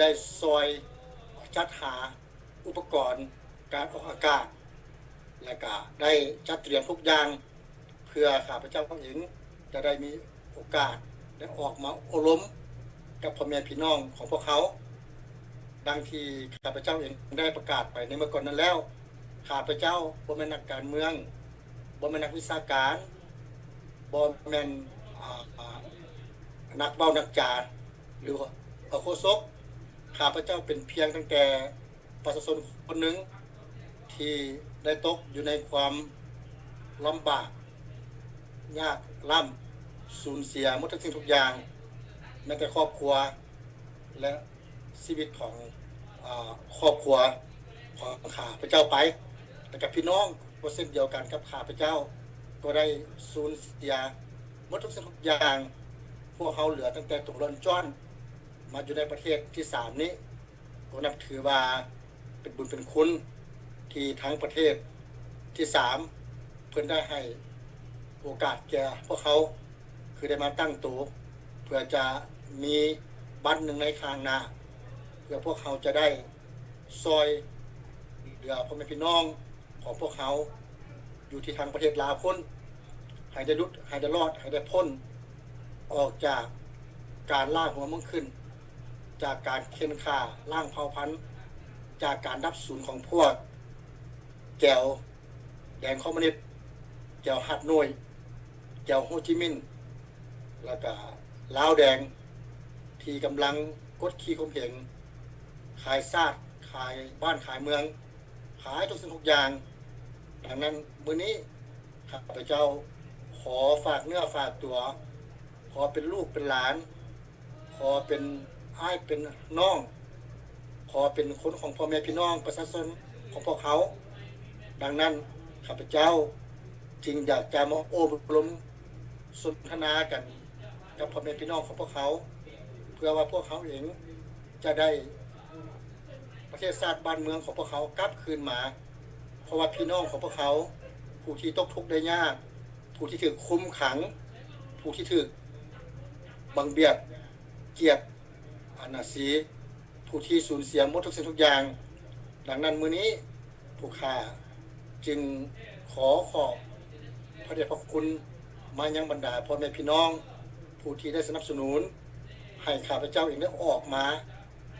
ໄດ້ຊ່ອຍຈັດຫາອຸປະກອນການອອກອາກາດ ແລະກະໄດ້ຈັດຕຽມທຸກຢ່າງ ເພື່ອຂ້າພະເຈົ້າເອງຈະໄດ້ມີໂອກາດໄດ້ອອກມາໂອ້ລົມກັບພໍ່ແມ່ພີ່ນ້ອງຂອງພວກເຮົາ. ດັ່ງທີ່ຂ້າພະເຈົ້າເອງໄດ້ປະກາດໄປໃນເມື່ອກ່ອນນັ້ນແລ້ວ, ຂ້າພະເຈົ້າບໍ່ແມ່ນນັກການເມືອງ, ບໍ່ແມ່ນນັກວິຊາການ, ບໍ່ແມ່ນ ອາ ນັກເວົ້ານັກຈາ ຫຼືວ່າໂຄສົກ. ຂ້າພະເຈົ້າເປັນພຽງຕັ້ງແຕ່ປະຊາຊົນຄົນໜຶ່ງ ທີ່ໄດ້ຕົກຢູ່ໃນຄວາມລຳບາກ ຍາກລ້ຳ, ສູນເສຍໝົດທຸກສິ່ງທຸກຢ່າງ, ແມ້ແຕ່ຄອບຄົວ ແລະ ຊີວິດຂອງ ອາ ຄອບຄົວຂອງຂ້າພະເຈົ້າໄປ, ແລະ ກັບພີ່ນ້ອງກໍເຊັ່ນດຽວກັນກັບຂ້າພະເຈົ້າ ກໍໄດ້ສູນເສຍໝົດທຸກສິ່ງທຸກຢ່າງ. ພວກເຮົາເຫຼືອຕັ້ງແຕ່ໂຕລ່ອນຈ້ອນ ມາຢູ່ໃນປະເທດທີສາມນີ້ ກໍນັບຖືວ່າເປັນບຸນເປັນຄຸນ ທີ່ທາງປະເທດທີສາມເພິ່ນໄດ້ໃຫ້ໂອກາດແກ່ພວກເຮົາ ຄືໄດ້ມາຕັ້ງໂຕ ເພື່ອຈະມີວັນໜຶ່ງໃນຂ້າງໜ້າ ເພື່ອພວກເຮົາຈະໄດ້ຊ່ອຍເຫຼືອພໍ່ແມ່ພີ່ນ້ອງຂອງພວກເຮົາ ຢູ່ທີ່ທາງປະເທດລາວພຸ້ນ ໃຫ້ໄດ້ຫຼຸດ ໃຫ້ໄດ້ລອດ ໃຫ້ໄດ້ພົ້ນອອກຈາກການລ່າຫົວເມືອງຂຶ້ນ, ຈາກການເຂັ່ນຂ້າລ້າງເຜົ່າພັນ, ຈາກການດັບສູນຂອງພວກແກວແດນຄອມມູນິດ, ແກວຮາດໂນ້ຍ, ແກວໂຮຈິມິນ ແລ້ວກະລາວແດງ ທີ່ກຳລັງກົດຂີ່ຂົ່ມເຫງ ຂາຍຊາດ, ຂາຍບ້ານ, ຂາຍເມືອງ, ຂາຍທຸກສິ່ງທຸກຢ່າງ. ດັ່ງນັ້ນ ມື້ນີ້ ຂ້າພະເຈົ້າຂໍຝາກເນື້ອຝາກຕົວ, ຂໍເປັນລູກເປັນຫຼານ, ຂໍເປັນອ້າຍເປັນນ້ອງ, ຂໍເປັນຄົນຂອງພໍ່ແມ່ພີ່ນ້ອງປະຊາຊົນຂອງພວກເຮົາ. ດັ່ງນັ້ນ ຂ້າພະເຈົ້າຈຶ່ງຢາກຈະມາໂອ້ລົມສົນທະນາກັນກັບພໍ່ແມ່ພີ່ນ້ອງຂອງພວກເຮົາ ເພື່ອວ່າພວກເຮົາເອງຈະໄດ້ປະເທດຊາດບ້ານເມືອງຂອງພວກເຮົາກັບຄືນມາ. ເພາະວ່າພີ່ນ້ອງຂອງພວກເຮົາ ຜູ້ທີ່ຕົກທຸກໄດ້ຍາກ, ຜູ້ທີ່ຖືກຄຸມຂັງ, ຜູ້ທີ່ຖືກບັງບຽດກຽດອານາສີ, ຜູ້ທີ່ສູນເສຍໝົດທຸກສິ່ງທຸກຢ່າງ. ດັ່ງນັ້ນ ມື້ນີ້ ພວກຂ້າຈຶ່ງຂໍຂອບພະເດດພະຄຸນມາຍັງບັນດາພໍ່ແມ່ພີ່ນ້ອງ ຜູ້ທີ່ໄດ້ສະໜັບສະໜູນໃຫ້ຂ້າພະເຈົ້າເອງໄດ້ອອກມາ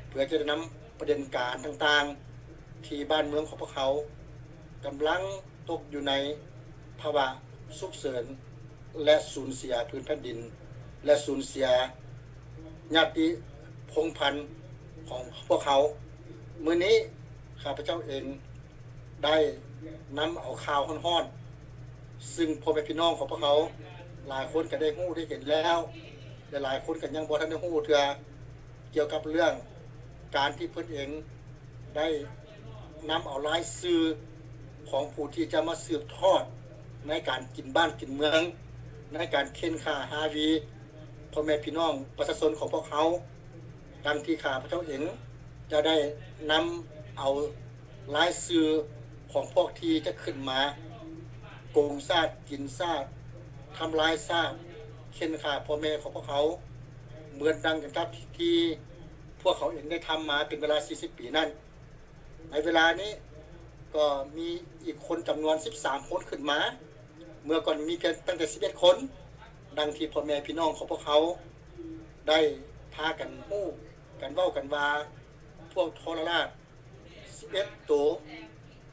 ເພື່ອຈະໄດ້ນຳປະເດັນການຕ່າງໆ ທີ່ບ້ານເມືອງຂອງພວກເຮົາກຳລັງຕົກຢູ່ໃນພາວະສຸກເສີນ ແລະ ສູນເສຍພື້ນແຜ່ນດິນ ແລະ ສູນເສຍຍາດຕິພົງພັນຂອງພວກເຮົາ. ມື້ນີ້ ຂ້າພະເຈົ້າເອງໄດ້ນຳເອົາຂ່າວຮ້ອນໆ ຊຶ່ງພໍ່ແມ່ພີ່ນ້ອງຂອງພວກເຮົາຫຼາຍຄົນກໍໄດ້ຮູ້ໄດ້ເຫັນແລ້ວ ແລະ ຫຼາຍຄົນກໍຍັງບໍ່ທັນໄດ້ຮູ້ເທື່ອ ກ່ຽວກັບເລື່ອງການທີ່ເພິ່ນເອງໄດ້ນຳເອົາລາຍຊື່ຂອງຜູ້ທີ່ຈະມາສືບທອດໃນການກິນບ້ານກິນເມືອງ, ໃນການເຂັ່ນຂ້າຮາວີພໍ່ແມ່ພີ່ນ້ອງປະຊາຊົນຂອງພວກເຮົາ. ດັ່ງທີ່ຂ້າພະເຈົ້າເອງຈະໄດ້ນຳເອົາລາຍຊື່ຂອງພວກທີ່ຈະຂຶ້ນມາໂກງຊາດ, ກິນຊາດ, ທຳລາຍຊາດ, ເຂັ່ນຂ້າພໍ່ແມ່ຂອງພວກເຮົາ ເໝືອນດັ່ງກັນກັບທີ່ພວກເຂົາເອງໄດ້ທຳມາເປັນເວລາສີ່ສິບປີນັ້ນ. ໃນເວລານີ້ກໍມີອີກຄົນຈຳນວນສິບສາມຄົນຂຶ້ນມາ, ເມື່ອກ່ອນມີພຽງຕັ້ງແຕ່ສິບເອັດຄົນ, ດັ່ງທີ່ພໍ່ແມ່ພີ່ນ້ອງຂອງພວກເຮົາໄດ້ພາກັນຮູ້ກັນເວົ້າກັນວ່າ ພວກທໍລະລາດສິບເອັດໂຕ,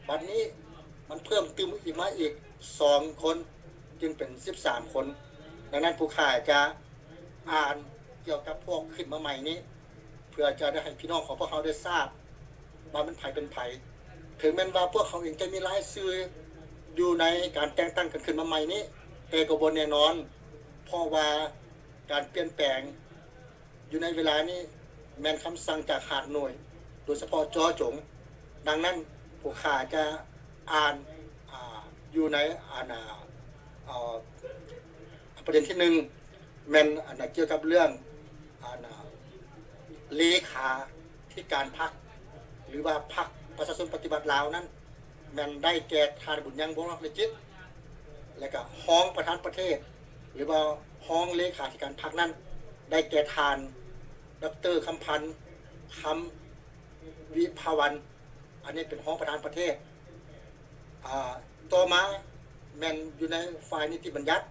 ບັດນີ້ມັນເພີ່ມຕື່ມອີກມາອີກສອງຄົນ ຈຶ່ງເປັນສິບສາມຄົນ. ດັ່ງນັ້ນ ຜູ້ຂ້າຈະອ່ານກ່ຽວກັບພວກຂຶ້ນມາໃໝ່ນີ້ ເພື່ອຈະໄດ້ໃຫ້ພີ່ນ້ອງຂອງພວກເຮົາໄດ້ຊາບວ່າແມ່ນໃຜເປັນໃຜ. ເຖິງແມ່ນວ່າພວກເຂົາເອງຈະມີລາຍຊື່ຢູ່ໃນການແຕ່ງຕັ້ງກັນຂຶ້ນມາໃໝ່ນີ້, ແຕ່ກໍບໍ່ແນ່ນອນ, ເພາະວ່າການປ່ຽນແປງຢູ່ໃນເວລານີ້ແມ່ນຄຳສັ່ງຈາກຮາດໂນ້ຍ, ໂດຍສະເພາະຈໍຈົງ. ດັ່ງນັ້ນ ພວກຂ້າຈະອ່ານ ອາ ຢູ່ໃນ ອັນ ອາ ອາ ປະເດັນທີໜຶ່ງ ແມ່ນ ອັນ ກ່ຽວກັບເລື່ອງ ອັນ ເລຂາທິການພັກ ຫຼືວ່າພັກປະຊາຊົນປະຕິວັດລາວນັ້ນ ແມ່ນໄດ້ແກ່ທ່ານ ບຸນຍັງ ວົງລັກວິຈິດ ແລະກະຮອງປະທານປະເທດ ຫຼືວ່າຮອງເລຂາທິການພັກນັ້ນ ໄດ້ແກ່ທ່ານ ດອກເຕີ ຄຳພັນ ຄຳວິພາວັນ ອັນນີ້ເປັນຮອງປະທານປະເທດ. ອາ ຕໍ່ມາແມ່ນຢູ່ໃນຝ່າຍນິຕິບັນຍັດ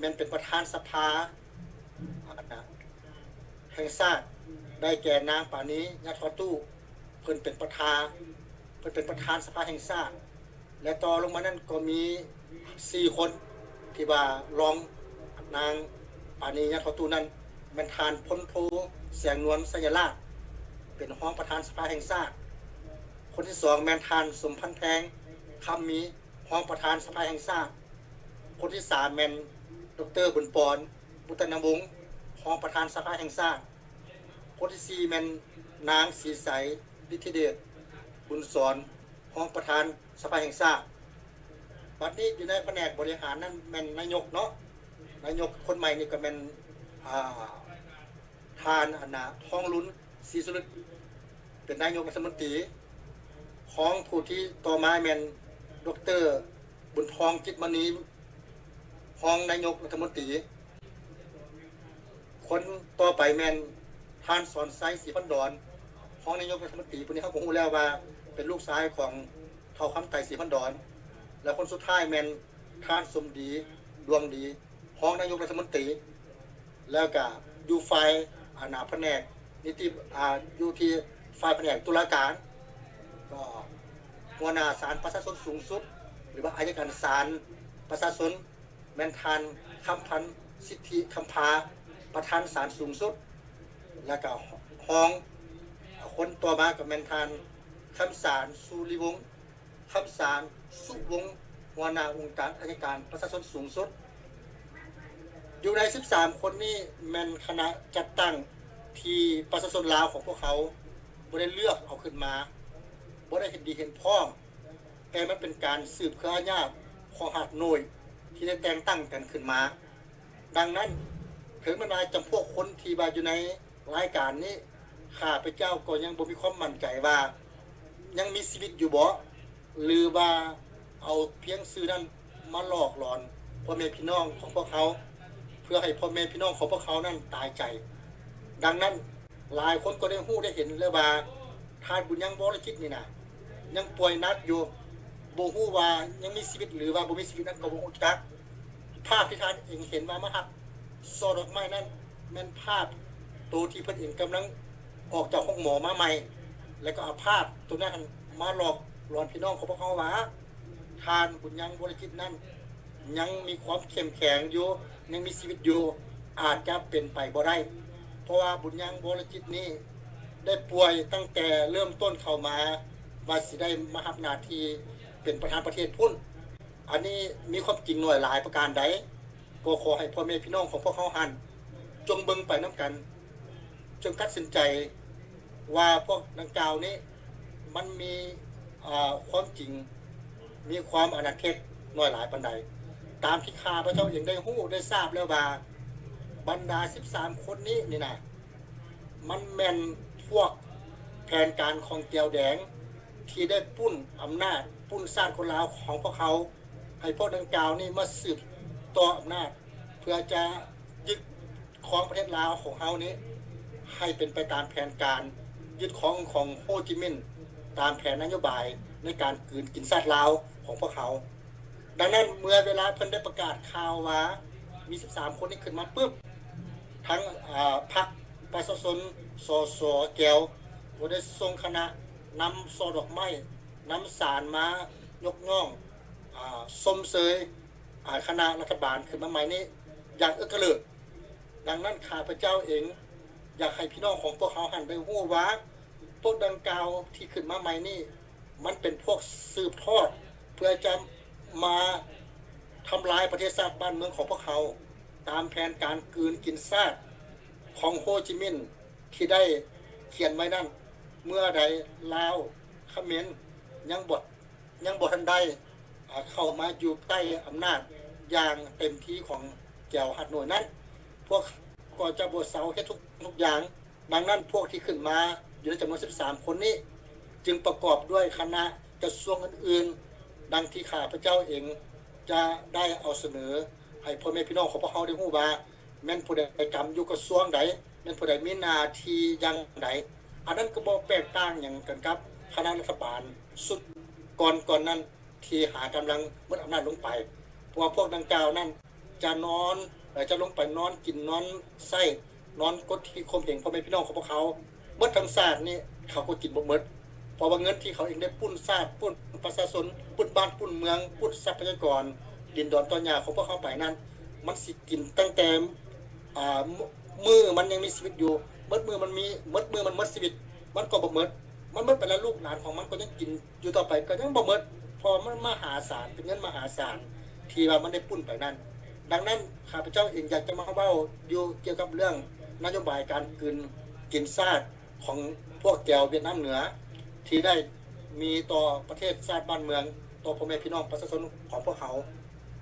ແມ່ນເປັນປະທານສະພາ ອາ ແຫ່ງຊາດ ໄດ້ແກ່ນາງ ປານີ ຍະທໍຕູ້ ເພິ່ນເປັນປະທານ ເພິ່ນເປັນປະທານສະພາແຫ່ງຊາດ. ແລະ ຕໍ່ລົງມານັ້ນກໍມີສີ່ຄົນ ທີ່ວ່າລອງນາງ ປານີ ຍະທໍຕູ້ນັ້ນ ແມ່ນທ່ານ ພົນໂທ ແສງນວນ ໄຊຍະລາດ ເປັນຮອງປະທານສະພາແຫ່ງຊາດ. ຄົນທີສອງແມ່ນທ່ານ ສົມພັນແພງ ຄຳມີ ຮອງປະທານສະພາແຫ່ງຊາດ. ຄົນທີສາມແມ່ນ ດຣ. ບຸນປອນ ບຸດຕະນະວົງ ຮອງປະທານສະພາແຫ່ງຊາດ. ຄົນທີສີ່ແມ່ນນາງ ສີໃສ ລິດທິເດດ ບຸນສອນ ຮອງປະທານສະພາແຫ່ງຊາດ. ບັດນີ້ຢູ່ໃນພະແນກບໍລິຫານນັ້ນແມ່ນນາຍົກເນາະ, ນາຍົກຄົນໃໝ່ນີ້ກໍແມ່ນ ອາ ທ່ານ ອັນນະ ທອງລຸນ ສີສຸລິດ ເປັນນາຍົກລັດຖະມົນຕີ. ຮອງຜູ້ທີ່ຕໍ່ມາແມ່ນ ດຣ. ບຸນທອງ ຈິດມະນີ ຮອງນາຍົກລັດຖະມົນຕີ. ຄົນຕໍ່ໄປແມ່ນທ່ານ ສອນໄຊ ສີພັນດອນ ຮອງນາຍົກລັດຖະມົນຕີ. ຜູ້ນີ້ເຮົາກໍຮູ້ແລ້ວວ່າເປັນລູກຊາຍຂອງທ້າວຄຳໄຕ ສີພັນດອນ. ແລະ ຄົນສຸດທ້າຍແມ່ນທ່ານ ສົມດີ ດວງດີ ຮອງນາຍົກລັດຖະມົນຕີ. ແລ້ວກະຢູ່ຝ່າຍ ອາ ໜ້າພະແນກນິຕິ ອາ ຢູ່ທີ່ຝ່າຍພະແນກຕຸລາການ ກໍຫົວໜ້າສານປະຊາຊົນສູງສຸດ ຫຼືວ່າອັຍການສານປະຊາຊົນ ແມ່ນທ່ານ ຄຳພັນ ສິດທິຄຳພາ ປະທານສານສູງສຸດ. ແລ້ວກະຮອງ ຄົນຕໍ່ມາກໍແມ່ນທ່ານ ຄຳສານ ສຸລິວົງ ຄຳສານ ສຸວົງ ຫົວໜ້າອົງການອັຍການປະຊາຊົນສູງສຸດ. ຢູ່ໃນສິບສາມຄົນນີ້ແມ່ນຄະນະຈັດຕັ້ງທີ່ປະຊາຊົນລາວຂອງພວກເຮົາບໍ່ໄດ້ເລືອກເອົາຂຶ້ນມາ, ບໍ່ໄດ້ເຫັນດີເຫັນພ້ອມ, ແຕ່ມັນເປັນການສືບເຄືອຍາດຂອງຮາກໜ່ວຍທີ່ໄດ້ແຕ່ງຕັ້ງກັນຂຶ້ນມາ. ດັ່ງນັ້ນ, ເຖິງແມ່ນວ່າຈຳພວກຄົນທີ່ວ່າຢູ່ໃນລາຍການນີ້ ຂ້າພະເຈົ້າກໍຍັງບໍ່ມີຄວາມໝັ້ນໃຈວ່າຍັງມີຊີວິດຢູ່ບໍ່ ຫຼືວ່າເອົາພຽງຊື່ນັ້ນມາຫຼອກຫຼອນພໍ່ແມ່ພີ່ນ້ອງຂອງພວກເຮົາ ເພື່ອໃຫ້ພໍ່ແມ່ພີ່ນ້ອງຂອງພວກເຮົານັ້ນຕາຍໃຈ. ດັ່ງນັ້ນ, ຫຼາຍຄົນກໍໄດ້ຮູ້ໄດ້ເຫັນແລ້ວວ່າ ທ່ານບຸນຍັງ ວໍລະຈິດ ນີ້ນະ ຍັງປ່ວຍໜັກຢູ່, ບໍ່ຮູ້ວ່າຍັງມີຊີວິດ ຫຼືວ່າບໍ່ມີຊີວິດນັ້ນກໍບໍ່ຮູ້ຈັກ. ພາບທີ່ທ່ານເອງເຫັນວ່າມາຮັບ ຊ່ອດອກໄມ້ນັ້ນ ແມ່ນພາບໂຕທີ່ເພິ່ນເອງກຳລັງອອກຈາກໂຮງໝໍມາໃໝ່ ແລ້ວກໍເອົາພາບໂຕນັ້ນມາຫຼອກຫຼອນພີ່ນ້ອງຂອງພວກເຮົາວ່າ ທ່ານບຸນຍັງ ວໍລະຈິດ ນັ້ນ ຍັງມີຄວາມເຂັ້ມແຂງຢູ່, ຍັງມີຊີວິດຢູ່, ອາດຈະເປັນໄປບໍ່ໄດ້, ເພາະວ່າບຸນຍັງ ວໍລະຈິດ ນີ້ ໄດ້ປ່ວຍຕັ້ງແຕ່ເລີ່ມຕົ້ນເຂົ້າມາ ວ່າຊິໄດ້ມາຮັບໜ້າທີ່ເປັນປະທານປະເທດພຸ້ນ. ອັນນີ້ມີຄວາມຈິງໜ້ອຍຫຼາຍປະການໃດ, ກໍຂໍໃຫ້ພໍ່ແມ່ພີ່ນ້ອງຂອງພວກເຮົາຫັ້ນ ຈົ່ງເບິ່ງໄປນຳກັນ, ຈົ່ງຕັດສິນໃຈວ່າພວກດັ່ງກ່າວນີ້ ມັນມີ ອາ ຄວາມຈິງ, ມີຄວາມອັນນັ້ນເທັດໜ້ອຍຫຼາຍປານໃດ. ຕາມທີ່ຂ້າພະເຈົ້າເອງໄດ້ຮູ້ໄດ້ຊາບແລ້ວວ່າ ບັນດາສິບສາມຄົນນີ້ນີ້ນະ ມັນແມ່ນພວກແຜນການຂອງແກວແດງ ທີ່ໄດ້ປຸ້ນອຳນາດ, ປຸ້ນຊາດຄົນລາວຂອງພວກເຮົາ ໃຫ້ພວກດັ່ງກ່າວນີ້ມາສືບຕໍ່ອຳນາດ ເພື່ອຈະຍຶດຄອງປະເທດລາວຂອງເຮົານີ້ ໃຫ້ເປັນໄປຕາມແຜນການຍຶດຄອງຂອງໂຮຈິມິນ ຕາມແຜນນະໂຍບາຍໃນການກືນກິນຊາດລາວຂອງພວກເຮົາ. ດັ່ງນັ້ນ ເມື່ອເວລາເພິ່ນໄດ້ປະກາດຂ່າວວ່າມີສິບສາມຄົນນີ້ຂຶ້ນມາປຶບ, ທັງ ອາ ພັກປະຊາຊົນ ສສ ແກວ ກໍໄດ້ສົ່ງຄະນະນຳຊ່ອດອກໄມ້ ນຳສານມາຍົກຍ້ອງ ອາ ຊົມເຊີຍ ອາ ຄະນະລັດຖະບານຂຶ້ນມາໃໝ່ນີ້ຢ່າງເອິກກະເລີກ. ດັ່ງນັ້ນ ຂ້າພະເຈົ້າເອງຢາກໃຫ້ພີ່ນ້ອງຂອງພວກເຮົາຫັ້ນໄດ້ຮູ້ວ່າ ພວກດັ່ງກ່າວທີ່ຂຶ້ນມາໃໝ່ນີ້ ມັນເປັນພວກສືບທອດ ເພື່ອຈະມາທຳລາຍປະເທດຊາດບ້ານເມືອງຂອງພວກເຮົາ ຕາມແຜນການກືນກິນຊາດຂອງໂຮຈິມິນ ທີ່ໄດ້ຂຽນໄວ້ນັ້ນ. ເມື່ອໃດລາວ ຂະເໝນ ຍັງບໍ່ ຍັງບໍ່ທັນໄດ້ ອາ ເຂົ້າມາຢູ່ໃຕ້ອຳນາດຢ່າງເຕັມທີ່ຂອງແກວຮາກໜ່ວຍນັ້ນ, ພວກເຂົາກໍຈະບໍ່ເຊົາເຮັດທຸກ ທຸກຢ່າງ. ດັ່ງນັ້ນ ພວກທີ່ຂຶ້ນມາຢູ່ໃນຈຳນວນສິບສາມຄົນນີ້ ຈຶ່ງປະກອບດ້ວຍຄະນະກະຊວງອື່ນໆ ດັ່ງທີ່ຂ້າພະເຈົ້າເອງຈະໄດ້ເອົາສະເໜີໃຫ້ພໍ່ແມ່ພີ່ນ້ອງຂອງພວກເຮົາໄດ້ຮູ້ວ່າ ແມ່ນຜູ້ໃດກຳຢູ່ກະຊວງໃດ, ແມ່ນຜູ້ໃດມີໜ້າທີ່ຢ່າງໃດ. ອັນນັ້ນກໍບໍ່ແຕກຕ່າງຫຍັງກັນກັບຄະນະລັດຖະບານຊຸດກ່ອນໆນັ້ນ ທີ່ຫາກຳລັງໝົດອຳນາດລົງໄປ, ເພາະວ່າພວກດັ່ງກ່າວນັ້ນຈະນອນ ເອີ ຈະລົງໄປນອນກິນນອນໃຊ້ ນອນກົດຂີ່ຂົ່ມເຫງພໍ່ແມ່ພີ່ນ້ອງຂອງພວກເຂົາໝົດທັງຊາດນີ້ ເຂົາກໍກິນບໍ່ໝົດ, ເພາະວ່າເງິນທີ່ເຂົາເອງໄດ້ປຸ້ນຊາດ ປຸ້ນປະຊາຊົນ ປຸ້ນບ້ານ ປຸ້ນເມືອງ ປຸ້ນຊັບພະຍາກອນດິນດອນຕອນຫຍ້າຂອງພວກເຮົາໄປນັ້ນ ມັນຊິກິນຕັ້ງແຕ່ ອ່າ ມື້ມັນຍັງມີຊີວິດຢູ່ ໝົດມື້ມັນມີ ໝົດມື້ມັນໝົດຊີວິດ ມັນກໍບໍ່ໝົດ, ມັນໝົດໄປແລ້ວ ລູກຫຼານຂອງມັນກໍຍັງກິນຢູ່ຕໍ່ໄປ ກໍຍັງບໍ່ໝົດ ເພາະວ່າມັນມະຫາສານ ເປັນເງິນມະຫາສານທີ່ວ່າມັນໄດ້ປຸ້ນໄປນັ້ນ. ດັ່ງນັ້ນ ຂ້າພະເຈົ້າເອງຢາກຈະມາເວົ້າຢູ່ກ່ຽວກັບເລື່ອງນະໂຍບາຍການກືນກິນຊາດຂອງພວກແກວຫວຽດນາມເໜືອ ທີ່ໄດ້ມີຕໍ່ປະເທດຊາດບ້ານເມືອງ ຕໍ່ພໍ່ແມ່ພີ່ນ້ອງປະຊາຊົນຂອງພວກເຮົາ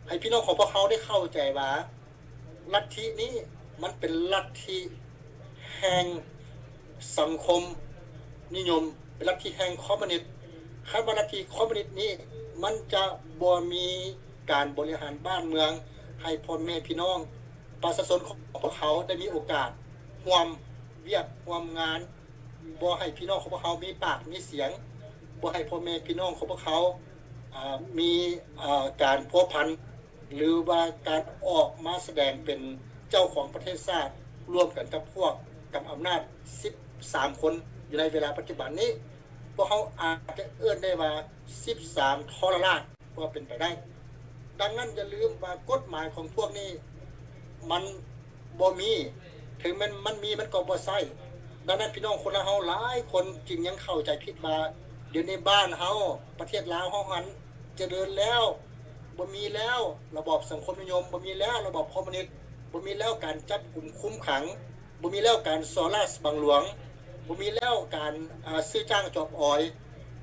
ໃຫ້ພີ່ນ້ອງຂອງພວກເຮົາໄດ້ເຂົ້າໃຈວ່າ ລັດທິນີ້ມັນເປັນລັດທິແຫ່ງສັງຄົມນິຍົມ, ເປັນລັດທິແຫ່ງຄອມມູນິດ. ຄັນວ່າລັດທິຄອມມູນິດນີ້ ມັນຈະບໍ່ມີການບໍລິຫານບ້ານເມືອງໃຫ້ພໍ່ແມ່ພີ່ນ້ອງປະຊາຊົນຂອງພວກເຮົາໄດ້ມີໂອກາດຮ່ວມວຽກຮ່ວມງານ, ບໍ່ໃຫ້ພີ່ນ້ອງຂອງພວກເຮົາມີປາກມີສຽງ, ບໍ່ໃຫ້ພໍ່ແມ່ພີ່ນ້ອງຂອງພວກເຮົາ ອ່າ ມີ ອ່າ ການພົວພັນ ຫຼືວ່າການອອກມາສະແດງເປັນເຈົ້າຂອງປະເທດຊາດ ລວມກັນກັບພວກກຳອຳນາດສິບສາມຄົນຢູ່ໃນເວລາປັດຈຸບັນນີ້, ພວກເຮົາອາດຈະເອີ້ນໄດ້ວ່າສິບສາມທໍລະລາດກໍເປັນໄປໄດ້. ດັ່ງນັ້ນຢ່າລືມວ່າກົດໝາຍຂອງພວກນີ້ມັນບໍ່ມີ, ເຖິງແມ່ນມັນມີມັນກໍບໍ່ໃຊ້. ດັ່ງນັ້ນພີ່ນ້ອງຄົນລາວເຮົາຫຼາຍຄົນຈຶ່ງຍັງເຂົ້າໃຈຜິດວ່າ ດຽວນີ້ບ້ານເຮົາ ປະເທດລາວເຮົາຫັ້ນ ຈະເລີນແລ້ວ, ບໍ່ມີແລ້ວລະບອບສັງຄົມນິຍົມ, ບໍ່ມີແລ້ວລະບອບຄອມມູນິດ, ບໍ່ມີແລ້ວການຈັບກຸມຄຸມຂັງ, ບໍ່ມີແລ້ວການສໍ້ລາດບັງຫຼວງ, ບໍ່ມີແລ້ວການ ອາ ຊື້ຈ້າງຈອບອອຍ,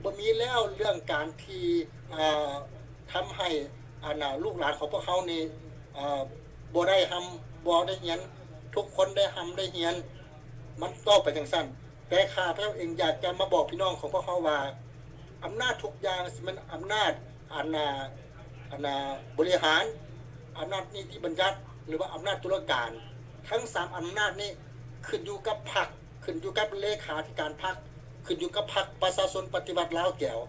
ບໍ່ມີແລ້ວເລື່ອງການທີ່ ອາ ທຳໃຫ້ ອັນນ່າ ລູກຫຼານຂອງພວກເຮົານີ້ ອາ ບໍ່ໄດ້ຮ່ຳ ບໍ່ໄດ້ຮຽນ, ທຸກຄົນໄດ້ຮ່ຳໄດ້ຮຽນ, ມັນເວົ້າໄປຈັ່ງຊັ້ນ. ແຕ່ຂ້າພະເຈົ້າເອງຢາກຈະມາບອກພີ່ນ້ອງຂອງພວກເຮົາວ່າ ອຳນາດທຸກຢ່າງຊິແມ່ນອຳນາດ ອັນນ່າ ອັນນ່າ ບໍລິຫານ, ອຳນາດນິຕິບັນຍັດ ຫຼືວ່າອຳນາດຕຸລາການ, ທັງສາມອຳນາດນີ້ຂຶ້ນຢູ່ກັບພັກ, ຂຶ້ນຢູ່ກັບເລຂາທິການພັກ, ຂຶ້ນຢູ່ກັບພັກປະຊາຊົນປະຕິວັດລາວແກວ.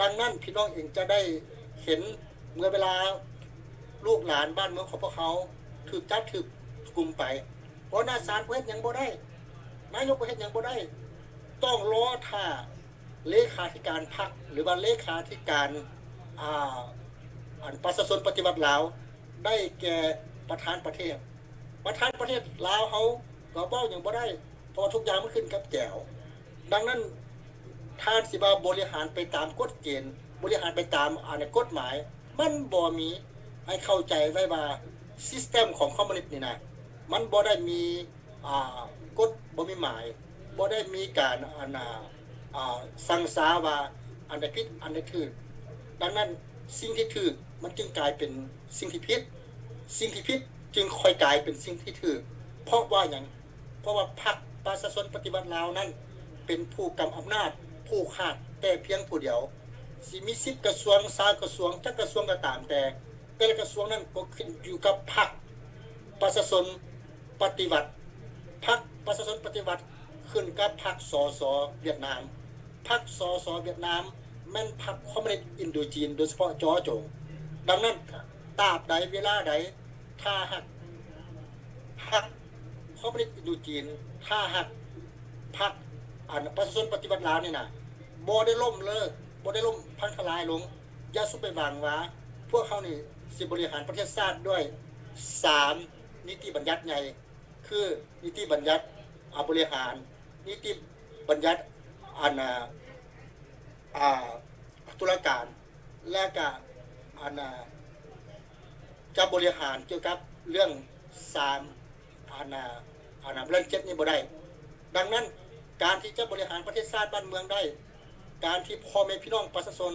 ດັ່ງນັ້ນ ພີ່ນ້ອງເອງຈະໄດ້ເຫັນເມື່ອເວລາລູກຫຼານບ້ານເມືອງຂອງພວກເຮົາຖືກຈັບຖືກກຸມໄປ, ຫົວໜ້າສານກໍເຮັດຫຍັງບໍ່ໄດ້, ນາຍົກກໍເຮັດຫຍັງບໍ່ໄດ້, ຕ້ອງລໍຖ້າເລຂາທິການພັກ ຫຼືວ່າເລຂາທິການ ອາ ອັນປະຊາຊົນປະຕິວັດລາວ ໄດ້ແກ່ປະທານປະເທດ. ປະທານປະເທດລາວເຮົາກໍເວົ້າຫຍັງບໍ່ໄດ້, ເພາະວ່າທຸກຢ່າງມັນຂຶ້ນກັບແກວ. ດັ່ງນັ້ນ ທ່ານຊິວ່າບໍລິຫານໄປຕາມກົດເກນ, ບໍລິຫານໄປຕາມ ອັນ ກົດໝາຍ, ມັນບໍ່ມີ. ໃຫ້ເຂົ້າໃຈໄວ້ວ່າ ຊິສເຕັມຂອງຄອມມູນິດນີ້ນະ ມັນບໍ່ໄດ້ມີ ອ່າ ກົດ ບໍ່ມີໝາຍ, ບໍ່ໄດ້ມີການ ອັນ ອ່າ ອ່າ ສັ່ງສາວ່າອັນໃດຜິດ ອັນໃດຖືກ. ດັ່ງນັ້ນ ສິ່ງທີ່ຖືກມັນຈຶ່ງກາຍເປັນສິ່ງທີ່ຜິດ, ສິ່ງທີ່ຜິດຈຶ່ງຄ່ອຍກາຍເປັນສິ່ງທີ່ຖືກ. ເພາະວ່າຫຍັງ? ເພາະວ່າພັກປະຊາຊົນປະຕິວັດລາວນັ້ນ ເປັນຜູ້ກຳອຳນາດຜູກຂາດແຕ່ພຽງຜູ້ດຽວ. ຊິມີສິບກະຊວງ ຊາວກະຊວງ ຈັກກະຊວງກໍຕາມແຕ່, ແຕ່ລະກະຊວງນັ້ນກໍຂຶ້ນຢູ່ກັບພັກປະຊາຊົນປະຕິວັດ. ພັກປະຊາຊົນປະຕິວັດຂຶ້ນກັບພັກ ສສ ຫວຽດນາມ. ພັກ ສສ ຫວຽດນາມ ແມ່ນພັກຄອມມູນິດອິນໂດຈີນ ໂດຍສະເພາະຈໍໂຈງ. ດັ່ງນັ້ນ ຕາບໃດເວລາໃດ ຖ້າຫາກພັກຄອມມູນິດອິນໂດຈີນ ຖ້າຫາກພັກ ອັນ ປະຊາຊົນປະຕິວັດລາວນີ້ນະ ບໍ່ໄດ້ລົ້ມເລີກ ບໍ່ໄດ້ລົ້ມພັງທະລາຍລົງ, ຢ່າສຸໄປຫວັງວ່າພວກເຮົານີ້ຊິບໍລິຫານປະເທດຊາດດ້ວຍສາມນິຕິບັນຍັດໃຫຍ່ ຄືນິຕິບັນຍັດ ອາ ບໍລິຫານ, ນິຕິບັນຍັດ ອັນ ອາ ອາ ຕຸລາການ ແລະກະ ອັນ ອາ ຈະບໍລິຫານກ່ຽວກັບເລື່ອງສາມ ອັນ ອາ ອັນ ເລື່ອງເຈັດນີ້ບໍ່ໄດ້. ດັ່ງນັ້ນ ການທີ່ຈະບໍລິຫານປະເທດຊາດບ້ານເມືອງໄດ້, ການທີ່ພໍ່ແມ່ພີ່ນ້ອງປະຊາຊົນ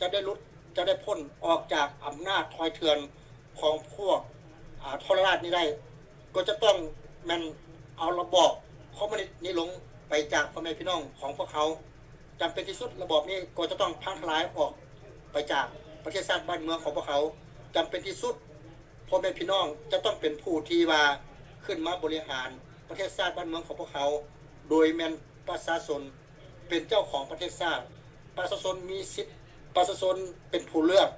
ຈະໄດ້ຫຼຸດ ຈະໄດ້ພົ້ນອອກຈາກອຳນາດຖອຍເຖື່ອນຂອງພວກ ອາ ທໍລະລາດນີ້ໄດ້ ກໍຈະຕ້ອງແມ່ນເອົາລະບອບຄອມມູນິດນີ້ລົງໄປຈາກພໍ່ແມ່ພີ່ນ້ອງຂອງພວກເຮົາ. ຈຳເປັນທີ່ສຸດ ລະບອບນີ້ກໍຈະຕ້ອງພັງທະລາຍອອກໄປຈາກປະເທດຊາດບ້ານເມືອງຂອງພວກເຮົາ. ຈຳເປັນທີ່ສຸດ ພໍ່ແມ່ພີ່ນ້ອງຈະຕ້ອງເປັນຜູ້ທີ່ວ່າຂຶ້ນມາບໍລິຫານປະເທດຊາດບ້ານເມືອງຂອງພວກເຮົາ ໂດຍແມ່ນ ປະຊາຊົນເປັນເຈົ້າຂອງປະເທດຊາດ, ປະຊາຊົນມີສິດ, ປະຊາຊົນເປັນຜູ້ເລືອກ,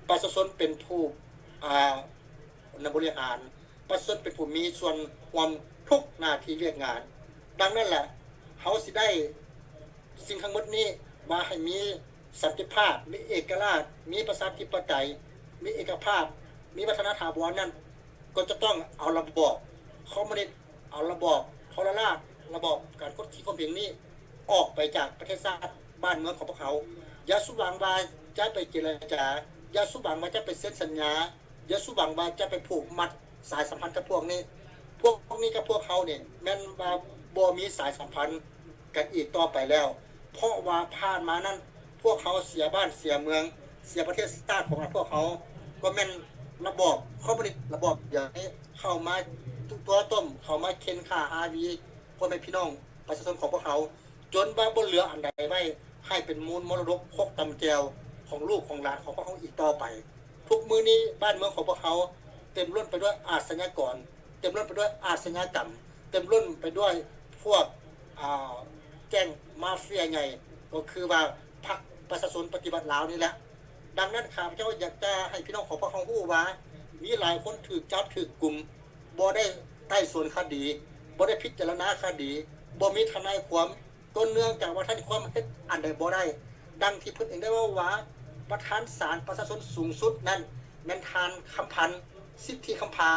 ປະຊາຊົນເປັນຜູ້ ອ່າ ນຳບໍລິຫານ, ປະຊາຊົນເປັນຜູ້ມີສ່ວນຮ່ວມທຸກໜ້າທີ່ວຽກງານ. ດັ່ງນັ້ນລະ ເຮົາຊິໄດ້ສິ່ງທັງໝົດນີ້ວ່າໃຫ້ມີສັນຕິພາບ, ມີເອກະລາດ, ມີປະຊາທິປະໄຕ, ມີເອກະພາບ, ມີວັດທະນະຖາວອນນັ້ນ ກໍຈະຕ້ອງເອົາລະບອບຄອມມູນິດ, ເອົາລະບອບທໍລະລາດ, ລະບອບການກົດຂີ່ຂົ່ມເຫງນີ້ອອກໄປຈາກປະເທດຊາດບ້ານເມືອງຂອງພວກເຮົາ. ຢ່າສຸຫວັງວ່າຈະໄປເຈລະຈາ, ຢ່າສຸຫວັງວ່າຈະໄປເຊັນສັນຍາ, ຢ່າສຸຫວັງວ່າຈະໄປຜູກມັດສາຍສຳພັນກັບພວກນີ້. ພວກນີ້ກັບພວກເຮົານີ້ແມ່ນວ່າບໍ່ມີສາຍສຳພັນກັນອີກຕໍ່ໄປແລ້ວ, ເພາະວ່າຜ່ານມານັ້ນ ພວກເຮົາເສຍບ້ານເສຍເມືອງ, ເສຍປະເທດຊາດຂອງພວກເຮົາ, ກໍແມ່ນລະບອບຄອມມູນິດລະບອບດຽວນີ້ເຂົ້າມາຕົວະຕົ້ມ, ເຂົ້າມາເຂັ່ນຂ້າອາວີ ພໍ່ແມ່ພີ່ນ້ອງປະຊາຊົນຂອງພວກເຮົາ ຈົນວ່າບໍ່ເຫຼືອອັນໃດໄວ້ໃຫ້ເປັນມູນມໍລະດົກຄົກຕຳແຈ່ວຂອງລູກຂອງຫຼານຂອງພວກເຮົາອີກຕໍ່ໄປ. ທຸກມື້ນີ້ບ້ານເມືອງຂອງພວກເຮົາເຕັມລົ້ນໄປດ້ວຍອາດຊະຍາກອນ, ເຕັມລົ້ນໄປດ້ວຍອາດຊະຍາກຳ, ເຕັມລົ້ນໄປດ້ວຍພວກ ອ່າ ແກ້ງມາເຟຍໃຫຍ່ ກໍຄືວ່າພັກປະຊາຊົນປະຕິວັດລາວນີ້ແຫຼະ. ດັ່ງນັ້ນ ຂ້າພະເຈົ້າຢາກຈະໃຫ້ພີ່ນ້ອງຂອງພວກເຮົາຮູ້ວ່າ ມີຫຼາຍຄົນຖືກຈັບຖືກກຸມ ບໍ່ໄດ້ໄຕ່ສວນຄະດີ, ບໍ່ໄດ້ພິຈາລະນາຄະດີ, ບໍ່ມີທະນາຍຄວາມ, ກໍເນື່ອງຈາກວ່າທະນາຍຄວາມເຮັດອັນໃດບໍ່ໄດ້. ດັ່ງທີ່ເພິ່ນເອງໄດ້ເວົ້າວ່າ ປະທານສານປະຊາຊົນສູງສຸດນັ້ນແມ່ນທ່ານຄຳພັນ ສິດທິຄຳພາ.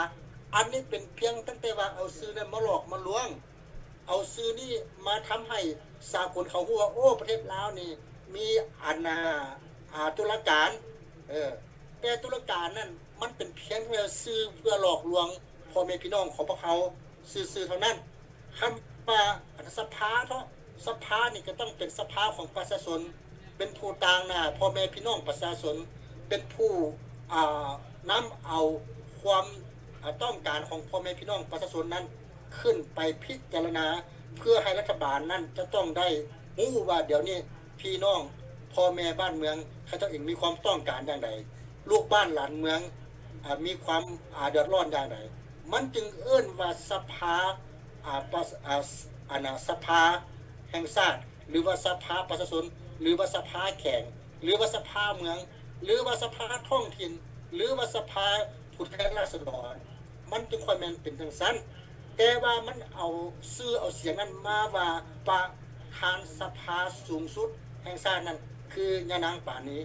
ອັນນີ້ເປັນພຽງຕັ້ງແຕ່ວ່າເອົາຊື່ນັ້ນມາຫຼອກມາລວງ, ເອົາຊື່ນີ້ມາທຳໃຫ້ສາກົນເຂົາຮູ້ວ່າ ໂອ້ ປະເທດລາວນີ້ມີອັນ ອາ ອາ ຕຸລາການ, ເອີ ແຕ່ຕຸລາການນັ້ນມັນເປັນພຽງແຕ່ຊື່ເພື່ອຫຼອກລວງພໍ່ແມ່ພີ່ນ້ອງຂອງພວກເຮົາຊື່ໆເທົ່ານັ້ນ. ຄຳວ່າ ອາ ສະພາເນາະ, ສະພານີ້ກໍຕ້ອງເປັນສະພາຂອງປະຊາຊົນ, ເປັນຜູ້ຕາງໜ້າພໍ່ແມ່ພີ່ນ້ອງປະຊາຊົນ, ເປັນຜູ້ ອາ ນຳເອົາຄວາມ ອາ ຕ້ອງການຂອງພໍ່ແມ່ພີ່ນ້ອງປະຊາຊົນນັ້ນ ຂຶ້ນໄປພິຈາລະນາ ເພື່ອໃຫ້ລັດຖະບານນັ້ນຈະຕ້ອງໄດ້ຮູ້ວ່າ ດຽວນີ້ພີ່ນ້ອງພໍ່ແມ່ບ້ານເມືອງເຂົາເຈົ້າເອງມີຄວາມຕ້ອງການຢ່າງໃດ, ລູກບ້ານຫຼານເມືອງ ອາ ມີຄວາມ ອາ ເດືອດຮ້ອນຢ່າງໃດ. ມັນຈຶ່ງເອີ້ນວ່າສະພາ ອາ ປະ ອາ ອັນນະ ສະພາແຫ່ງຊາດ ຫຼືວ່າສະພາປະຊາຊົນ ຫຼືວ່າສະພາແຂວງ ຫຼືວ່າສະພາເມືອງ ຫຼືວ່າສະພາທ້ອງຖິ່ນ ຫຼືວ່າສະພາຜູ້ແທນລາຊະດອນ. ມັນຈຶ່ງຄ່ອຍແມ່ນເປັນຈັ່ງຊັ້ນ. ແຕ່ວ່າມັນເອົາຊື່ເອົາສຽງນັ້ນມາວ່າປະທານສະພາສູງສຸດແຫ່ງຊາດນັ້ນ ຄືຍານາງປານີ.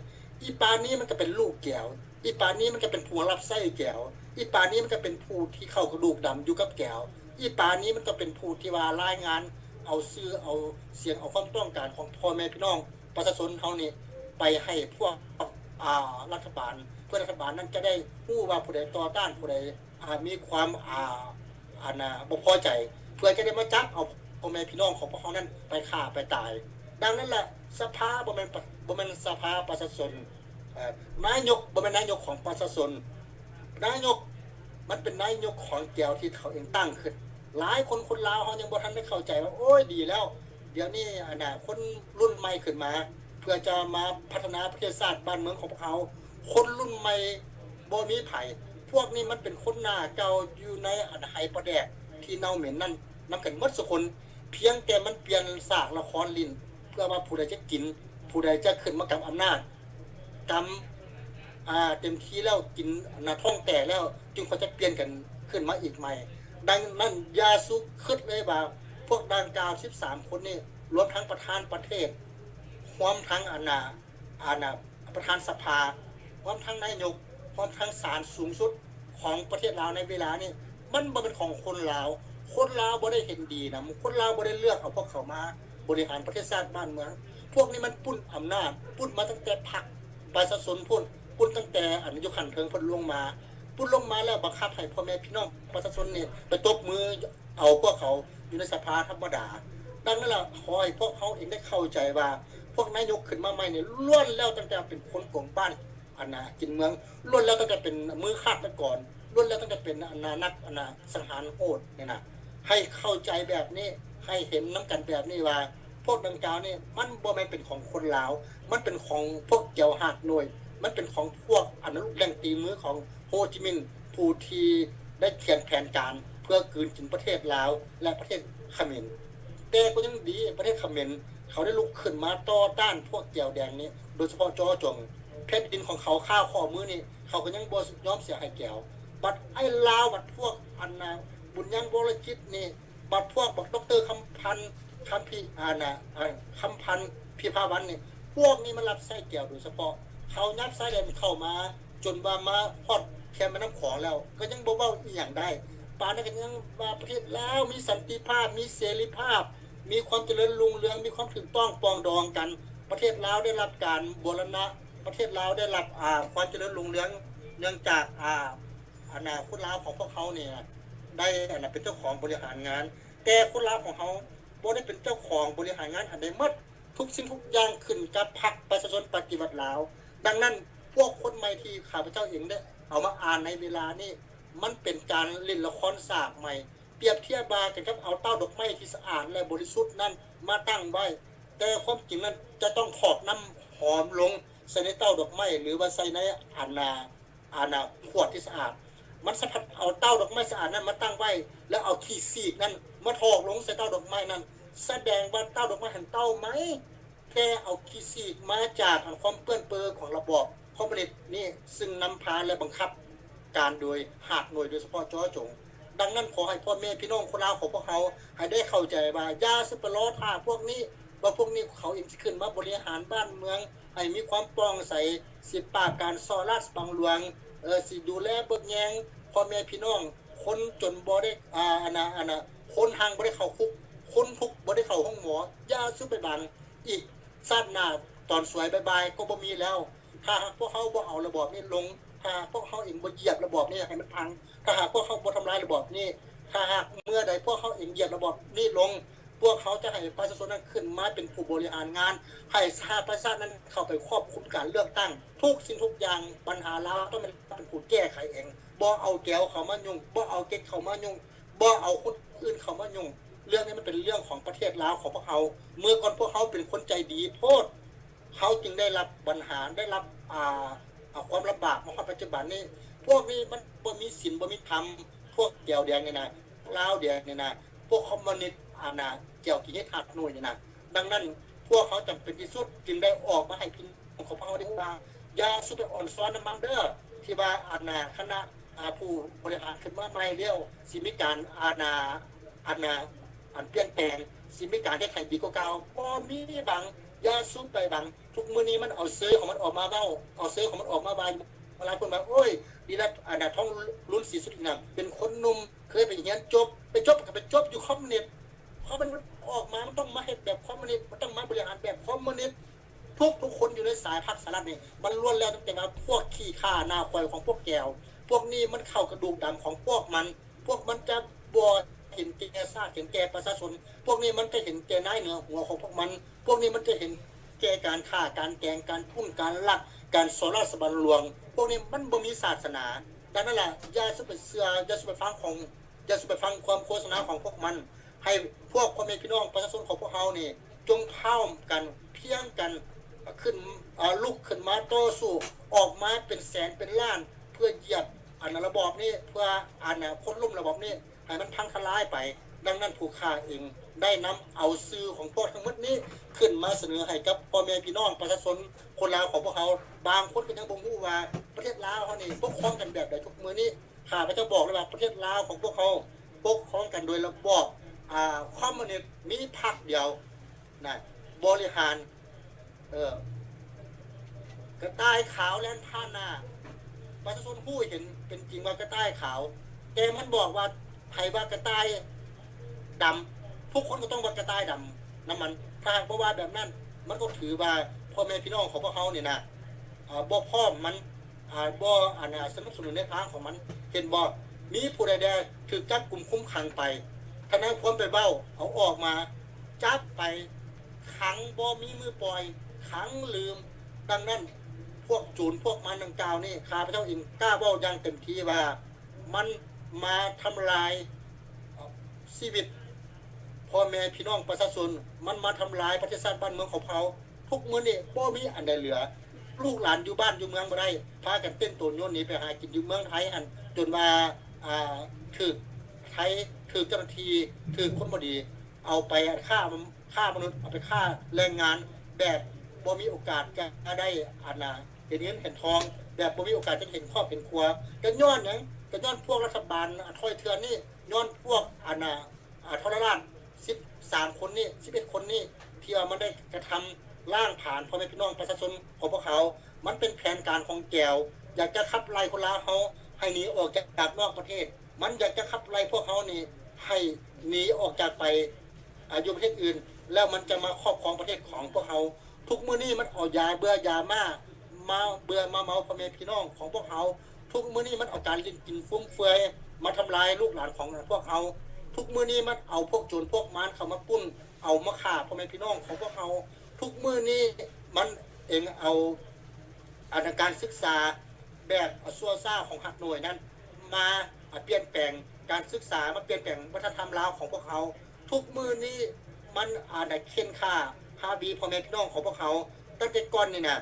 ອີປານີມັນກໍເປັນລູກແກວ, ອີປານີມັນກໍເປັນຜູ້ຮັບໃຊ້ແກວ, ອີປານີມັນກໍເປັນຜູ້ທີ່ເຂົ້າກະດູກດຳຢູ່ກັບແກວ, ອີປານີມັນກໍເປັນຜູ້ທີ່ວ່າລາຍງານເອົາຊື່ເອົາສຽງ ເອົາຄວາມຕ້ອງການຂອງພໍ່ແມ່ພີ່ນ້ອງປະຊາຊົນເຮົານີ້ໄປໃຫ້ພວກ ອາ ລັດຖະບານ ເພື່ອລັດຖະບານນັ້ນຈະໄດ້ຮູ້ວ່າຜູ້ໃດຕໍ່ຕ້ານ ຜູ້ໃດ ອາ ມີຄວາມ ອາ ອັນນະ ບໍ່ພໍໃຈ ເພື່ອຈະໄດ້ມາຈັບເອົາພໍ່ແມ່ພີ່ນ້ອງຂອງພວກເຮົານັ້ນໄປຂ້າໄປຕາຍ. ດັ່ງນັ້ນລະ ສະພາບໍ່ແມ່ນ ບໍ່ແມ່ນສະພາປະຊາຊົນ, ເອີ ນາຍົກບໍ່ແມ່ນນາຍົກຂອງປະຊາຊົນ, ນາຍົກມັນເປັນນາຍົກຂອງແກວທີ່ເຂົາເອງຕັ້ງຂຶ້ນ. ຫຼາຍຄົນ ຄົນລາວເຮົາຍັງບໍ່ທັນໄດ້ເຂົ້າໃຈວ່າ ໂອ້ຍ ດີແລ້ວ ດຽວນີ້ ອັນນະ ຄົນລຸ້ນໃໝ່ຂຶ້ນມາ ເພື່ອຈະມາພັດທະນາປະເທດຊາດບ້ານເມືອງຂອງພວກເຮົາ. ຄົນລຸ້ນໃໝ່ບໍ່ມີໃຜ, ພວກນີ້ມັນເປັນຄົນໜ້າເກົ່າຢູ່ໃນ ອັນ ໄຫປາແດກທີ່ເນົ່າເໝັນນັ້ນນຳກັນໝົດສູ່ຄົນ. ພຽງແຕ່ມັນປ່ຽນສາກລະຄອນຫຼິ້ນ ເພື່ອວ່າຜູ້ໃດຈະກິນ, ຜູ້ໃດຈະຂຶ້ນມາກຳອຳນາດ, ກຳ ອາ ເຕັມທີ່ແລ້ວ ກິນ ອັນນະ ທ້ອງແຕກແລ້ວ ຈຶ່ງຄ່ອຍຈະປ່ຽນກັນຂຶ້ນມາອີກໃໝ່. ດັ່ງນັ້ນ ຢ່າສຸຄິດເລີຍວ່າ ພວກດັ່ງກ່າວສິບສາມຄົນນີ້ ລວມທັງປະທານປະເທດ, ຮວມທັງ ອັນນະ ອັນນະ ປະທານສະພາ, ຮວມທັງນາຍົກ, ຮວມທັງສານສູງສຸດຂອງປະເທດລາວໃນເວລານີ້ ມັນບໍ່ແມ່ນຂອງຄົນລາວ. ຄົນລາວບໍ່ໄດ້ເຫັນດີນຳ, ຄົນລາວບໍ່ໄດ້ເລືອກເອົາພວກເຂົາມາບໍລິຫານປະເທດຊາດບ້ານເມືອງ. ພວກນີ້ມັນປຸ້ນອຳນາດ, ປຸ້ນມາຕັ້ງແຕ່ພັກປະຊາຊົນພຸ້ນ, ປຸ້ນຕັ້ງແຕ່ ອັນ ຢູ່ຂັ້ນເທິງພຸ້ນລົງມາ, ປຸ້ນລົງມາແລ້ວບັງຄັບໃຫ້ພໍ່ແມ່ພີ່ນ້ອງປະຊາຊົນນີ້ໄປຕົບມື ເອົາພວກເຂົາຢູ່ໃນສະພາທຳມະດາ. ດັ່ງນັ້ນລະ ຂໍໃຫ້ພວກເຮົາເອງໄດ້ເຂົ້າໃຈວ່າ ພວກນາຍົກຂຶ້ນມາໃໝ່ນີ້ ລ້ວນແລ້ວຕັ້ງແຕ່ເປັນຄົນໂກງບ້ານ ອັນນະ ກິນເມືອງ, ລ້ວນແລ້ວຕັ້ງແຕ່ເປັນມືຄາດຕະກອນ, ລ້ວນແລ້ວຕັ້ງແຕ່ເປັນ ອັນນະ ນັກ ອັນນະ ສັງຫານໂຫດນີ້ນະ. ໃຫ້ເຂົ້າໃຈແບບນີ້, ໃຫ້ເຫັນນຳກັນແບບນີ້ວ່າ ພວກດັ່ງກ່າວນີ້ມັນບໍ່ແມ່ນເປັນຂອງຄົນລາວ, ມັນເປັນຂອງພວກແກວຮາກໂນຍ, ມັນເປັນຂອງພວກ ອັນນະ ລູກແລ້ງຕີມືຂອງໂຮຈິມິນ ຜູ້ທີ່ໄດ້ຂຽນແຜນການເພື່ອກືນກິນປະເທດລາວ ແລະ ປະເທດຂະເໝນ. ແ ຕ່ກໍຍັງດີ ປະເທດຂະເໝນເຂົາໄດ້ລຸກຂຶ້ນມາຕໍ່ຕ້ານພວກແກວແດງນີ້ ໂດຍສະເພາະຈໍຈໍງ ແຜ່ນດິນຂອງເຂົາຄາວຂໍ້ມືນີ້ ເຂົາກໍຍັງບໍ່ຍອມເສຍໃຫ້ແກວ. ບັດໄອ້ລາວ ບັດພວກອັນນ່າ ບຸນຍັງ ວໍລະຈິດນີ້ ບັດພວກບັກ ດອກເຕີ ຄຳພັນ ຄຳພິ ອັນນ່າ ຄຳພັນ ພິພາວັນນີ້ ພວກນີ້ມັນຮັບໃຊ້ແກວໂດຍສະເພາະ ເຂົາຍັບຊາຍແດນເຂົ້າມາ ຈົນວ່າມາຮອດແຄມແມ່ນ້ຳຂອງແລ້ວ ກໍຍັງບໍ່ເວົ້າອີ່ຫຍັງໄດ້. ປານນັ້ນກໍຍັງວ່າປະເທດລາວມີສັນຕິພາບ ມີເສລີພາບ ມີຄວາມຈະເລີນຮຸ່ງເຮືອງ ມີຄວາມຖືກຕ້ອງປອງດອງກັນ. ປະເທດລາວໄດ້ຮັບການບູລະນະ ປະເທດລາວໄດ້ຮັບ ອາ ຄວາມຈະເລີນຮຸ່ງເຮືອງ ເນື່ອງຈາກ ອາ ອັນນ່າ ຄົນລາວຂອງພວກເຮົານີ້ໄດ້ ອັນນ່າ ເປັນເຈົ້າຂອງບໍລິຫານງານ. ແຕ່ຄົນລາວຂອງເຮົາບໍ່ໄດ້ເປັນເຈົ້າຂອງບໍລິຫານງານອັນໃດໝົດ. ທຸກສິ່ງທຸກຢ່າງຂຶ້ນກັບພັກປະຊາຊົນປະຕິວັດລາວ. ດັ່ງນັ້ນ ພວກຄົນໃໝ່ທີ່ຂ້າພະເຈົ້າເອງໄດ້ເອົາມາອ່ານໃນເວລານີ້ ມັນເປັນການຫຼິ້ນລະຄອນສາກໃໝ່ ປຽບທຽບວ່າກັນກັບເອົາເຕົ້າດອກໄມ້ທີ່ສະອາດ ແລະ ບໍລິສຸດນັ້ນມາຕັ້ງໄວ້, ແຕ່ຄວາມຈິງນັ້ນຈະຕ້ອງຖອກນ້ຳຫອມລົງໃສ່ໃນເຕົ້າດອກໄມ້ ຫຼືວ່າໃສ່ໃນອັນນ່າ ອັນນ່າ ຂວດທີ່ສະອາດ. ມັນສາມາດເອົາເຕົ້າດອກໄມ້ສະອາດນັ້ນມາຕັ້ງໄວ້ ແລ້ວເອົາຂີ້ສີກນັ້ນມາຖອກລົງໃສ່ເຕົ້າດອກໄມ້ນັ້ນ ສະແດງວ່າເຕົ້າດອກໄມ້ຫັ້ນເຕົ້າໃໝ່ ແຕ່ເອົາຂີ້ສີກມາຈາກອັນຄວາມເປື້ອນເປິ້ຂອງລະບອບຄອມມູນິດນີ້ ຊຶ່ງນຳພາ ແລະ ບັງຄັບການໂດຍຮາກໜ່ວຍ ໂດຍສະເພາະຈໍຈົງ. ດັ່ງນັ້ນ ຂໍໃຫ້ພໍ່ແມ່ພີ່ນ້ອງຄົນລາວຂອງພວກເຮົາໃຫ້ໄດ້ເຂົ້າໃຈວ່າ ຢ່າສູ່ໄປລໍຖ້າພວກນີ້ ວ່າພວກນີ້ເຂົາເອງຊິຂຶ້ນມາບໍລິຫານບ້ານເມືອງໃຫ້ມີຄວາມປ່ອງໃສ, ຊິປາບການສໍ້ລາດບັງຫຼວງ, ເອີ ຊິດູແລເບິ່ງແຍງພໍ່ແມ່ພີ່ນ້ອງ, ຄົນຈົນບໍ່ໄດ້ ອາ ອັນນ່າ ອັນນ່າ ຄົນຮັ່ງບໍ່ໄດ້ເຂົ້າຄຸກ, ຄົນທຸກບໍ່ໄດ້ເຂົ້າໂຮງໝໍ. ຢ່າສູ່ໄປບັງ. ອີກຊາດໜ້າຕອນສວຍບາຍໆກໍບໍ່ມີແລ້ວ. ຖ້າຫາກພວກເຮົາບໍ່ເອົາລະບອບນີ້ລົງ, ຖ້າຫາກພວກເຮົາເອງບໍ່ຢຽບລະບອບນີ້ໃຫ້ມັນພັງ, ຖ້າຫາກພວກເຮົາບໍ່ທຳລາຍລະບອບນີ້, ຖ້າຫາກເມື່ອໃດພວກເຮົາເອງຢຽບລະບອບນີ້ລົງ, ພວກເຮົາຈະໃຫ້ປະຊາຊົນນັ້ນຂຶ້ນມາເປັນຜູ້ບໍລິຫານງານ, ໃຫ້ສະຫະປະຊາຊາດນັ້ນເຂົ້າໄປຄວບຄຸມການເລືອກຕັ້ງ. ທຸກສິ່ງທຸກຢ່າງ ບັນຫາລາວຕ້ອງແມ່ນເປັນຜູ້ແກ້ໄຂເອງ, ບໍ່ເອົາແກວເຂົ້າມາຫຍຸ້ງ, ບໍ່ເອົາເກັກເຂົ້າມາຫຍຸ້ງ, ບໍ່ເອົາຄົນອື່ນເຂົ້າມາຫຍຸ້ງ. ເລື່ອງນີ້ມັນເປັນເລື່ອງຂອງປະເທດລາວຂອງພວກເຮົາ. ເມື່ອກ່ອນພວກເຮົາເປັນຄົນໃຈດີໂພດ, ເຮົາຈຶ່ງໄດ້ຮັບບັນຫາ, ໄດ້ຮັບ ອ່າ ຄວາມລຳບາກມາຮອດປັດຈຸບັນນີ້. ພວກນີ້ມັນບໍ່ມີສິນບໍ່ມີທຳ, ພວກແກວແດງນີ້ນະ, ລາວແດງນີ້ນະ, ພວກຄອມມູນິດ ອັນນ່າ ແກວຂີ້ເຫຍື້ອທາດໜ່ວຍນີ້ນະ. ດັ່ງນັ້ນ ພວກເຮົາຈຳເປັນທີ່ສຸດຈຶ່ງໄດ້ອອກມາໃຫ້ພີ່ນ້ອງຂອງພວກເຮົາໄດ້ຮູ້ວ່າ ຢ່າສູ່ໄປອ່ອນຊອນນຳມັນເດີ້ ທີ່ວ່າ ອັນນ່າ ຄະນະ ອາ ຜູ້ບໍລິຫານຂຶ້ນມາໃໝ່ແລ້ວ ຊິມີການ ອັນນ່າ ອັນນ່າ ອັນປ່ຽນແປງ, ຊິມີການເຮັດໃຫ້ດີກວ່າເກົ່າ. ບໍ່ມີບັງ, ຢ່າສູ່ໄປບັງ. ທຸກມື້ນີ້ມັນເອົາເຊີຂອງມັນອອກມາເວົ້າ, ເອົາເຊີຂອງມັນອອກມາວ່າ. ເວລາເພິ່ນວ່າ ໂອ້ຍ ດີລັດ ອັນນ່າ ທອງລຸນສີສຸດນະ ເປັນຄົນໜຸ່ມ ເຄີຍໄປຮຽນຈົບ, ໄປຈົບກໍໄປຈົບຢູ່ຄອມມູນິດ. ເພາະມັນອອກມາ ມັນຕ້ອງມາເຮັດແບບຄອມມູນິດ, ມັນຕ້ອງມາບໍລິຫານແບບຄອມມູນິດ. ທຸກໆຄົນຢູ່ໃນສາຍພັກສະຫະລັດນີ້ ມັນລ້ວນແລ້ວຕັ້ງແຕ່ວ່າພວກຂີ້ຂ້າໜ້າຂວາຍຂອງພວກແກວ. ພວກນີ້ມັນເຂົ້າກະດູກດຳຂອງພວກມັນ. ພວກມັນຈະບໍ່ເຫັນແກ່ຊາດ ເຫັນແກ່ປະຊາຊົນ. ພວກນີ້ມັນຈະເຫັນແກ່ນາຍເໜືອຫົວຂອງພວກມັນ. ພວກນີ້ມັນຈະເຫັນແກ່ການຂ້າ ການແກງ ການປຸ້ນ ການລັກ ການສໍ້ລາດບັງຫຼວງ. ພວກນີ້ມັນບໍ່ມີສາສະໜາ. ດັ່ງນັ້ນລະ ຢ່າສູ່ໄປເຊື່ອ, ຢ່າສູ່ໄປຟັງຂອງ ຢ່າສູ່ໄປຟັງຄວາມໂຄສະນາຂອງພວກມັນ. ໃຫ້ພວກພໍ່ແມ່ພີ່ນ້ອງປະຊາຊົນຂອງພວກເຮົານີ້ ຈົ່ງພ້ອມກັນ, ພຽງກັນ, ຂຶ້ນ, ອາ, ລຸກຂຶ້ນມາຕໍ່ສູ້, ອອກມາເປັນແສນເປັນລ້ານ ເພື່ອຢຽບ ອັນ ລະບອບນີ້, ເພື່ອ ອັນ ໂຄ່ນລົ້ມລະບອບນີ້ໃຫ້ມັນພັງທະລາຍໄປ. ດັ່ງນັ້ນ ຜູ້ຂ້າເອງໄດ້ນຳເອົາສື່ຂອງພວກທັງໝົດນີ້ ຂຶ້ນມາສະເໜີໃຫ້ກັບພໍ່ແມ່ພີ່ນ້ອງປະຊາຊົນຄົນລາວຂອງພວກເຮົາ. ບາງຄົນກໍຍັງບໍ່ຮູ້ວ່າປະເທດລາວເຮົານີ້ປົກຄອງກັນແບບໃດທຸກມື້ນີ້. ຂ້າພະເຈົ້າບອກເລີຍວ່າປະເທດລາວຂອງພວກເຮົາປົກຄອງກັນໂດຍລະບອບ ອາ ຄອມມູນິດ, ມີພັກດຽວນະ ບໍລິຫານ. ເອີ ກະຕ່າຍຂາວແລ່ນຜ່ານໜ້າ, ປະຊາຊົນຮູ້ເຫັນເປັນຈິງວ່າກະຕ່າຍຂາວ, ແຕ່ມັນບອກວ່າ ໃຜວ່າກະຕ່າຍດຳ, ທຸກຄົນກໍຕ້ອງວ່າກະຕ່າຍດຳນຳມັນ. ຖ້າຫາກບໍ່ວ່າແບບນັ້ນ ມັນກໍຖືວ່າພໍ່ແມ່ພີ່ນ້ອງຂອງພວກເຮົານີ້ນະ ອາ ບໍ່ພ້ອມມັນ ອາ ບໍ່ ອັນ ສະໜັບສະໜູນແນວທາງຂອງມັນ. ເຫັນບໍ່? ມີຜູ້ໃດແດ່ຖືກຈັບກຸມຄຸມຂັງໄປ? ທະນາຍຄວາມໄປເວົ້າ ເອົາອອກມາ, ຈັບໄປຂັງ, ບໍ່ມີມື້ປ່ອຍ, ຂັງລືມ. ດັ່ງນັ້ນ ພວກໂຈນພວກມານດັ່ງກ່າວນີ້ ຂ້າພະເຈົ້າເອງກ້າເວົ້າຢ່າງເຕັມທີ່ວ່າ ມັນມາທຳລາຍ ເອີ ຊີວິດພໍ່ແມ່ພີ່ນ້ອງປະຊາຊົນ, ມັນມາທຳລາຍປະເທດຊາດບ້ານເມືອງຂອງເຮົາ. ທຸກມື້ນີ້ບໍ່ມີອັນໃດເຫຼືອ, ລູກຫຼານຢູ່ບ້ານຢູ່ເມືອງບໍ່ໄດ້, ພາກັນເຕັ້ນໂຕໂຍນໜີໄປຫາກິນຢູ່ເມືອງໄທຫັ້ນ, ຈົນວ່າ ອາ ຖືກໄທ, ຖືກເຈົ້າໜ້າທີ່, ຖືກຄົນບໍ່ດີ ເອົາໄປຄ້າ ຄ້າມະນຸດ ເອົາໄປຄ້າແຮງງານ ແບບບໍ່ມີໂອກາດຈະໄດ້ ອັນນ່າ ເຫັນເງິນເຫັນທອງ ແບບບໍ່ມີໂອກາດຈະເຫັນຄອບເຫັນຄົວ. ກໍຍ້ອນຫຍັງ? ກໍຍ້ອນພວກລັດຖະບານ ອາ ຖອຍເຖື່ອນນີ້ ຍ້ອນພວກ ອັນນ່າ ອາ ທໍລະລາດ ສິບສາມຄົນນີ້ ສິບເອັດຄົນນີ້ ທີ່ວ່າມັນໄດ້ກະທຳລ້າງຜານພໍ່ແມ່ພີ່ນ້ອງປະຊາຊົນຂອງພວກເຮົາ. ມັນເປັນແຜນການຂອງແກວ ຢາກຈະຂັບໄລ່ຄົນລາວເຮົາໃຫ້ໜີອອກຈາກນອກປະເທດ. ມັນຢາກຈະຂັບໄລ່ພວກເຮົານີ້ໃຫ້ໜີອອກຈາກໄປ ອາ ຢູ່ປະເທດອື່ນ ແລ້ວມັນຈະມາຄອບຄອງປະເທດຂອງພວກເຮົາ. ທຸກມື້ນີ້ມັນເອົາຢາເບື່ອຢາມ້າ ມາເບື່ອມາເມົາພໍ່ແມ່ພີ່ນ້ອງຂອງພວກເຮົາ. ທຸກມື້ນີ້ມັນເອົາການຫຼິ້ນກິນຟຸມເຟືອຍມາທຳລາຍລູກຫຼານຂອງພວກເຮົາ. ທຸກມື້ນີ້ມັນເອົາພວກໂຈນພວກມານເຂົ້າມາປຸ້ນ ເອົາມາຂ້າພໍ່ແມ່ພີ່ນ້ອງຂອງພວກເຮົາ. ທຸກມື້ນີ້ມັນເອງເອົາ ອັນການສຶກສາແບບຊົ່ວຊ້າຂອງຮັກໜ່ວຍນັ້ນ ມາ ອາ ປ່ຽນແປງການສຶກສາ ມາປ່ຽນແປງວັດທະນະທຳລາວຂອງພວກເຮົາ. ທຸກມື້ນີ້ມັນ ອາ ໄດ້ເຂັ່ນຂ້າຮາບີພໍ່ແມ່ພີ່ນ້ອງຂອງພວກເຮົາ. ຕັ້ງແຕ່ກ່ອນນີ້ນະ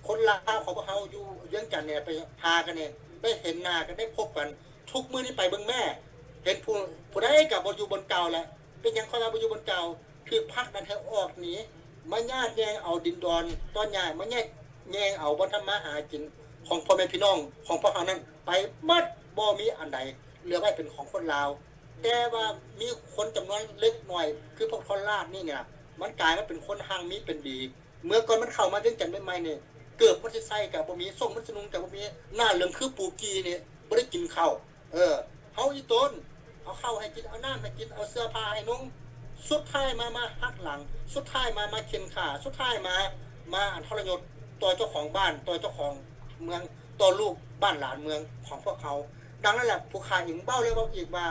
ຄົນລາວຂອງພວກເຮົາຢູ່ວຽງຈັນນີ້ ໄປຫາກັນນີ້ ໄດ້ເຫັນໜ້າກັນ ໄດ້ພົບກັນ. ທຸກມື້ນີ້ໄປເບິ່ງແມ້ ເຫັນຜູ້ ຜູ້ໃດກໍບໍ່ຢູ່ບ່ອນເກົ່າແລ້ວ. ເປັນຫຍັງຂ້ອຍວ່າບໍ່ຢູ່ບ່ອນເກົ່າ? ຖືກຜັກດັນໃຫ້ອອກໜີ ມາຍາດແຍ່ງເອົາດິນດອນຕອນຫຍ້າ ມາແຍ່ງ ແຍ່ງເອົາບ່ອນທຳມາຫາກິນຂອງພໍ່ແມ່ພີ່ນ້ອງຂອງພວກເຮົານັ້ນໄປໝົດ ບໍ່ມີອັນໃດເຫຼືອໄວ້ເປັນຂອງຄົນລາວ. ແຕ່ວ່າມີຄົນຈຳນວນເລັກນ້ອຍ ຄືພວກທໍລະລາດນີ້ນະ ມັນກາຍມາເປັນຄົນຮັ່ງມີເປັນດີ. ເມື່ອກ່ອນມັນເຂົ້າມາວຽງຈັນໃໝ່ໆນີ້ ເກີບມັນຊິໃສ່ກໍບໍ່ມີ ສົ້ງມັນຊິນຸ່ງກໍບໍ່ມີ ໜ້າເຫຼືອງຄືປູກີນີ້ ບໍ່ໄດ້ກິນເຂົ້າ. ເອີ ເຮົາອີ່ຕົນ ເອົາເຂົ້າໃຫ້ກິນ ເອົານ້ຳໃຫ້ກິນ ເອົາເສື້ອຜ້າໃຫ້ນຸ່ງ ສຸດທ້າຍມາ ມາຫັກຫຼັງ ສຸດທ້າຍມາ ມາເຂັ່ນຂ້າ ສຸດທ້າຍມາ ມາອັນທໍລະຍົດຕໍ່ເຈົ້າຂອງບ້ານ ຕໍ່ເຈົ້າຂອງເມືອງ ຕໍ່ລູກບ້ານຫຼານເມືອງຂອງພວກເຮົາ. ດັ່ງນັ້ນແຫຼະ ຜູ້ຂ້າເອງເວົ້າແລ້ວເວົ້າອີກວ່າ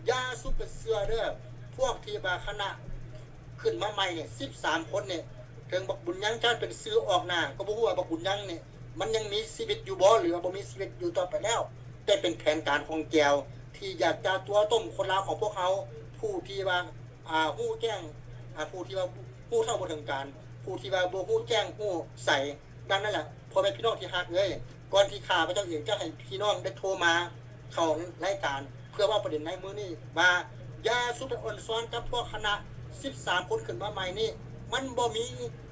ຢ່າສູ່ໄປເຊື່ອເດີ້ ພວກທີ່ວ່າຄະນະຂຶ້ນມາໃໝ່ນີ້ ສິບສາມຄົນນີ້ ເຖິງບັກບຸນຍັງຈະເປັນຊື່ອອກໜ້າ ກໍບໍ່ຮູ້ວ່າບັກບຸນຍັງນີ້ ມັນຍັງມີຊີວິດຢູ່ບໍ່ ຫຼືວ່າບໍ່ມີຊີວິດຢູ່ຕໍ່ໄປແລ້ວ. ແຕ່ເປັນແຜນການຂອງແກວ ທີ່ຢາກຈະຕົວະຕົ້ມຄົນລາວຂອງພວກເຮົາ ຜູ້ທີ່ວ່າ ອາ ຮູ້ແຈ້ງ ອາ ຜູ້ທີ່ວ່າຮູ້ເທົ່າບໍ່ເຖິງການ ຜູ້ທີ່ວ່າບໍ່ຮູ້ແຈ້ງຮູ້ໃສ. ດັ່ງນັ້ນແຫຼະ ພໍ່ແມ່ພີ່ນ້ອງທີ່ຮັກເອີຍ ກ່ອນທີ່ຂ້າພະເຈົ້າເອງຈະໃຫ້ພີ່ນ້ອງໄດ້ໂທມາເຂົ້າລາຍການ ເພື່ອເວົ້າປະເດັນໃນມື້ນີ້ວ່າ ຢ່າສູ່ໄປອ່ອນຊອນກັບພວກຄະນະສິບສາມຄົນຂຶ້ນມາໃໝ່ນີ້ ມັນບໍ່ມີ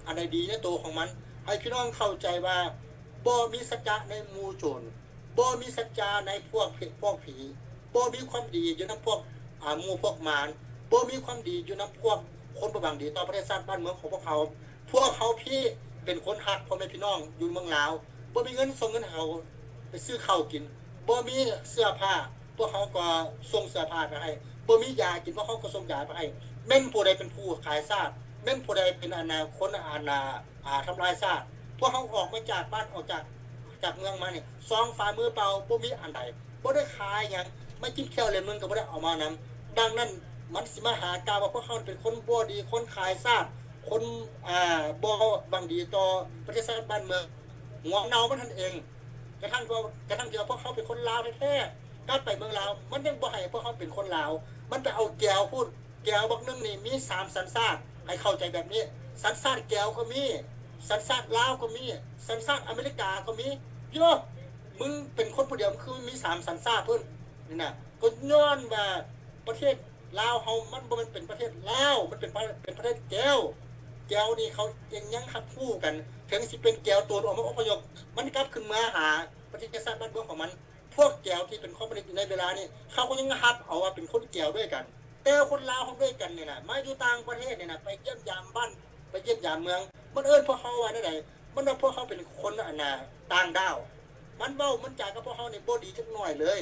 ອັນໃດດີໃນໂຕຂອງມັນ. ໃຫ້ພີ່ນ້ອງເຂົ້າໃຈວ່າ ບໍ່ມີສັດຈະໃນໝູ່ໂຈນ ບໍ່ມີສັດຈາໃນພວກເພດພວກຜີ, ບໍ່ມີຄວາມດີຢູ່ນຳພວກ ອາ ໝູ່ພວກມານ, ບໍ່ມີຄວາມດີຢູ່ນຳພວກຄົນບໍ່ຫວັງດີຕໍ່ປະເທດຊາດບ້ານເມືອງຂອງພວກເຮົາ. ພວກເຮົາພີ້ເປັນຄົນຮັກພໍ່ແມ່ພີ່ນ້ອງຢູ່ເມືອງລາວ, ບໍ່ມີເງິນສົ່ງເງິນໃຫ້ເຂົາໄປຊື້ເຂົ້າກິນ, ບໍ່ມີເສື້ອຜ້າ ພວກເຮົາກໍສົ່ງເສື້ອຜ້າໄປໃຫ້, ບໍ່ມີຢາກິນ ພວກເຮົາກໍສົ່ງຢາໄປໃຫ້. ແມ່ນຜູ້ໃດເປັນຜູ້ຂາຍຊາດ? ແມ່ນຜູ້ໃດເປັນ ອັນນ່າ ຄົນ ອັນນ່າ ອາ ທຳລາຍຊາດ? ພວກເຮົາອອກມາຈາກບ້ານ ອອກຈາກ ຈາກເມືອງມານີ້ ສອງຝ່າມືເປົ່າ ບໍ່ມີອັນໃດ ບໍ່ໄດ້ຂາຍຫຍັງ ໄມ້ຈິ້ມແຂ້ວເຫຼັ້ມໜຶ່ງກໍບໍ່ໄດ້ເອົາມານຳ. ດັ່ງນັ້ນ ມັນຊິມາຫາກ່າວວ່າພວກເຮົາເປັນຄົນບໍ່ດີ ຄົນຂາຍຊາດ ຄົນ ອາ ບໍ່ຫວັງດີຕໍ່ປະເທດຊາດບ້ານເມືອງ ຫົວເນົ່າມັນຫັ້ນເອງ. ກະທັ່ງ ກະທັ່ງທີ່ວ່າພວກເຮົາເປັນຄົນລາວແທ້ໆ ກັບໄປເມືອງລາວ ມັນຍັງບໍ່ໃຫ້ພວກເຮົາເປັນຄົນລາວ ມັນໄປເອົາແກວພຸ້ນ ແກວບັກໜຶ່ງນີ້ມີສາມສັນຊາດ ໃຫ້ເຂົ້າໃຈແບບນີ້. ສັນຊາດແກວກໍມີ, ສັນຊາດລາວກໍມີ, ສັນຊາດອາເມລິກາກໍມີ. ໂຢ ມຶງເປັນຄົນຜູ້ດຽວ ມຶງຄືມີສາມສັນຊາດພຸ້ນ? ນີ້ນະ ກໍຍ້ອນວ່າປະເທດລາວເຮົາ ມັນບໍ່ແມ່ນເປັນປະເທດລາວ ມັນເປັນປະ ເປັນປະເທດແກວ. ແກວນີ້ເຂົາເອງຍັງຮັບຮູ້ກັນ ເຖິງຊິເປັນແກວໂຕນອອກມາອົບພະຍົບ ມັນກັບຄືນມາຫາປະເທດຊາດບ້ານເມືອງຂອງມັນ. ພວກແກວທີ່ເປັນຄອມມູນິດຢູ່ໃນເວລານີ້ ເຂົາກໍຍັງຮັບເອົາວ່າເປັນຄົນແກວດ້ວຍກັນ. ແຕ່ຄົນລາວເຮົາດ້ວຍກັນນີ້ນະ ມາຢູ່ຕ່າງປະເທດນີ້ນະ ໄປຢ້ຽມຢາມບ້ານ ໄປຢ້ຽມຢາມເມືອງ ມັນເອີ້ນພວກເຮົາວ່າແນວໃດ? ມັນວ່າພວກເຮົາເປັນຄົນ ອັນນ່າ ຕ່າງດ້າວ. ມັນເວົ້າມັນຈາກັບພວກເຮົານີ້ບໍ່ດີຈັກໜ້ອຍເລີຍ.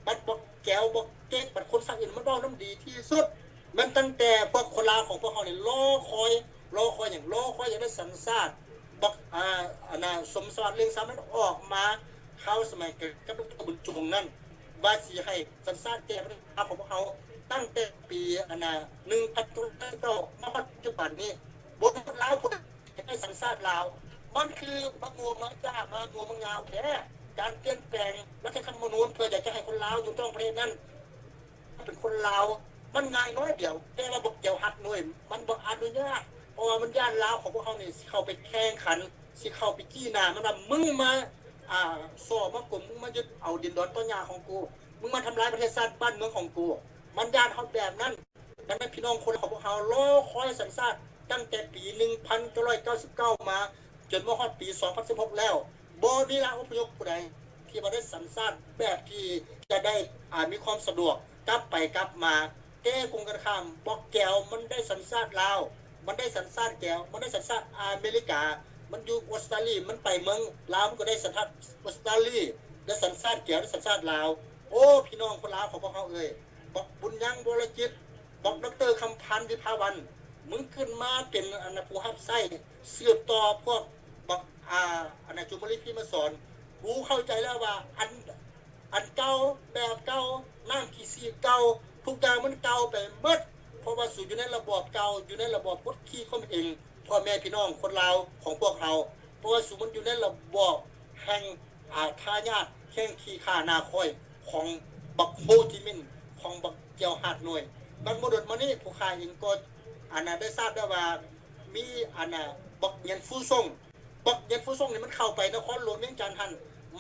ບັດບັກແກວ ບັກເກັກ ບັດຄົນຊາດອື່ນ ມັນເວົ້ານຳດີທີ່ສຸດ. ແມ່ນຕັ້ງແຕ່ພວກຄົນລາວຂອງພວກເຮົານີ້ລໍຄອຍ ລໍຄອຍຫຍັງ? ລໍຄອຍຢາກໄດ້ສັນຊາດ ບັກ ອາ ອັນນ່າ ສົມສະຫວັດ ເລື່ອງສາມາດອອກມາ ຄາວສະໄໝກັບ ກັບດອກເຕີ ບຸນຈຸງນັ້ນ ວ່າຊິໃຫ້ສັນຊາດແກ່ປະເທດລາວຂອງພວກເຮົາ ຕັ້ງແຕ່ປີ ອັນນ່າ ໜຶ່ງພັນເກົ້າຮ້ອຍເກົ້າ ມາຮອດປັດຈຸບັນນີ້ ບໍ່ມີຄົນລາວຜູ້ໃດຢາກໄດ້ສັນຊາດລາວ. ມັນຄືບັກງົວມາຈ້າ ບັກງົວມາຍາວແທ້ ການປ່ຽນແປງລັດຖະທຳມະນູນ ເພື່ອຢາກຈະໃຫ້ຄົນລາວຢູ່ນອກປະເທດນັ້ນ ເປັນຄົນລາວ ມັນງ່າຍນ້ອຍດຽວ. ແຕ່ວ່າບັກແກວຮັກໜ່ວຍ ມັນບໍ່ອະນຸຍາດ ເພາະວ່າມັນຢ້ານລາວຂອງພວກເຮົານີ້ຊິເຂົ້າໄປແຂ່ງຂັນ ຊິເຂົ້າໄປຈີ້ໜ້າມັນວ່າ ມຶງມາ ອາ ສໍ້ມາກົມ ມຶງມາຍຶດເອົາດິນດອນຕອນຫຍ້າຂອງກູ ມຶງມາທຳລາຍປະເທດຊາດບ້ານເມືອງຂອງກູ. ມັນຢ້ານເຮົາແບບນັ້ນ. ດັ່ງນັ້ນ ພີ່ນ້ອງຄົນຂອງພວກເຮົາລໍຄອຍສັນຊາດຕັ້ງແຕ່ປີໜຶ່ງພັນເກົ້າຮ້ອຍເກົ້າສິບເກົ້າມາ ຈົນມາຮອດປີສອງພັນສິບຫົກແລ້ວ ບໍ່ມີລາວອົບພະຍົບຜູ້ໃດທີ່ວ່າໄດ້ສັນຊາດແບບທີ່ຈະໄດ້ ອາ ມີຄວາມສະດວກກັບໄປກັບມາ. ແຕ່ກົງກັນຂ້າມ ບັກແກວມັນໄດ້ສັນຊາດລາວ, ມັນໄດ້ສັນຊາດແກວ, ມັນໄດ້ສັນຊາດອາເມລິກາ, ມັນຢູ່ອົດສະຕາລີ, ມັນໄປເມືອງລາວ ມັນກໍໄດ້ສັນຊາດອົດສະຕາລີ, ໄດ້ສັນຊາດແກວ, ໄດ້ສັນຊາດລາວ. ໂອ້ ພີ່ນ້ອງຄົນລາວຂອງພວກເຮົາເອີຍ, ບັກບຸນຍັງ ວໍລະຈິດ, ບັກດັອກເຕີ ຄຳພັນ ວິພາວັນ, ມຶງຂຶ້ນມາເປັນ ອັນນະ ຜູ້ຮັບໃຊ້ ສືບຕໍ່ພວກບັກ ອາ ອັນນະ ຈູມມະລີ ພິມມະສອນ. ກູເຂົ້າໃຈແລ້ວວ່າ ອັນ ອັນເກົ່າ ແບບເກົ່າ ນ້ຳຂີ້ສີເກົ່າ ທຸກຢ່າງມັນເກົ່າໄປໝົດ ເພາະວ່າສູຢູ່ໃນລະບອບເກົ່າ ຢູ່ໃນລະບອບກົດຂີ່ຂົ່ມເຫງ ພໍ່ແມ່ພີ່ນ້ອງຄົນລາວຂອງພວກເຮົາ ເພາະວ່າສູມັນຢູ່ໃນລະບອບແຫ່ງ ອາ ທາຍາດແຫ່ງຂີ້ຂ້າໜ້າຂ້ອຍຂອງບັກໂຮຈິມິນ ຂອງບັກແກວຮາດໂນ້ຍ. ບັກບໍ່ດົນມານີ້ ພວກຂ້າເອງກໍ ອັນນະ ໄດ້ຊາບແລ້ວວ່າ ມີ ອັນນະ ບັກຫງຽນຟູຊົງ ບັກຫງຽນຟູຊົງນີ້ ມັນເຂົ້າໄປນະຄອນຫຼວງວຽງຈັນຫັ້ນ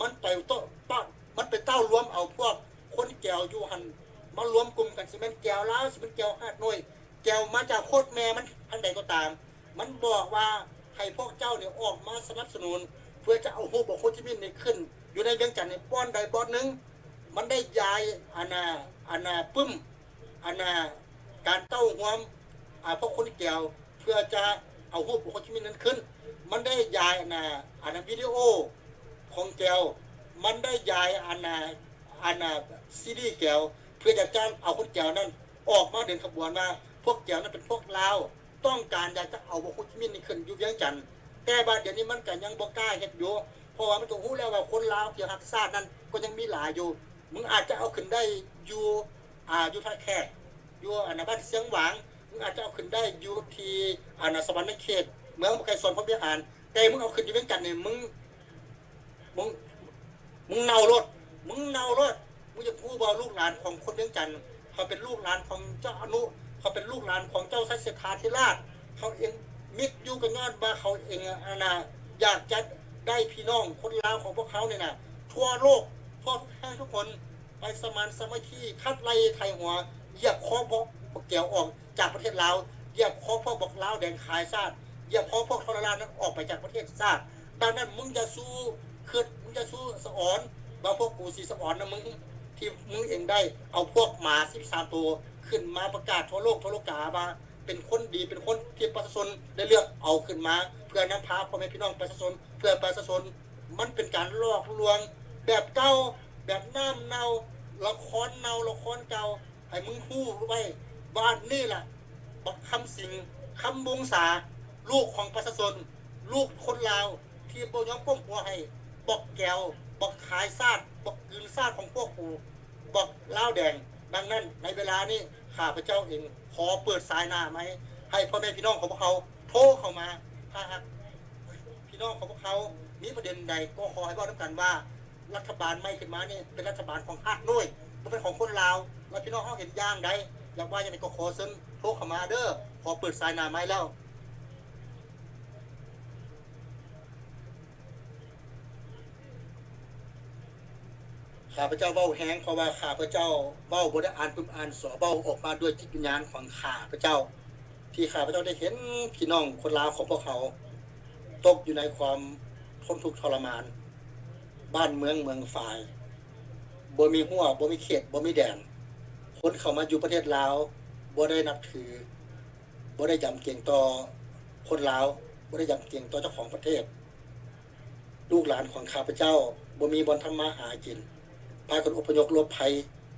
ມັນໄປໂຕະປະ ມັນໄປເຕົ້າລວມເອົາພວກຄົນແກວຢູ່ຫັ້ນ ມາລວມກຸ່ມກັນ ຊິແມ່ນແກວລາວ ຊິແມ່ນແກວຮາດໂນ້ຍ ແກວມາຈາກໂຄດແມ່ມັນທາງໃດກໍຕາມ ມັນບອກວ່າໃຫ້ພວກເຈົ້ານີ້ອອກມາສະໜັບສະໜູນ ເພື່ອຈະເອົາຮູບຂອງໂຮຈິມິນນີ້ຂຶ້ນຢູ່ໃນວຽງຈັນນີ້ ບ່ອນໃດບ່ອນໜຶ່ງ. ມັນໄດ້ຢາຍ ອັນນະ ອັນນະ ປຶ້ມ ອັນນະ ການເຕົ້າຮວມ ອາ ພວກຄົນແກວ ເພື່ອຈະເອົາຮູບຂອງໂຮຈິມິນນັ້ນຂຶ້ນ. ມັນໄດ້ຢາຍ ອັນນະ ອັນນະ ວິດີໂອຂອງແກວ, ມັນໄດ້ຢາຍ ອັນນະ ອັນນະ ຊີດີແກວ ເພື່ອຢາກຈະເອົາຄົນແກວນັ້ນອອກມາເດີນຂະບວນວ່າ ພວກແກວນັ້ນເປັນພວກລາວ ຕ້ອງການຢາກຈະເອົາໂຮຈິມິນນີ້ຂຶ້ນຢູ່ວຽງຈັນ. ແຕ່ວ່າດຽວນີ້ມັນກະຍັງບໍ່ກ້າເຮັດຢູ່ ເພາະວ່າມັນກໍຮູ້ແລ້ວວ່າຄົນລາວທີ່ຮັກຊາດນັ້ນກໍຍັງມີຫຼາຍຢູ່. ມຶງອາດຈະເອົາຂຶ້ນໄດ້ຢູ່ ອາ ຢູ່ທ່າແຂກ ຢູ່ ອັນນະ ບ້ານຊຽງຫວາງ, ມຶງອາດຈະເອົາຂຶ້ນໄດ້ຢູ່ທີ່ ອັນນະ ສະຫວັນນະເຂດ ເມືອງບໍ່ໄກສອນ ພົມວິຫານ, ແຕ່ມຶງເອົາຂຶ້ນຢູ່ວຽງຈັນນີ້ ມຶງ ມຶງ ມຶງເນົ່າໂລດ ມຶງເນົ່າໂລດ. ມຶງຢາກຮູ້ບໍ່ ລູກຫຼານຂອງຄົນວຽງຈັນ ເຂົາເປັນລູກຫຼານຂອງເຈົ້າອະນຸ ເຂົາເປັນລູກຫຼານຂອງເຈົ້າໄຊເສດຖາທິລາດ ເຂົາເອງມິດຢູ່ກໍຍ້ອນວ່າເຂົາເອງ ອັນນະ ຢາກຈະໄດ້ພີ່ນ້ອງຄົນລາວຂອງພວກເຂົານີ້ນະ ທົ່ວໂລກ ທົ່ວທຸກແຫ່ງທຸກຄົນ ໄປສະໝານສາມັກຄີ ຂັບໄລ່ໄຖຫົວ ຢຽບຄໍພວກບັກແກວອອກຈາກປະເທດລາວ, ຢຽບຄໍພວກບັກລາວແດງຂາຍຊາດ, ຢຽບຄໍພວກທໍລະລານນັ້ນອອກໄປຈາກປະເທດຊາດ. ດັ່ງນັ້ນ ມຶງຢ່າສູ່ຄິດ, ມຶງຢ່າສູ່ສະອອນວ່າພວກກູຊິສະອອນນຳມຶງ ທີ່ມຶງເອງໄດ້ເອົາພວກໝາສິບສາມໂຕຂຶ້ນມາປະກາດທົ່ວໂລກທົ່ວໂລກາວ່າ ເປັນຄົນດີ ເປັນຄົນທີ່ປະຊາຊົນໄດ້ເລືອກເອົາຂຶ້ນມາ ເພື່ອນຳພາພໍ່ແມ່ພີ່ນ້ອງປະຊາຊົນ ເພື່ອປະຊາຊົນ. ມັນເປັນການຫຼອກລວງແບບເກົ່າ ແບບນ້ຳເນົ່າ ລະຄອນເນົ່າ ລະຄອນເກົ່າ. ໃຫ້ມຶງຮູ້ໄວ້ວ່ານີ້ລະ ບັກຄຳສິງ ຄຳວົງສາ ລູກຂອງປະຊາຊົນ ລູກຄົນລາວ ທີ່ບໍ່ຍອມກົ້ມຫົວໃຫ້ບັກແກວ ບັກຂາຍຊາດ ບັກກືນຊາດຂອງພວກກູ ບັກລາວແດງ. ດັ່ງນັ້ນ ໃນເວລານີ້ ຂ້າພະເຈົ້າເອງຂໍເປີດສາຍໜ້າໄມ ໃຫ້ພໍ່ແມ່ພີ່ນ້ອງຂອງພວກເຮົາໂທເຂົ້າມາ. ຖ້າຫາກພີ່ນ້ອງຂອງພວກເຮົາມີປະເດັນໃດ ກໍຂໍໃຫ້ເວົ້ານຳກັນວ່າ ລັດຖະບານໃໝ່ຂຶ້ນມານີ້ ເປັນລັດຖະບານຂອງຮາດໂນ້ຍ ບໍ່ແມ່ນຂອງຄົນລາວ. ແລະ ພີ່ນ້ອງເຮົາເຫັນຢ່າງໃດ ຢາກວ່າຢ່າງໃດ ກໍຂໍເຊີນໂທເຂົ້າມາເດີ້. ຂໍເປີດສາຍໜ້າໄມແລ້ວ. ຂ້າພະເຈົ້າເວົ້າແຮງ ເພາະວ່າຂ້າພະເຈົ້າເວົ້າບໍ່ໄດ້ອ່ານປຶ້ມອ່ານສໍ ເວົ້າອອກມາດ້ວຍຈິດວິນຍານຂອງຂ້າພະເຈົ້າ ທີ່ຂ້າພະເຈົ້າໄດ້ເຫັນພີ່ນ້ອງຄົນລາວຂອງພວກເຮົາຕົກຢູ່ໃນຄວາມທົນທຸກທໍລະມານ, ບ້ານເມືອງເມືອງຝາຍ ບໍ່ມີຮົ້ວ ບໍ່ມີເຂດ ບໍ່ມີແດນ, ຄົນເຂົ້າມາຢູ່ປະເທດລາວບໍ່ໄດ້ນັບຖື ບໍ່ໄດ້ຢຳເກງຕໍ່ຄົນລາວ, ບໍ່ໄດ້ຢຳເກງຕໍ່ເຈົ້າຂອງປະເທດ. ລູກຫຼານຂອງຂ້າພະເຈົ້າບໍ່ມີບ່ອນທຳມາຫາກິນ, ພາກັນອົບພະຍົບຫຼົບໄພ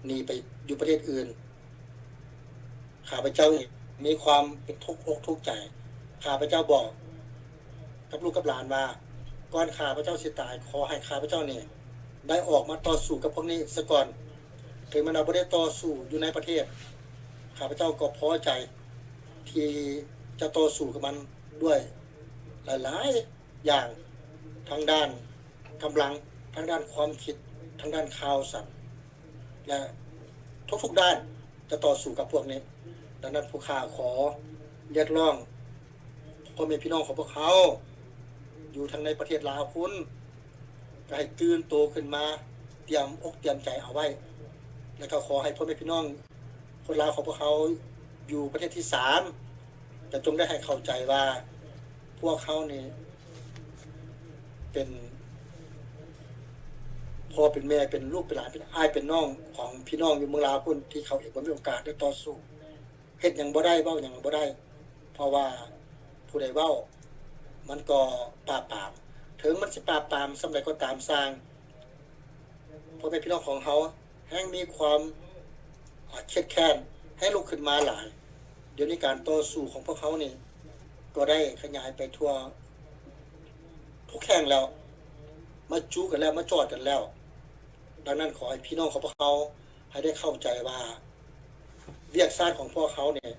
ໜີໄປຢູ່ປະເທດອື່ນ. ຂ້າພະເຈົ້ານີ້ມີຄວາມເປັນທຸກອົກທຸກໃຈ. ຂ້າພະເຈົ້າບອກກັບລູກກັບຫຼານວ່າ ກ່ອນຂ້າພະເຈົ້າຊິຕາຍ ຂໍໃຫ້ຂ້າພະເຈົ້ານີ້ໄດ້ອອກມາຕໍ່ສູ້ກັບພວກນີ້ສາກ່ອນ. ເຖິງແມ່ນວ່າບໍ່ໄດ້ຕໍ່ສູ້ຢູ່ໃນປະເທດ, ຂ້າພະເຈົ້າກໍພໍໃຈທີ່ຈະຕໍ່ສູ້ກັບມັນດ້ວຍຫຼາຍໆຢ່າງ, ທາງດ້ານກຳລັງ, ທາງດ້ານຄວາມຄິດ, ທາງດ້ານຂ່າວສານ ແລະ ທຸກໆດ້ານຈະຕໍ່ສູ້ກັບພວກນີ້. ດັ່ງນັ້ນ ພວກຂ້າຂໍຮຽກຮ້ອງພໍ່ແມ່ພີ່ນ້ອງຂອງພວກເຮົາຢູ່ທາງໃນປະເທດລາວພຸ້ນ ກໍໃຫ້ຕື່ນໂຕຂຶ້ນມາ, ຕຽມອົກຕຽມໃຈເອົາໄວ້ ແລະ ກໍຂໍໃຫ້ພໍ່ແມ່ພີ່ນ້ອງຄົນລາວຂອງພວກເຮົາ ຢູ່ປະເທດທີສາມ ຈະຈົ່ງໄດ້ໃຫ້ເຂົ້າໃຈວ່າ ພວກເຮົານີ້ເປັນພໍ່ເປັນແມ່ ເປັນລູກເປັນຫຼານ ເປັນອ້າຍເປັນນ້ອງຂອງພີ່ນ້ອງຢູ່ເມືອງລາວພຸ້ນ ທີ່ເຂົາເອງບໍ່ມີໂອກາດໄດ້ຕໍ່ສູ້ ເຮັດຫຍັງບໍ່ໄດ້ ເວົ້າຫຍັງບໍ່ໄດ້ ເພາະວ່າຜູ້ໃດເວົ້າ ມັນກໍປາບປາມ ເຖິງມັນຊິປາບປາມສ່ຳໃດກໍຕາມຊ່າງ ພໍ່ແມ່ພີ່ນ້ອງຂອງເຮົາແຮ່ງມີຄວາມ ອາ ຄຽດແຄ້ນ ແຮ່ງລຸກຂຶ້ນມາຫຼາຍ. ດຽວນີ້ການຕໍ່ສູ້ຂອງພວກເຮົານີ້ ກໍໄດ້ຂະຫຍາຍໄປທົ່ວທຸກແຫ່ງແລ້ວ ມາຈູກັນແລ້ວ ມາຈອດກັນແລ້ວ. ດັ່ງນັ້ນ ຂໍໃຫ້ພີ່ນ້ອງຂອງພວກເຮົາໃຫ້ໄດ້ເຂົ້າໃຈວ່າ ວຽກຊາດຂອງພວກເຮົານີ້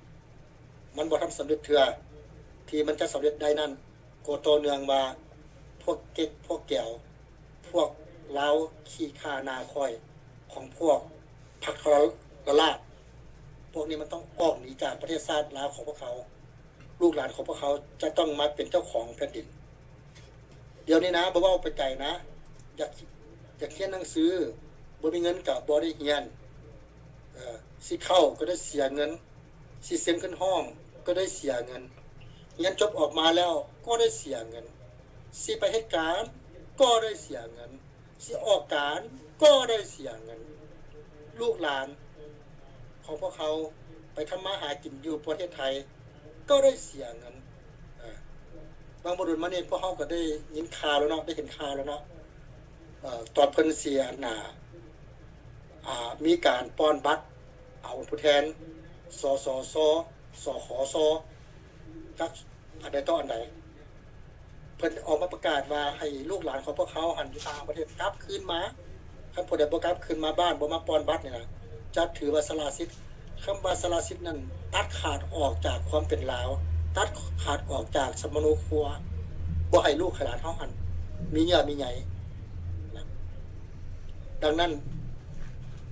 ມັນບໍ່ທັນສຳເລັດເທື່ອ ທີ່ມັນຈະສຳເລັດໄດ້ນັ້ນ ກໍຕໍ່ເນື່ອງວ່າ ພວກເກັກ ພວກແກວ ພວກລາວຂີ້ຂ້າໜ້າຂ້ອຍ ຂອງພວກພັກທໍລະລາດ ພວກນີ້ມັນຕ້ອງອອກໜີຈາກປະເທດຊາດລາວຂອງພວກເຮົາ. ລູກຫຼານຂອງພວກເຮົາຈະຕ້ອງມາເປັນເຈົ້າຂອງແຜ່ນດິນ. ດຽວນີ້ນະ ບໍ່ເວົ້າໄປໄກນະ ຢາກ ຢາກຮຽນໜັງສື ບໍ່ມີເງິນກໍບໍ່ໄດ້ຮຽນ ເອີ ຊິເຂົ້າກໍໄດ້ເສຍເງິນ ຊິເຊັງຂຶ້ນຫ້ອງກໍໄດ້ເສຍເງິນ ຮຽນຈົບອອກມາແລ້ວກໍໄດ້ເສຍເງິນ ຊິໄປເຮັດການກໍໄດ້ເສຍເງິນ ຊິອອກການກໍໄດ້ເສຍເງິນ ລູກຫຼານຂອງພວກເຮົາໄປທຳມາຫາກິນຢູ່ປະເທດໄທກໍໄດ້ເສຍເງິນ. ເອີ ບາງບໍ່ດົນມານີ້ ພວກເຮົາກໍໄດ້ຍິນຂ່າວແລ້ວເນາະ ໄດ້ເຫັນຂ່າວແລ້ວເນາະ ເອີ ຕອນເພິ່ນເສຍ ອັນນ່າ ອ່າ ມີການປ່ອນບັດເອົາຜູ້ແທນ ສສຊ ສຂຊ ຈັກອັນໃດຕໍ່ອັນໃດ ເພິ່ນອອກມາປະກາດວ່າໃຫ້ລູກຫຼານຂອງພວກເຮົາຫັ້ນຢູ່ຕ່າງປະເທດກັບຄືນມາ ຄັນຜູ້ໃດບໍ່ກັບຄືນມາບ້ານ ບໍ່ມາປ່ອນບັດນີ້ນະ ຈະຖືວ່າສະຫຼະສິດ. ຄຳວ່າສະຫຼະສິດນັ້ນ ຕັດຂາດອອກຈາກຄວາມເປັນລາວ ຕັດຂາດອອກຈາກສຳມະໂນຄົວ ບໍ່ໃຫ້ລູກໃຫ້ຫຼານເຮົາຫັ້ນມີເຫຍື່ອມີໃຍ. ດັ່ງນັ້ນ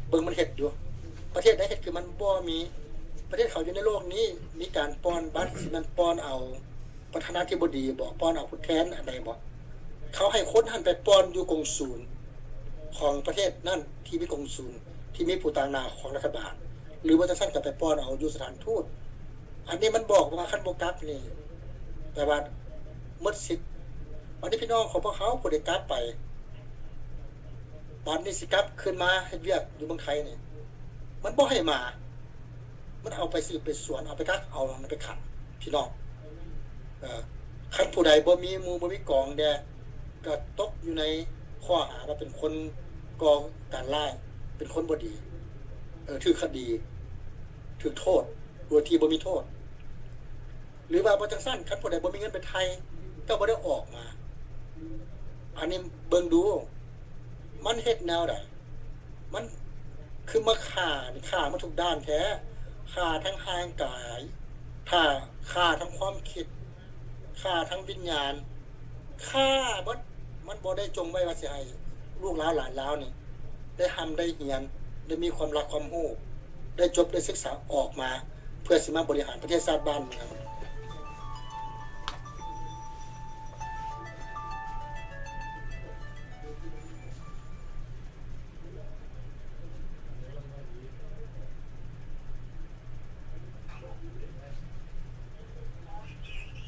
ເບິ່ງມັນເຮັດຢູ່ ປະເທດໃດເຮັດຄືມັນບໍ່ມີ. ປະເທດເຂົາຢູ່ໃນໂລກນີ້ ມີການປ່ອນບັດ ຊິແມ່ນປ່ອນເອົາປະທານາທິບໍດີບໍ ປ່ອນເອົາຜູ້ແທນອັນໃດບໍ ເຂົາໃຫ້ຄົນຫັ້ນໄປປ່ອນຢູ່ກົງສູນຂອງປະເທດນັ້ນ ທີ່ມີກົງສູນ ທີ່ມີຜູ້ຕາງໜ້າຂອງລັດຖະບານ ຫຼືບໍ່ຈັ່ງຊັ້ນກໍໄປປ່ອນເອົາຢູ່ສະຖານທູດ. ອັນນີ້ມັນບອກວ່າຄັນບໍ່ກັບນີ້ ແປວ່າໝົດສິດ. ບັດນີ້ພີ່ນ້ອງຂອງພວກເຮົາຜູ້ໃດກັບໄປ ບັດນີ້ຊິກັບຄືນມາເຮັດວຽກຢູ່ເມືອງໄທນີ້ ມັນບໍ່ໃຫ້ມາ ມັນເອົາໄປສືບໄປສວນ ເອົາໄປກັກເອົາ ເອົາໄປຂັງພີ່ນ້ອງ. ເອີ ຄັນຜູ້ໃດບໍ່ມີໝູ່ບໍ່ມີກອງແດ່ ກໍຕົກຢູ່ໃນຂໍ້ຫາວ່າເປັນຄົນກໍ່ການຮ້າຍ ເປັນຄົນບໍ່ດີ ເອີ ຖືກຄະດີ ຖືກໂທດໂດຍທີ່ບໍ່ມີໂທດ. ຫຼືວ່າບໍ່ຈັ່ງຊັ້ນ ຄັນຜູ້ໃດບໍ່ມີເງິນໄປໄຖ່ ກໍບໍ່ໄດ້ອອກມາ. ອັນນີ້ເບິ່ງດູ ມັນເຮັດແນວໃດ? ມັນຄືມາຂ້າ ຂ້າມາທຸກດ້ານແທ້ ຂ້າທັງຮ່າງກາຍ ຂ້າ ຂ້າທັງຄວາມຄິດ ຂ້າທັງວິນຍານ ຂ້າເບິດ. ມັນບໍ່ໄດ້ຈົ່ງໄວ້ວ່າຊິໃຫ້ລູກລາວຫຼານລາວນີ້ ໄດ້ຮ່ຳໄດ້ຮຽນ ໄດ້ມີຄວາມຮັກຄວາມຮູ້ ໄດ້ຈົບໄດ້ສຶກສາອອກມາ ເພື່ອຊິມາບໍລິຫານປະເທດຊາດບ້ານເມືອງ.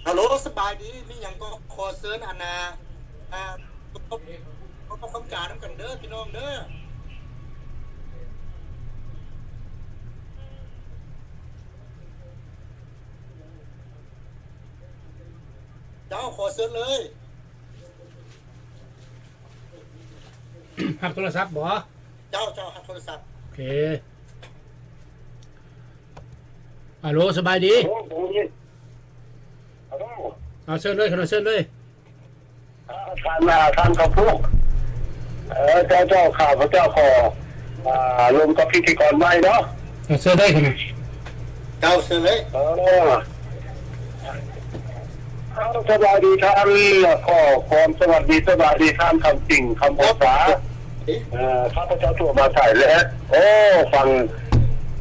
ຮັລໂຫຼ ສະບາຍດີ ມີຫຍັງກໍຂໍເຊີນ ອັນນ່າ ອ່າ ເຂົ້າຮ່ວມຄຳຈານຳກັນເດີ ພີ່ນ້ອງເດີ. ເຈົ້າ ຂໍເຊີນເລີຍ. ຮັບໂທລະສັບບໍ? ເຈົ້າ ເຈົ້າ ຮັບໂທລະສັບ. ໂອເຄ. ອາໂຫຼ ສະບາຍດີ. ອາໂຫຼ ເອົາ ເຊີນເລີຍ ເຊີນເລີຍ. ທ່ານ ທ່ານຄຳພຸກ ເອີ ເຈົ້າ ເຈົ້າ ຂ້າພະເຈົ້າຂໍ ອາ ລົມກັບພິທີກອນໃໝ່ເນາະ. ເຊີນເລີຍ ເຈົ້າ ເຊີນເລີຍ. ເອີ ເອົາ ສະບາຍດີທ່ານ ຂໍຄວາມສະຫວັດດີ ສະບາຍດີທ່ານຄຳຈິງ ຄຳອົດສາ. ເອີ ຂ້າພະເຈົ້າໂທມາສາຍແລກ ໂອ້ ຟັງ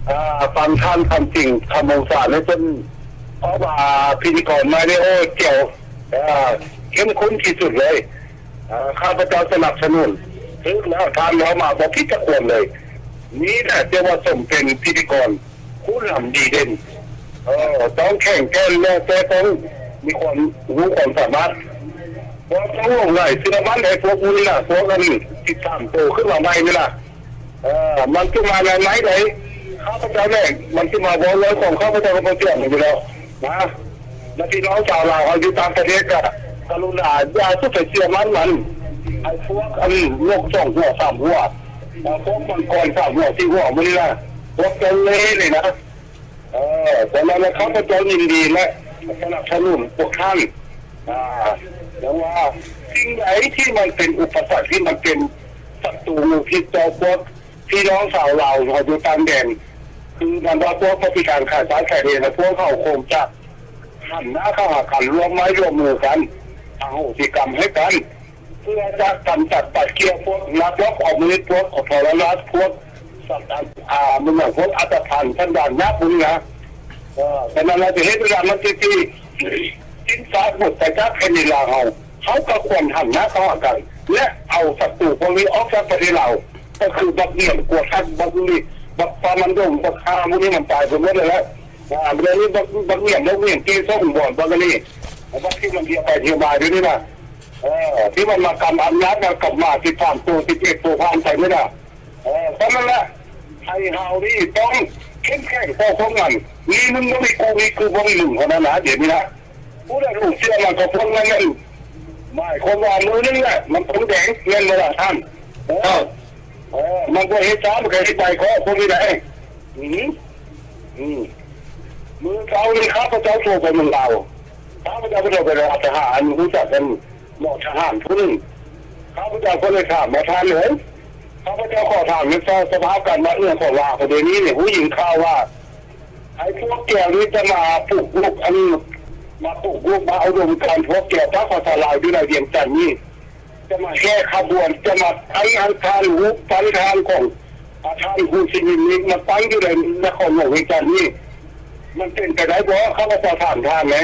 ອາ ຟັງທ່ານຄຳຈິງ ຄຳອົດສາໃນເພິ່ນ ເພາະວ່າພິທີກອນໃໝ່ນີ້ ໂອ້ ແຈ່ວ ເອີ ເຂັ້ມຂຸ້ນທີ່ສຸດເລີຍ. ເອີ ຂ້າພະເຈົ້າສະໜັບສະໜູນ ຖືກແລ້ວ ທ່ານເວົ້າມາບໍ່ຜິດຈັກຄວາມເລີຍ. ນີ້ແຫຼະ ຈະວ່າສົມເປັນພິທີກອນ ຜູ້ນຳດີເດັ່ນ ເອີ ຕ້ອງແຂງແກ່ນ ແລ້ວແຕ່ຕ້ອງມີຄວາມຮູ້ຄວາມສາມາດ. ບໍ່ຕ້ອງຫຼົງໄຫຼເຊື່ອໝັ້ນໄອ້ພວກນີ້ລະ ພວກອັນສິບສາມໂຕຂຶ້ນມາໃໝ່ນີ້ລະ. ເອີ ມັນຊິມາແນວໃດ ຂ້າພະເຈົ້າແຫຼະ ມັນຊິມາເວົ້າເລື່ອງຂອງຂ້າພະເຈົ້າກັບພໍ່ເຈ້ຍນີ້ຢູ່ແລ້ວນະ. ແລະ ພີ່ນ້ອງຊາວລາວເຮົາຢູ່ຕ່າງປະເທດກະ ກະລຸນາຢ່າສຸດໄປເຊື່ອໝັ້ນມັນ ໄອ້ພວກອັນນົກສອງຫົວສາມຫົວ ພວກມັງກອນສາມຫົວສີ່ຫົວມື້ນີ້ນະ ພວກເຈົ້າເລ່ນີ້ນະ. ເອີ ສະນັ້ນແລ້ວ ຂ້າພະເຈົ້າຍິນດີ ແລະ ສະໜັບສະໜູນພວກທ່ານ. ອາ ແຕ່ວ່າສິ່ງໃດທີ່ມັນເປັນອຸປະສັກ ທີ່ມັນເປັນສັດຕູ ມີພິດຕໍ່ພວກພີ່ນ້ອງຊາວລາວເຮົາຢູ່ຕ່າງແດນ ຄືມັນວ່າພວກປະຕິການຂາຍຊາດຂາຍເດນ ແລະ ພວກເຮົາຄົງຈະຫັນໜ້າເຂົ້າຫາກັນ ຮ່ວມໄມ້ຮ່ວມມືກັນ ອະໂຫສິກຳໃຫ້ກັນ. ເພື່ອຈະກຳຈັດປັດກ່ຽວພວກລັກລອບຄອມມູນິດ ພວກທໍລະລາດ ພວກສັນດານ ອາ ແມ່ນຫຍັງ ພວກອັນຕະພານສັນດານຍາກພວກນີ້ນະ. ເອີ ສະນັ້ນລະ ຈະເຮັດໃຫ້ມັນຕິດ ສິ້ນຊາກໝົດໄປຈາກແຜ່ນດິນລາວເຮົາ. ເຮົາກໍຄວນຫັນໜ້າເຂົ້າຫາກັນ ແລະ ເອົາສັດຕູພວກນີ້ອອກຈາກປະເທດລາວ ກໍຄືບັກໜຽມ ກົວທັດ ບັກນີ້ ບັກປາມັນດົງ ບັກຫ່າ ພວກນີ້ມັນຕາຍໄປໝົດແລ້ວ. ອາ ດຽວນີ້ບັກ ບັກໜຽມ ບັກໜຽມເກສົງບອນ ບັກອັນນີ້ ບັກທີ່ມັນທຽວໄປທຽວມາດຽວນີ້ນະ. ເອີ ທີ່ມັນມາກຳອຳນາດ ມາກຳໝາສິບສາມໂຕ ສິບເອັດໂຕຜ່ານໄປນີ້ນະ. ເອີ ສະນັ້ນແຫຼະ ໄທເຮົານີ້ຕ້ອງເຂັ້ມແຂງຕໍ່ພວກມັນ. ມີມຶງບໍ່ມີກູ ມີກູບໍ່ມີມຶງເທົ່ານັ້ນນະ ດຽວນີ້ນະ. ຜູ້ໃດຫຼົງເຊື່ອມັນກໍພວກນັ້ນແຫຼະ. ໝາຍຄວາມວ່າມື້ໜຶ່ງແຫຼະ ມັນຄົງແດງ ແມ່ນບໍ່ລະທ່ານ? ເອີ ເອີ ມັນບໍ່ເຮັດຊ້າ ມັນກໍເຮັດໄວເກາະພວກນີ້ໄດ໋. ອື ອື ມື້ເຊົ້ານີ້ຂ້າພະເຈົ້າໂທໄປເມືອງລາວ ຂ້າພະເຈົ້າກໍໂທໄປຫາທະຫານ ຮູ້ຈັກກັນ ໝໍທະຫານຜູ້ໜຶ່ງ. ຂ້າພະເຈົ້າກໍເລີຍຖາມວ່າ ທ່ານເອີຍ ຂ້າພະເຈົ້າຂໍຖາມໃນສະ ສະພາບການບ້ານເມືອງຂອງລາວປະເດດນີ້ນີ້ ຮູ້ຍິນຂ່າວວ່າ ໄອ້ພວກແກວນີ້ຈະມາບຸກລຸກ ອັນ ມາບຸກລຸກ ມາອຸດົມການພວກແກວ ພາສາລາວຢູ່ໃນວຽງຈັນນີ້ ຈະມາແຫ່ຂະບວນ ຈະມາຕັ້ງອັນທ່ານຮູບ ຕັ້ງທ່ານຂອງ ອາ ທ່ານໂຮຊີມິນນີ້ ມາຕັ້ງຢູ່ໃນນະຄອນຫຼວງວຽງຈັນນີ້ ມັນເປັນໄປໄດ້ບໍ່? ຂ້າພະເຈົ້າຖາມທ່ານແຫຼະ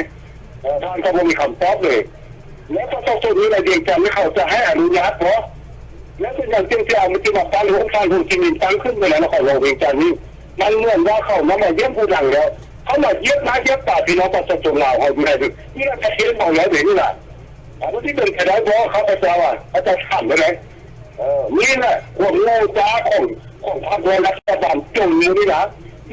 ເອີ ທ່ານກໍບໍ່ມີຄຳຕອບເລີຍ. ແລ້ວປະຊາຊົນຢູ່ໃນວຽງຈັນນີ້ ເຂົາຈະໃຫ້ອະນຸຍາດບໍ່? ແລ້ວເປັນຫຍັງຈຶ່ງຊິເອົາ ມັນຊິມາຕັ້ງຮູບທ່ານໂຮຊີມິນຕັ້ງຂຶ້ນໄວ້ໃນນະຄອນຫຼວງວຽງຈັນນີ້? ມັນເໝືອນວ່າເຂົານຳມາຢ້ຽມຜູ້ດັງແລ້ວ ເຂົາມາຢຽບໜ້າຢຽບຕາພີ່ນ້ອງປະຊາຊົນລາວເຮົາຢູ່ໃນ ຢູ່ໃນປະເທດເຮົາແລ້ວເດນີ້ນະ. ອາ ມັນຊິເປັນໄປໄດ້ບໍ່? ຂ້າພະເຈົ້າອະ ຂ້າພະເຈົ້າຖາມໄດ້. ເອີ ນີ້ແຫຼະຄວາມໂງ່ຈ້າຂອງ ຂອງພັກແລະລັດຖະບານຈົນມື້ນີ້ນະ.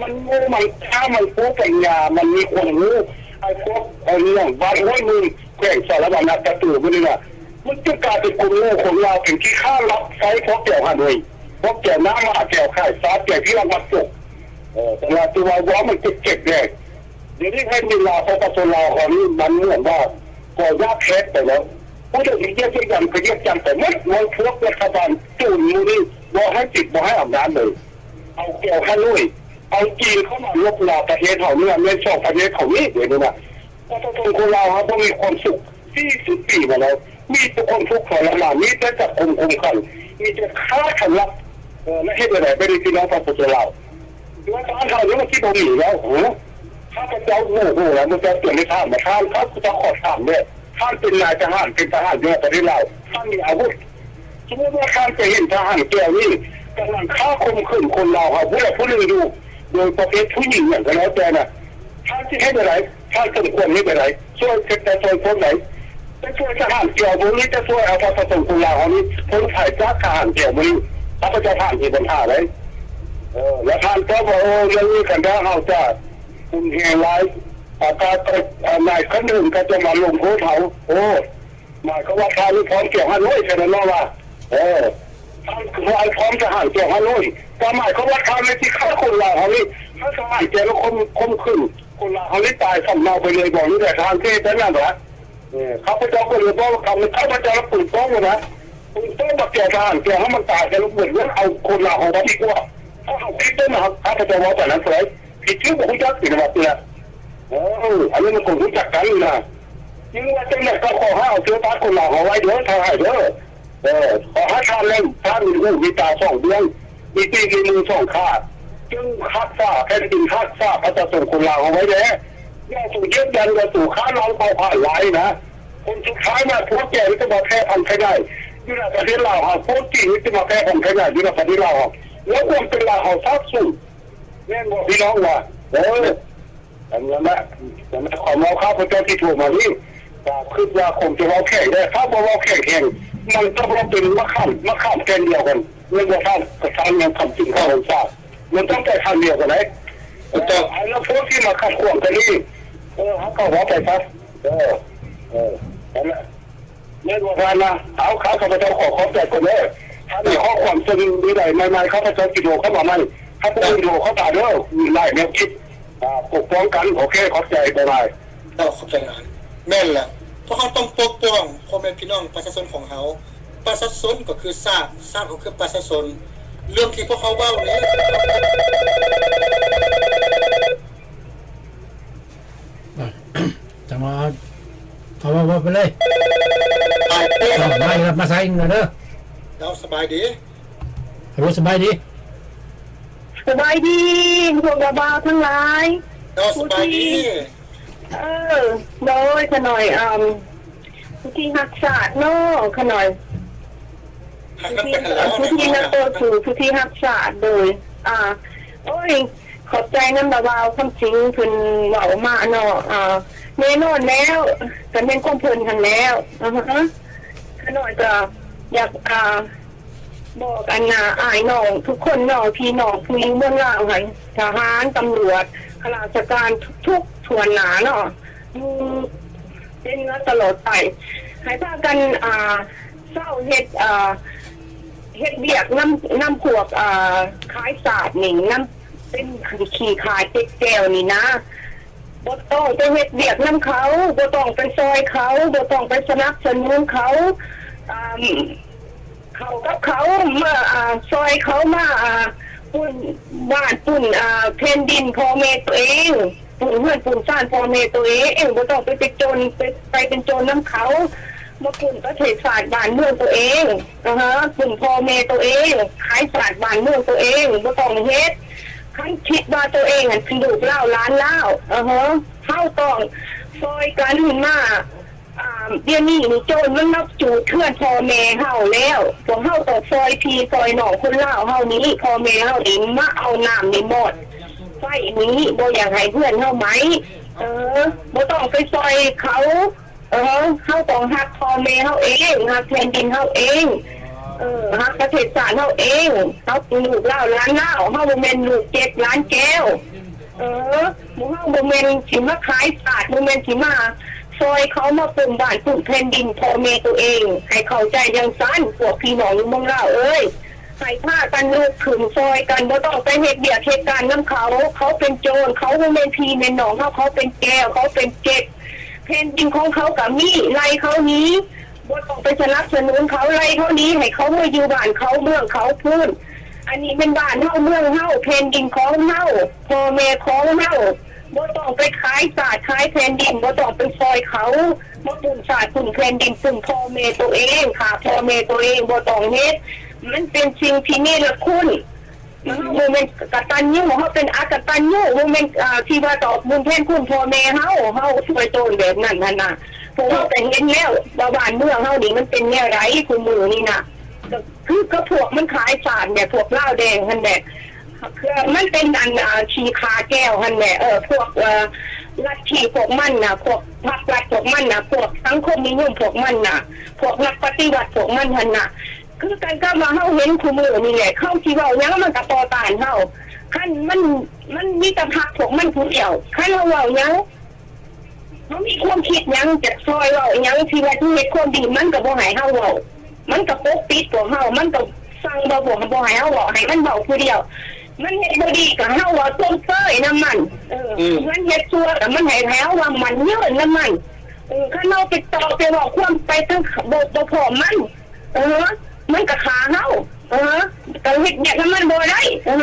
ມັນໂງ່ ມັນຊ້າ ມັນປູປັນຍາ ມັນມີຄວາມຮູ້. ໄອ້ພວກ ເອີ ເມືອງບ້ານຫ້ວຍໝື່ນ ແຂວງສາລະວັນ ນະ ຕະຕູມື້ນີ້ນະ ມັນຈະກາຍເປັນຄົນໂງ່ຄົນຫຼ້າ ເປັນຂີ້ຄ້າລັບໃຊ້ພວກແຖວຮາໂນ້ຍ ພວກແຖວໜ້າມາ ແຖວຂາຍຊາດ ແຖວທີ່ລັກມັກຕົກ. ເອີ ແຕ່ວ່າຕົວເວົ້າມັນເຈັບໆແດ່. ດຽວນີ້ໃຫ້ເວລາປະຊາຊົນລາວເຮົານີ້ ມັນເໝືອນວ່າກໍຢາກແຄບໄປແລ້ວ. ຜູ້ໃດທີ່ຢຽບຢາກຢຳກໍຢຽບຢຳໄປໝົດ. ມັນພວກລັດຖະບານໂຈນໝູ່ນີ້ ບໍ່ໃຫ້ສິດ ບໍ່ໃຫ້ອຳນາດເລີຍ. ເອົາແກວຮາໂນ້ຍ ເອົາຈີນເຂົ້າມາລົບລາປະເທດເຮົານີ້ ແມ່ນສອງປະເທດເຂົານີ້ ດຽວນີ້ນະ. ປະຊາຊົນຄົນລາວເຮົາບໍ່ມີຄວາມສຸກສີ່ສິບປີມາແລ້ວ ມີແຕ່ຄວາມທຸກທໍລະມານ ມີແຕ່ຈັບກຸມຄຸມຂັງ ມີແຕ່ຂ້າສຳລັບ. ເອີ ແລ້ວເຮັດແນວໃດໄປນີ້ ພີ່ນ້ອງປະຊາຊົນລາວ? ວ່າບ້ານເຮົານີ້ມັນຊິບໍ່ມີແລ້ວ ຫື? ຂ້າພະເຈົ້າໂມໂຫແລ້ວ ໝູ່ເຈົ້າຈຶ່ງໄດ້ຖາມມາ. ທ່ານ ຂ້າພະເຈົ້າຂໍຖາມແດ່ ທ່ານເປັນນາຍທະຫານ ເປັນທະຫານຢູ່ປະເທດລາວ ທ່ານມີອາວຸດ. ສົມມຸດວ່າທ່ານໄປເຫັນທະຫານແກວນີ້ກຳລັງຂ້າຂົ່ມຂືນຄົນລາວເຮົາຜູ້ໃດຜູ້ໜຶ່ງຢູ່ ໂດຍປະເພດຜູ້ຍິງຫຍັງກໍແລ້ວແຕ່ນະ ທ່ານຊິເຮັດແນວໃດ? ທ່ານສົມຄວນເຮັດແນວໃດ? ຊ່ວຍເຮັດແຕ່ຊ່ວຍພວກໃດ? ໄປຊ່ວຍທະຫານແກວບໍ່ ຫຼືຈະຊ່ວຍເອົາປະຊາຊົນຄົນລາວເຮົານີ້ພົ້ນໄພຈາກທະຫານແກວບໍ່? ຂ້າພະເຈົ້າຖາມທີ່ບັນຫາໄດ້. ເອີ ແລ້ວທ່ານຕອບວ່າ ໂອ້ ເລື່ອງນີ້ຄັນຖ້າເຮົາຈະຮຸນແຮງຫຼາຍ ອາ ກະ ອາ ນາຍຂັ້ນເທິງກໍຈະມາລົງໂທດເຮົາ. ໂອ້ ໝາຍຄວາມວ່າທ່ານນີ້ພ້ອມແກວຮາໂນ້ຍ ສະນັ້ນເນາະວ່າ ເອີ ທ່ານຄືວ່າພ້ອມທະຫານແກວຮາໂນ້ຍ ກໍໝາຍຄວາມວ່າທ່ານນີ້ຊິຂ້າຄົນລາວເຮົານີ້ ຖ້າທະຫານແກວລະຂົ່ມ ຂົ່ມຂືນຄົນລາວເຮົານີ້ຕາຍສຳເນົາໄປເລີຍບໍ່ ຫຼືແຕ່ທ່ານຊິເຮັດແນວນັ້ນຫວາ? ເອີ ຂ້າພະເຈົ້າກໍເລີຍບອກວ່າ ຂ້າພະເຈົ້າລະປືນປ້ອງແລ້ວນະ ປືນປ້ອງບັກແກວທະຫານແກວໃຫ້ມັນຕາຍໄປລະເບີດ ເອົາຄົນລາວເຮົາໄວ້ດີກວ່າ. ຖ້າເຮົາຄິດໄດ້ນະ ຂ້າພະເຈົ້າເວົ້າໄປນັ້ນເທົ່າໃດ ຜິດຖືກບໍ່ຮູ້ຈັກ ເປັນວ່າເທື່ອ. ເອີ ອັນນີ້ມັນຄົນຮູ້ຈັກກັນນະ. ຫຼືວ່າຈັ່ງໃດກໍຂໍໃຫ້ເອົາເຊື້ອຊາດຄົນລາວເຮົາໄວ້ເດີ ທ່ານໃຫ້ເດີ. ເອີ ຂໍໃຫ້ທ່ານນັ້ນ ທ່ານມີຫູມີຕາສອງເບື້ອງ ມີປີກມີມືສອງຂາ ຈົ່ງຮັກສາແຜ່ນດິນ ຮັກສາປະຊາຊົນຄົນລາວເຮົາໄວ້ແດ່. ຢ່າສູ່ຢຽບຢ່ຳ ຢ່າສູ່ຂ້າມລ້າງເຜົ່າຜານຫຼາຍນະ. ຜົນສຸດທ້າຍມາ ພວກແກນີ້ຈະມາແຜ່ພັນຂະຫຍາຍຢູ່ໃນປະເທດລາວເຮົາ ພວກຈີນນີ້ຈະມາແຜ່ພັນຂະຫຍາຍຢູ່ໃນປະເທດລາວເຮົາ ແລ້ວຄວາມເປັນລາວເຮົາຊາບສູນ. ແມ່ນບໍ່ພີ່ນ້ອງວ່າ? ເອີ. ອັນນັ້ນນະ ອັນນັ້ນ ຄວາມເວົ້າຂ້າພະເຈົ້າທີ່ໂທມານີ້ ກໍຄິດວ່າຄົງຈະເວົ້າແຂງໄດ້. ຖ້າບໍ່ເວົ້າແຂງແຂງ ມັນຕ້ອງເປັນມະຂາມ ມະຂາມແກ່ນດຽວກັນ ແມ່ນບໍ່ທ່ານ? ກະທ່ານຍັງຄຳຈິງເຂົ້າພັນສາ ມັນຕ້ອງໄປທາງດຽວກັນໄດ໋. ເອີ ອັນນັ້ນພວກທີ່ມາຂັດຂວາງກັນນີ້ ເອີ ເຮົາກໍເວົ້າໄປຊະ. ເອີ ເອີ ນັ້ນແຫຼະ. ແມ່ນບໍ່ທ່ານນະ? ເອົາ ຂ້າພະເຈົ້າຂໍຂອບໃຈກ່ອນເດີ. ຖ້າມີຂໍ້ຄວາມເຊິ່ງໃດໃໝ່ໆ ຂ້າພະເຈົ້າຊິໂທເຂົ້າມາໃໝ່. ຖ້າຜູ້ອື່ນໂທເຂົ້າມາເດີ ມີຫຼາຍແນວຄິດ ອາ ປົກປ້ອງກັນ. ໂອເຄ ຂອບໃຈຫຼາຍໆ. ເຈົ້າ ຂອບໃຈຫຼາຍ. ແມ່ນແຫຼະ ພວກເຮົາຕ້ອງປົກປ້ອງພໍ່ແມ່ພີ່ນ້ອງປະຊາຊົນຂອງເຮົາ. ປະຊາຊົນກໍຄືຊາດ, ຊາດກໍຄືປະຊາຊົນ. ເລື່ອງທີ່ພວກເຮົາເວົ້ານີ້ ຈັ່ງວ່າ ເອົາ ເວົ້າ ເວົ້າໄປເລີຍ. ເອົາ ມາ ມາໃສ່ເງິນເດີ. ເຈົ້າ ສະບາຍດີ. ຮັລໂຫຼ ສະບາຍດີ. ສະບາຍດີ ພວກບ່າວໆທັງຫຼາຍ. ເຈົ້າ ສະບາຍດີ. ເອີ ໂດຍ ຂະນ້ອຍ ເອີ ຜູ້ທີ່ຮັກຊາດເນາະ ຂະນ້ອຍ ຜູ້ທີ່ຮັກຕໍ່ສູ້ ຜູ້ທີ່ຮັກຊາດ. ໂດຍ ອາ ໂອ້ຍ ຂອບໃຈນຳບ່າວຄຳຈິງເພິ່ນເວົ້າມາເນາະ. ອາ ແນ່ນອນແລ້ວ ກໍແມ່ນຂອງເພິ່ນຫັ້ນແລ້ວ. ອາຮະ ຂະນ້ອຍກໍຢາກ ອາ ບອກອັນນ່າ ອ້າຍນ້ອງທຸກຄົນເນາະ ພີ່ນ້ອງຜູ້ຢູ່ເມືອງລາວຫັ້ນ ທະຫານ ຕຳຫຼວດ ຂ້າລາຊະການທຸກໆທົ່ວໜ້າເນາະ ຢູ່ເປັນຕະຫຼອດໄປ ໃຫ້ພາກັນ ອ່າ ເຊົາເຮັດ ອ່າ ເຮັດວຽກນຳ ນຳພວກ ອ່າ ຂາຍຊາດນີ້ ນຳ ເປັນຂີ້ຂາເຈັບແກວນີ້ນະ. ບໍ່ຕ້ອງໄປເຮັດວຽກນຳເຂົາ, ບໍ່ຕ້ອງໄປຊ່ອຍເຂົາ, ບໍ່ຕ້ອງໄປສະໜັບສະໜູນເຂົາ. ອ່າ ເຂົ້າກັບເຂົາ ມາ ອ່າ ຊ່ອຍເຂົາມາ ອ່າ ປຸ້ນບ້ານ ປຸ້ນ ອ່າ ແຜ່ນດິນພໍ່ແມ່ໂຕເອງ, ປຸ້ນເຮືອນປຸ້ນຊານພໍ່ແມ່ໂຕເອງ. ບໍ່ຕ້ອງໄປເປັນໂຈນ ໄປ ໄປເປັນໂຈນນຳເຂົາ. ມາປຸ້ນປະເທດຊາດບ້ານເມືອງໂຕເອງ, ອາຮະ ປຸ້ນພໍ່ແມ່ໂຕເອງ, ຂາຍຊາດບ້ານເມືອງໂຕເອງ. ບໍ່ຕ້ອງເຮັດ. ຄັນຄິດວ່າໂຕເອງຫັ້ນເປັນລູກລາວຫຼານລາວ, ອາຮະ ເຮົາຕ້ອງຊ່ອຍກັນມາ. ອາ ດຽວນີ້ນີ້ໂຈນມັນມາຈູດເຮືອນພໍ່ແມ່ເຮົາແລ້ວ. ພວກເຮົາຕ້ອງຊ່ອຍພີ່ຊ່ອຍນ້ອງຄົນລາວເຮົານີ້, ພໍ່ແມ່ເຮົານີ້ມາເອົານ້ຳໃນໝອດໄຟນີ້, ບໍ່ຢາກໃຫ້ເຮືອນເຮົາໄໝ້. ເອີ ບໍ່ຕ້ອງໄປຊ່ອຍເຂົາ. ເອີ ເຮົາຕ້ອງຮັກພໍ່ແມ່ເຮົາເອງ, ຮັກແຜ່ນດິນເຮົາເອງ, ເອີ ຮັກປະເທດຊາດເຮົາເອງ. ເຮົາເປັນລູກລາວຫຼານລາວ, ເຮົາບໍ່ແມ່ນລູກເຈັດຫຼານແກ້ວ. ເອີ ໝູ່ເຮົາບໍ່ແມ່ນຊິມາຂາຍຊາດ, ບໍ່ແມ່ນຊິມາຊ່ອຍເຂົາມາປຸ້ນບ້ານປຸ້ນແຜ່ນດິນພໍ່ແມ່ໂຕເອງ. ໃຫ້ເຂົ້າໃຈຈັ່ງຊັ້ນ ພວກພີ່ນ້ອງຢູ່ເມືອງລາວເອີຍ. ໃຫ້ພາກັນລຸກຂຶ້ນຊ່ອຍກັນ, ບໍ່ຕ້ອງໄປເຮັດວຽກເຮັດການນຳເຂົາ. ເຂົາເປັນໂຈນ, ເຂົາບໍ່ແມ່ນພີ່ແມ່ນນ້ອງເຮົາ, ເຂົາເປັນແກ້ວ, ເຂົາເປັນເຈັດ. ແຜ່ນດິນຂອງເຂົາກໍມີ, ໄລ່ເຂົາໜີ. ບໍ່ຕ້ອງໄປສະໜັບສະໜູນເຂົາ, ໄລ່ເຂົາໜີ, ໃຫ້ເຂົາເມືອຢູ່ບ້ານເຂົາເມືອງເຂົາພຸ້ນ. ອັນນີ້ແມ່ນບ້ານເຮົາເມືອງເຮົາ, ແຜ່ນດິນຂອງເຮົາ, ພໍ່ແມ່ຂອງເຮົາ. ບໍ່ຕ້ອງໄປຂາຍຊາດຂາຍແຜ່ນດິນ, ບໍ່ຕ້ອງໄປຊ່ອຍເຂົາ. ມາປຸ້ນຊາດປຸ້ນແຜ່ນດິນ, ປຸ້ນພໍ່ແມ່ໂຕເອງ, ຂ້າພໍ່ແມ່ໂຕເອງ. ບໍ່ຕ້ອງເຮັດ. ມັນເປັນສິ່ງທີ່ເນລະຄຸນ. ເຮົາບໍ່ແມ່ນກະຕັນຍູ, ເຮົາເປັນອະກະຕັນຍູ, ບໍ່ແມ່ນ ອ່າ ທີ່ວ່າຕອບບຸນແທນຄຸນພໍ່ແມ່ເຮົາ. ເຮົາຊ່ວຍໂຕນແບບນັ້ນຫັ້ນນະ. ພວກເຮົາກໍເຫັນແລ້ວວ່າບ້ານເມືອງເຮົານີ້ມັນເປັນແນວໃດຄູ່ມື້ນີ້ນະ. ກໍຄືກັບພວກມັນຂາຍຊາດແບບພວກລາວແດງຫັ້ນແຫຼະ. ມັນເປັນອັນ ອ່າ ຂີ້ຂ້າແກ້ວຫັ້ນແຫຼະ. ເອີ ພວກ ເອີ ລັດທິພວກມັນນະ, ພວກພັກລັດພວກມັນນະ, ພວກສັງຄົມນິຍົມພວກມັນນະ, ພວກນັກປະຕິວັດພວກມັນຫັ້ນນະ. ຄືກັນກັບວ່າເຮົາເຫັນຄູ່ມື້ນີ້ແຫຼະ, ເຂົາຊິເວົ້າຫຍັງມັນກໍຕໍ່ຕ້ານເຮົາ. ຄັນມັນ ມັນມີແຕ່ພັກພວກມັນຜູ້ດຽວ, ຄັນເຮົາເວົ້າຫຍັງ ເຮົາມີຄວາມຄິດຫຍັງ ຈະຊ່ອຍເວົ້າອີ່ຫຍັງ ທີ່ວ່າຊິເຮັດຄວາມດີ ມັນກໍບໍ່ໃຫ້ເຮົາເວົ້າ, ມັນກໍປົກປິດພວກເຮົາ, ມັນກໍສັ່ງບໍ່ ບໍ່ໃຫ້ເຮົາເວົ້າ, ໃຫ້ມັນເວົ້າຜູ້ດຽວ. ມັນເຮັດບໍ່ດີກໍໃຫ້ເຮົາເວົ້າຊົມເຊີຍນຳມັນ, ເອີ ອືມ ມັນເຮັດຊົ່ວກໍມັນໃຫ້ ໃຫ້ເຮົາວ່າໝັ້ນເຍີນນຳມັນ. ເອີ ຄັນເຮົາໄປຕໍ່ໄປເວົ້າຄວາມໄປທາງ ບໍ່ ບໍ່ພ້ອມມັນ ເອີ ມັນກໍຂ້າເຮົາ, ເອີ ກໍເຮັດວຽກນຳມັນບໍ່ໄດ້, ເອີ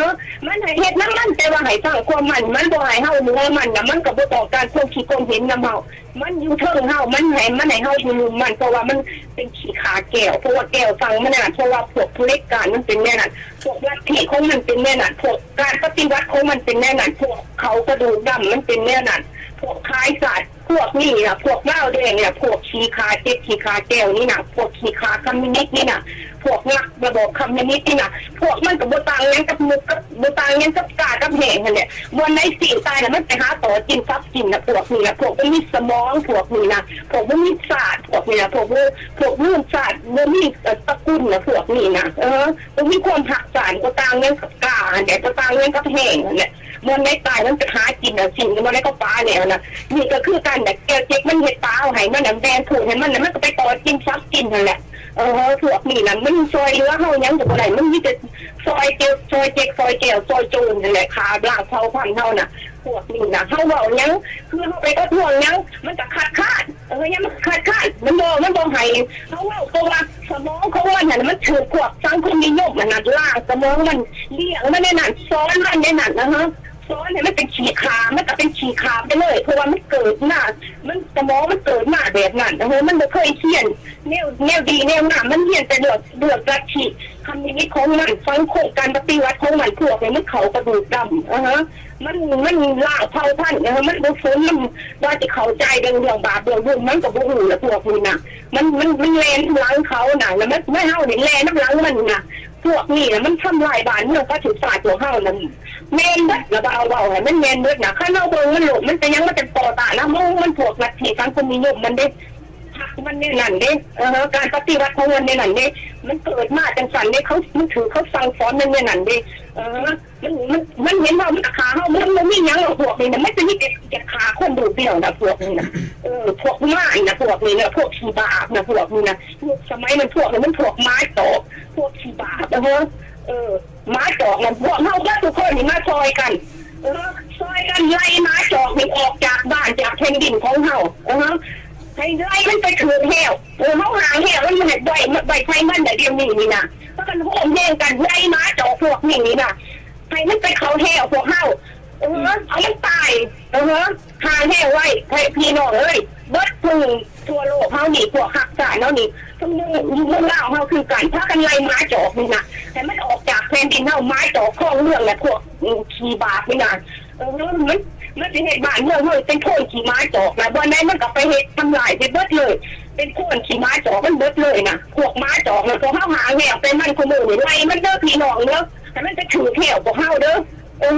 ມັນໃຫ້ເຮັດນຳມັນ ແຕ່ວ່າໃຫ້ຟັງຄວາມມັນ, ມັນບໍ່ໃຫ້ເຮົາເໜືອມັນນະ, ມັນກໍບໍ່ຕ້ອງການຄວາມຄິດຄວາມເຫັນນຳເຮົາ, ມັນຢູ່ເທິງເຮົາ, ມັນໃຫ້ ມັນໃຫ້ເຮົາຢູ່ລຸ່ມມັນ, ເພາະວ່າມັນເປັນຂີ້ຂ້າແກ້ວ, ເພາະວ່າແກ້ວຝັ່ງມັນນະ, ເພາະວ່າພວກຜະເດັດການມັນເປັນແນວນັ້ນ, ພວກລັດທິຂອງມັນເປັນແນວນັ້ນ, ພວກການປະຕິວັດຂອງມັນເປັນແນວນັ້ນ, ພວກເຂົາກະດູກດຳມັນເປັນແນວນັ້ນ, ພວກຂາຍຊາດ ພວກນີ້ລະ ພວກລາວແດງນີ້ລະ ພວກຂີ້ຂ້າເຈັບຂີ້ຂ້າແກ້ວນີ້ນະ ພວກຂີ້ຂ້າຄອມມິວນິດນີ້ນະ ພວກນັກລະບອບຄອມມິວນິດນີ້ນະ ພວກມັນກໍບໍ່ຕ່າງຫຍັງກັບນົກ ກັບ ບໍ່ຕ່າງຫຍັງກັບກ້າກັບແຫ້ງຫັ້ນແຫຼະ. ບ່ອນໃດຊີ້ນຕາຍລະມັນໄປຫາຕໍ່ກິນສັບກິນນະ ພວກນີ້ນະ ພວກບໍ່ມີສະໝອງ ພວກນີ້ນະ ພວກບໍ່ມີຊາດ ພວກນີ້ນະ ພວກ ພວກລືມຊາດ ບໍ່ມີ ເອີ ຕະກຸນນະ ພວກນີ້ນະ ເອີ ບໍ່ມີຄວາມຮັກຊາດ ບໍ່ຕ່າງຫຍັງກັບກ້າຫັ້ນແຫຼະ ບໍ່ຕ່າງຫຍັງກັບແຫ້ງຫັ້ນແຫຼະ. ບ່ອນໃດຕາຍມັນໄປຫາກິນເອົາຊີ້ນ ບ່ອນໃດເຂົາປາແລ້ວນະ ນີ້ກໍຄືກັນນະ ແກ້ວເຈັກມັນເຮັດປາເອົາໃຫ້ມັນນະ ແບ່ງພູດໃຫ້ມັນນະ ມັນກໍໄປຕໍ່ກິນສັບກິນຫັ້ນແຫຼະ. ເອີ ພວກນີ້ນະ ມັນຊ່ອຍເຫຼືອເຮົາຫຍັງກໍບໍ່ໄດ້ ມັນມີແຕ່ຊ່ອຍເຈັກ ຊ່ອຍເຈັກ ຊ່ອຍແກ້ວ ຊ່ອຍໂຈນຫັ້ນແຫຼະ ຂ້າລ້າງເຜົ່າພັນເຮົານະ. ພວກນີ້ນະ ເຮົາເວົ້າຫຍັງ ຄືເຮົາໄປປະທ້ວງຫຍັງ ມັນກໍຄັດຄ້ານ ເອີ ຫຍັງມັນກໍຄັດຄ້ານ ມັນບໍ່ ມັນບໍ່ໃຫ້ເຮົາເວົ້າ ເພາະວ່າສະໝອງຂອງມັນຫັ້ນ ມັນຖືກພວກສັງຄົມນິຍົມຫັ້ນນະ ລ້າງສະໝອງມັນ ລ້ຽງມັນໃນນັ້ນ ສອນມັນໃນນັ້ນ ອະຮະ ສອນໃຫ້ມັນເປັນຂີ້ຂ້າ ມັນກໍເປັນຂີ້ຂ້າໄປເລີຍ ເພາະວ່າມັນເກີດມາ ມັນ ສະໝອງມັນເກີດມາແບບນັ້ນ ອະຮະ ມັນບໍ່ເຄີຍຮຽນແນວ ແນວດີແນວງາມ ມັນຮຽນແຕ່ເລື່ອງ ເລື່ອງລັດທິຄຳນິມິດຂອງມັນ ສັງຄົມການປະຕິວັດຂອງມັນ ພວກນີ້ມັນເຂົ້າກະດູກດຳ ອະຮະ ມັນ ມັນລ້າງເຜົ່າພັນ ອະຮະ ມັນບໍ່ສົນນຳວ່າຊິເຂົ້າໃຈເລື່ອງ ເລື່ອງບາບເລື່ອງບຸນ ມັນກໍບໍ່ຮູ້ລະ ພວກນີ້ນະ ມັນ ມັນ ມັນແລ່ນນຳຫຼັງເຂົານະ ລະມັນ ມາເຮົານີ້ແລ່ນນຳຫຼັງມັນນະ. ພວກນີ້ນະ ມັນທຳລາຍບ້ານເມືອງປະເທດຊາດພວກເຮົານະ ແມ່ນເບິດລະ ເວົ້າ ເວົ້າໃຫ້ມັນແມ່ນເບິດນະ ຄັນເຮົາເບິ່ງມັນໂລດ ມັນເປັນຫຍັງມັນຈັ່ງກໍ່ຕ້ານນຳ ມັນພວກລັດທິສັງຄົມນິຍົມມັນເດ້ ພັກມັນແນວນັ້ນເດ້ ເອີ ການປະຕິວັດຂອງມັນແນວນັ້ນເດ້ ມັນເກີດມາຈັ່ງຊັ້ນເດ້ ເຂົາ ມັນຖືກເຂົາສັ່ງສອນມັນແນວນັ້ນເດ້ ເອີ ມັນ ມັນ ມັນເຫັນເຮົາ ມັນກໍຂ້າເຮົາ ມັນບໍ່ມີຫຍັງດອກ ພວກນີ້ນະ ມັນຈະມີແຕ່ ຈະຂ້າຄົນດູດດຽວນະ ພວກນີ້ນະ ເອີ ພວກມານນະ ພວກນີ້ນະ ພວກຂີ້ບາບນະ ພວກນີ້ນະ ຍຸກສະໄໝນັ້ນ ພວກນີ້ມັນພວກໝາຈອກ ພວກຂີ້ບາບ ເອີ ເອີ ໝາຈອກນັ້ນ ພວກເຮົາເບິດທຸກຄົນນີ້ມາຊ່ອຍກັນ ເອີ ຊ່ອຍກັນໄລ່ໝາຈອກນີ້ອອກຈາກບ້ານຈາກແຜ່ນດິນຂອງເຮົາ ເອີ ໃຫ້ໄລ່ມັນໄປຖືກແຮ້ວ ເອີ ເຮົາຫ້າມແຮ້ວ ມັນໃຫ້ໄວ້ ໄວ້ໃສ່ມັນນະ ດຽວນີ້ນີ້ນະ ພາກັນໂຮມແຮງກັນໄລ່ໝາຈອກພວກນີ້ນີ້ນະ ໃຫ້ມັນໄປເຂົ້າແຮ້ວພວກເຮົາ ເອີ ເອົາມັນຕາຍ ເອີ ຫ້າມແຮ້ວໄວ້ ໃຫ້ພີ່ນ້ອງເອີຍ ເບິດທຸກ ທົ່ວໂລກເຮົານີ້ ພວກຮັກຊາດເຮົານີ້ ທັງເມືອງ ຢູ່ເມືອງລາວເຮົາຄືກັນ ພາກັນໄລ່ໝາຈອກນີ້ນະ ໃຫ້ມັນອອກຈາກແຜ່ນດິນເຮົາ ໝາຈອກຄອງເມືອງ ແລະ ພວກຂີ້ບາບນີ້ນະ ເອີ ມັນ ມັນຊິເຮັດບ້ານເມືອງເຮົາເປັນໂພນຂີ້ໝາຈອກນະ ບ່ອນໃດມັນກໍໄປເຮັດທຳລາຍໄປເບິດເລີຍ ເປັນໂພນຂີ້ໝາຈອກມັນເບິດເລີຍນະ ພວກໝາຈອກນະ ພວກເຮົາຫາແລ້ວ ແຕ່ມັນຄູ່ມື້ນີ້ ໄລ່ມັນເດີພີ່ນ້ອງເດີ ໃຫ້ມັນໄປຖືກແລ້ວພວກເຮົາເດີ ເອີ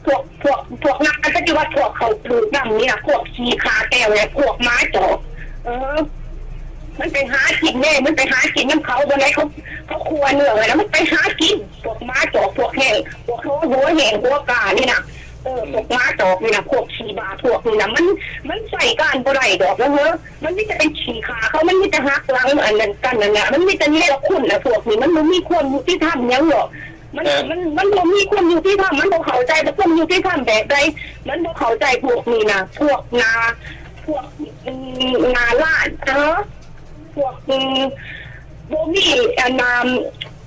ພວກ ພວກ ພວກນັກປະຕິວັດ ພວກເຂົາຖືກນຳນີ້ນະ ພວກຂີ້ຂ້າແກ້ວ ແລະ ພວກໝາຈອກ ເອີ ມັນໄປຫາກິນເດ້ ມັນໄປຫາກິນນຳເຂົາ ບ່ອນໃດເຂົາ ເຂົາຄົວເນື້ອໄວ້ນະ ມັນໄປຫາກິນ ພວກໝາຈອກ ພວກແຫ້ງ ພວກຫົວແຫ້ງຫົວການີ້ນະ ເອີ ພວກໝາຈອກນີ້ນະ ພວກຂີ້ບາບພວກນີ້ນະ ມັນ ມັນໃຊ້ການບໍ່ໄດ້ດອກນະເຮີ ມັນມີແຕ່ເປັນຂີ້ຂ້າເຂົາ ມັນມີແຕ່ຫັກຫຼັງອັນນັ້ນກັນນັ້ນນະ ມັນມີແຕ່ເນລະຄຸນນະ ພວກນີ້ ມັນບໍ່ມີຄວາມຍຸຕິທຳຫຍັງດອກ ມັນ ເອີ ມັນ ມັນບໍ່ມີຄວາມຍຸຕິທຳ ມັນບໍ່ເຂົ້າໃຈວ່າຄວາມຍຸຕິທຳແບບໃດ ມັນບໍ່ເຂົ້າໃຈພວກນີ້ນະ ພວກໜ້າ ພວກ ອືມ ໜ້າລ້ານ ເອີ ພວກ ອືມ ບໍ່ມີອັນນ່າ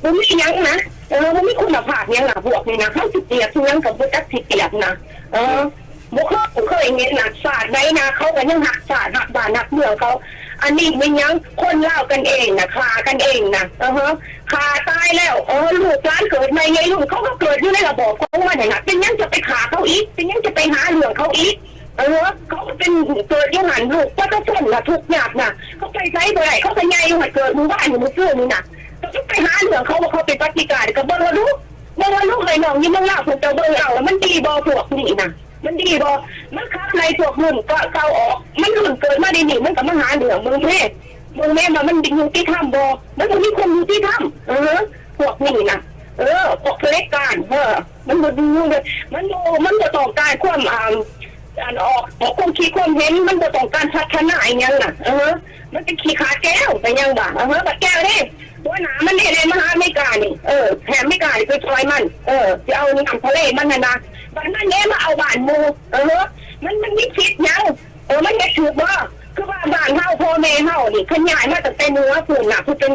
ບໍ່ມີຫຍັງນະ ເອີ ບໍ່ມີຄຸນນະພາບຫຍັງນະ ພວກນີ້ນະ ເຮົາຊິປຽກຄືຫຍັງກໍບໍ່ຈັກຊິປຽກນະ ເອີ ບໍ່ເຄີຍ ບໍ່ເຄີຍເຫັນນະ ຊາດໃດນະ ເຂົາກໍຍັງຮັກຊາດ ຮັກບ້ານ ຮັກເມືອງເຂົາ ອັນນີ້ແມ່ນຫຍັງ ຄົນລາວກັນເອງນະ ຂ້າກັນເອງນະ ເອີ ຂ້າຕາຍແລ້ວ ເອີ ລູກຫຼານເກີດໃໝ່ໃຫຍ່ລຸ້ນ ເຂົາກໍເກີດຢູ່ໃນລະບອບຂອງມັນຫັ້ນນະ ເປັນຫຍັງຈະໄປຂ້າເຂົາອີກ ເປັນຫຍັງຈະໄປຫາເລື່ອງເຂົາອີກ ເອີ ເຂົາກໍເປັນເກີດຢູ່ຫັ້ນ ລູກປະຊາຊົນນະ ທຸກຍາກນະ ເຂົາໄປໃສບໍ່ໄດ້ ເຂົາກໍໃຫຍ່ຢູ່ຫັ້ນ ເກີດມື້ວານນີ້ ມື້ຊືນນີ້ນະ ເຈົ້າໄປຫາເລື່ອງເຂົາວ່າເຂົາເປັນປະຕິການ ກໍເບິ່ງເອົາດູ ເບິ່ງເອົາດູ ເອື້ອຍນ້ອງຢູ່ເມືອງລາວ ພວກເຈົ້າເບິ່ງເອົາ ມັນດີບໍ່ພວກນີ້ນະ ມັນດີບໍ່ ມັນຂັບໄລ່ພວກລຸ້ນເກົ່າອອກ ມັນລຸ້ນເກີດມາດຽວນີ້ ມັນກໍມາຫາເລື່ອງ ເບິ່ງແມ້ ເບິ່ງແມ້ວ່າມັນຍຸຕິທຳບໍ່ ມັນບໍ່ມີຄວາມຍຸຕິທຳ ເອີ ພວກນີ້ນະ ເອີ ພວກເຜດັດການ ເອີ ມັນບໍ່ດີ ມັນບໍ່ ມັນບໍ່ຕ້ອງການຄວາມ ອ່າ ອັນອອກ ອອກຄວາມຄິດຄວາມເຫັນ ມັນບໍ່ຕ້ອງການພັດທະນາອີ່ຫຍັງນະ ເອີ ມັນເປັນຂີ້ຂ້າແກ້ວ ໄປຫຍັງວ່າ ເອີ ບັກແກ້ວເດ້ ຫົວໜ້າມັນເດ້ ໄດ້ມາຫາອາເມລິການີ້ ເອີ ໃຫ້ອາເມລິການີ້ໄປຊ່ອຍມັນ ເອີ ຊິເອົານ້ຳທະເລມັນຫັ້ນນະ ບັດມັນເດ້ມາເອົາບ້ານໝູ່ ເອີ ມັນ ມັນມີສິດຫຍັງ ເອີ ມັນເຮັດຖືກບໍ່ ຄືວ່າບ້ານເຮົາ ພໍ່ແມ່ເຮົານີ້ ເພິ່ນຍ້າຍມາຕັ້ງແຕ່ເໜືອພຸ້ນນະ ຜູ້ເປັນ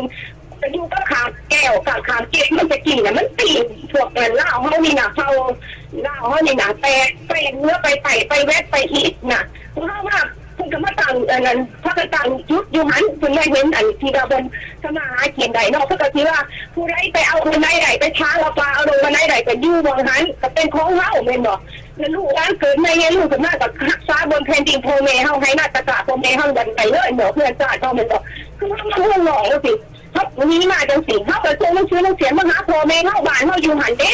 ໄປຢູ່ກັບຂ້າງແກ້ວ ຂ້າງ ຂ້າງເຈັດ ມັນຕະກີ້ນະ ມັນຕີພວກລາວເຮົານີ້ນະ ເຜົ່າລາວເຮົານີ້ນະ ແຕກໄປເໜືອໄປໃຕ້ ໄປແວັດໄປອີສນະ ພວກເຮົາມາ ເພິ່ນກໍມາຕັ້ງອັນນັ້ນ ພາກັນຕັ້ງຈຸດຢູ່ຫັ້ນ ເພິ່ນມາເຫັນອັນທີ່ວ່າບ່ອນທຳມາຫາກິນໄດ້ເນາະ ເພິ່ນກໍຊິວ່າ ຜູ້ໃດໄປເອົາບ່ອນໃດໄດ້ ໄປຖາງເອົາປ່າເອົາດົງບ່ອນໃດໄດ້ ກໍຢູ່ບ່ອນຫັ້ນ ກໍເປັນຂອງເຮົາແມ່ນບໍ່ ແລ້ວລູກຫຼານເກີດໃໝ່ ໃຫຍ່ລຸ້ນຂຶ້ນມາ ກໍຮັກສາບ່ອນແຜ່ນດິນພໍ່ແມ່ເຮົາ ໄຮ່ນາຕາກະພໍ່ແມ່ເຮົາ ບ່ອນໄດ້ເລີຍເນາະ ເພື່ອຊາດເຮົາແມ່ນບໍ່ ຄືເຮົາມາເມືອງນອກຈັ່ງຊີ້ ເຮົາໜີມາຈັ່ງຊີ້ ເຮົາກໍສົ່ງໜັງສືໜັງສຽນມາຫາພໍ່ແມ່ເຮົາ ບ້ານເຮົາຢູ່ຫັ້ນເດ້.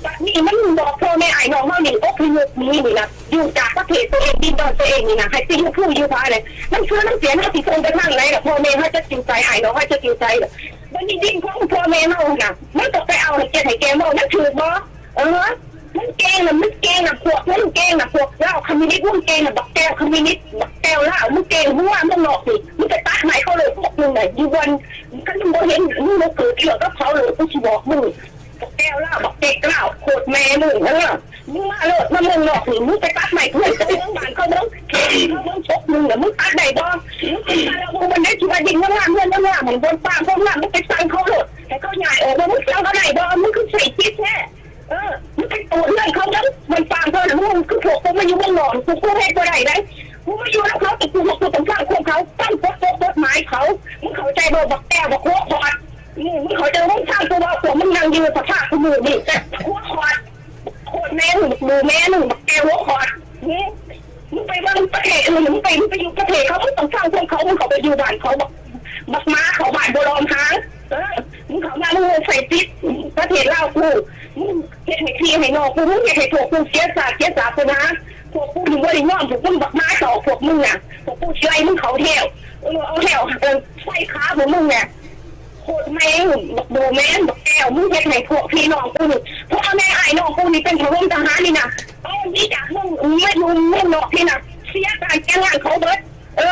ບັດນີ້ມັນບອກພໍ່ແມ່ອ້າຍນ້ອງເຮົານີ້ ອົບພະຍົບໜີນີ້ນະ ຢູ່ຈາກປະເທດຕົວເອງ ດິນດອນຕົວເອງນີ້ນະ ໃຫ້ໄປຢູ່ພູຢູ່ຜາເລີຍ. ໜັງສືໜັງສຽນເຮົາຊິສົ່ງໄປທາງໃດລະ? ພໍ່ແມ່ເຮົາຈັກຢູ່ໃສ? ອ້າຍນ້ອງເຮົາຈັກຢູ່ໃສລະ? ບັດນີ້ດິນຂອງພໍ່ແມ່ເຮົານະ ມັນຕ້ອງໄປເອົາໃຫ້ແກ່ໃຫ້ແກ່ເຮົາ ມັນຖືກບໍ່? ເອີ ມຶງເກັ່ງນະ ມຶງເກັ່ງນະ ພວກມຶງເກັ່ງນະ ພວກລາວຄອມມິວນິດ ມຶງເກັ່ງນະ ບັກແກ້ວຄອມມິວນິດ ບັກແກ້ວລາວ ມຶງເກັ່ງຫົວເມືອງນອກນີ້ ມຶງໄປຕັດໄມ້ເຂົາໂລດ ພວກມຶງນະ ຢູ່ບ່ອນ ຄັນມຶງບໍ່ເຫັນ ມຶງບໍ່ເກີດເລື່ອງກັບເຂົາໂລດ ກູຊິບອກມຶງ ບັກແກ້ວລາວ ບັກເຕັກລາວ ໂຄດແມ່ມຶງ ເອີ ມຶງມາໂລດ ມາເມືອງນອກນີ້ ມຶງໄປຕັດໄມ້ເພື່ອນເຂົາເມືອງບ້ານເຂົາເບິ່ງ ເຂດເຂົາເບິ່ງ ພວກມຶງນະ ມຶງຕັດໄດ້ບໍ່? ມຶງຕັດແລ້ວ ມຶງບໍ່ໄດ້ຊິວ່າດິນງາມ ເຮືອນງາມ ບ່ອນປ່າເຂົາງາມ ມຶງໄປສັ່ງເຂົາໂລດ ໃຫ້ເຂົາຍ້າຍອອກ ມຶງສັ່ງເຂົາໄດ້ບໍ່? ມຶງຄືໃສ່ຈິດແທ້. ເອີ ມຶງໄປໂຕເຮືອນເຂົາເບິ່ງ ມັນປານເຂົານະ ມຶງຄືພວກກູມາຢູ່ເມືອງນອກ ກູ ກູເຮັດບໍ່ໄດ້ໃດ ກູມາຢູ່ນຳເຂົາ ແຕ່ກູ ກູຕ້ອງຟັງຄວາມເຂົາ ຟັງກົດ ກົດໝາຍເຂົາ ມຶງເຂົ້າໃຈບໍ່ ບັກແກ້ວ ບັກຫົວຂອດ? ມຶງເຂົ້າໃຈບໍ່? ມຶງຟັງກູເວົ້າ ພວກມຶງນັ່ງຢູ່ສະພາຄູ່ມື້ນີ້ ບັກຫົວຂອດ ໂຄດແມ່ມຶງ ບັກໝູແມ່ມຶງ ບັກແກ້ວຫົວຂອດ ມຶງ ມຶງໄປເບິ່ງປະເທດອື່ນ ມຶງໄປ ມຶງໄປຢູ່ປະເທດເຂົາ ມຶງຕ້ອງຟັງຄວາມເຂົາ ມຶງເຂົ້າໄປຢູ່ບ້ານເຂົາ ບັກ ບັກໝາເຂົ້າບ້ານບໍ່ລອມຫາງ ເອີ ມຶງເຂົ້າມາ ມຶງລົງໃສ່ຈິດປະເທດລາວກູ ມຶງເຮັດໃຫ້ພີ່ໃຫ້ນ້ອງກູ ມຶງເຮັດໃຫ້ພວກກູເສຍຊາດເສຍສາສະໜາ ພວກກູນີ້ບໍ່ໄດ້ຍອມ ພວກມຶງບັກໝາຈອກ ພວກມຶງນະ ພວກກູຊິໄລ່ມຶງເຂົ້າແຖວ ເອີ ເອົາແຖວ ເອີ ໃສ່ຂາພວກມຶງນະ ໂຄດແມ່ງ ບັກໂບແມ່ນ ບັກແກ້ວ ມຶງເຮັດໃຫ້ພວກພີ່ນ້ອງກູນີ້ ພໍ່ແມ່ອ້າຍນ້ອງກູນີ້ເປັນທະຫານນີ້ນະ ເອົາໜີຈາກເມືອງ ມາຢູ່ເມືອງນອກນີ້ນະ ເສຍການແຕ່ງງານເຂົາເບິດ ເອີ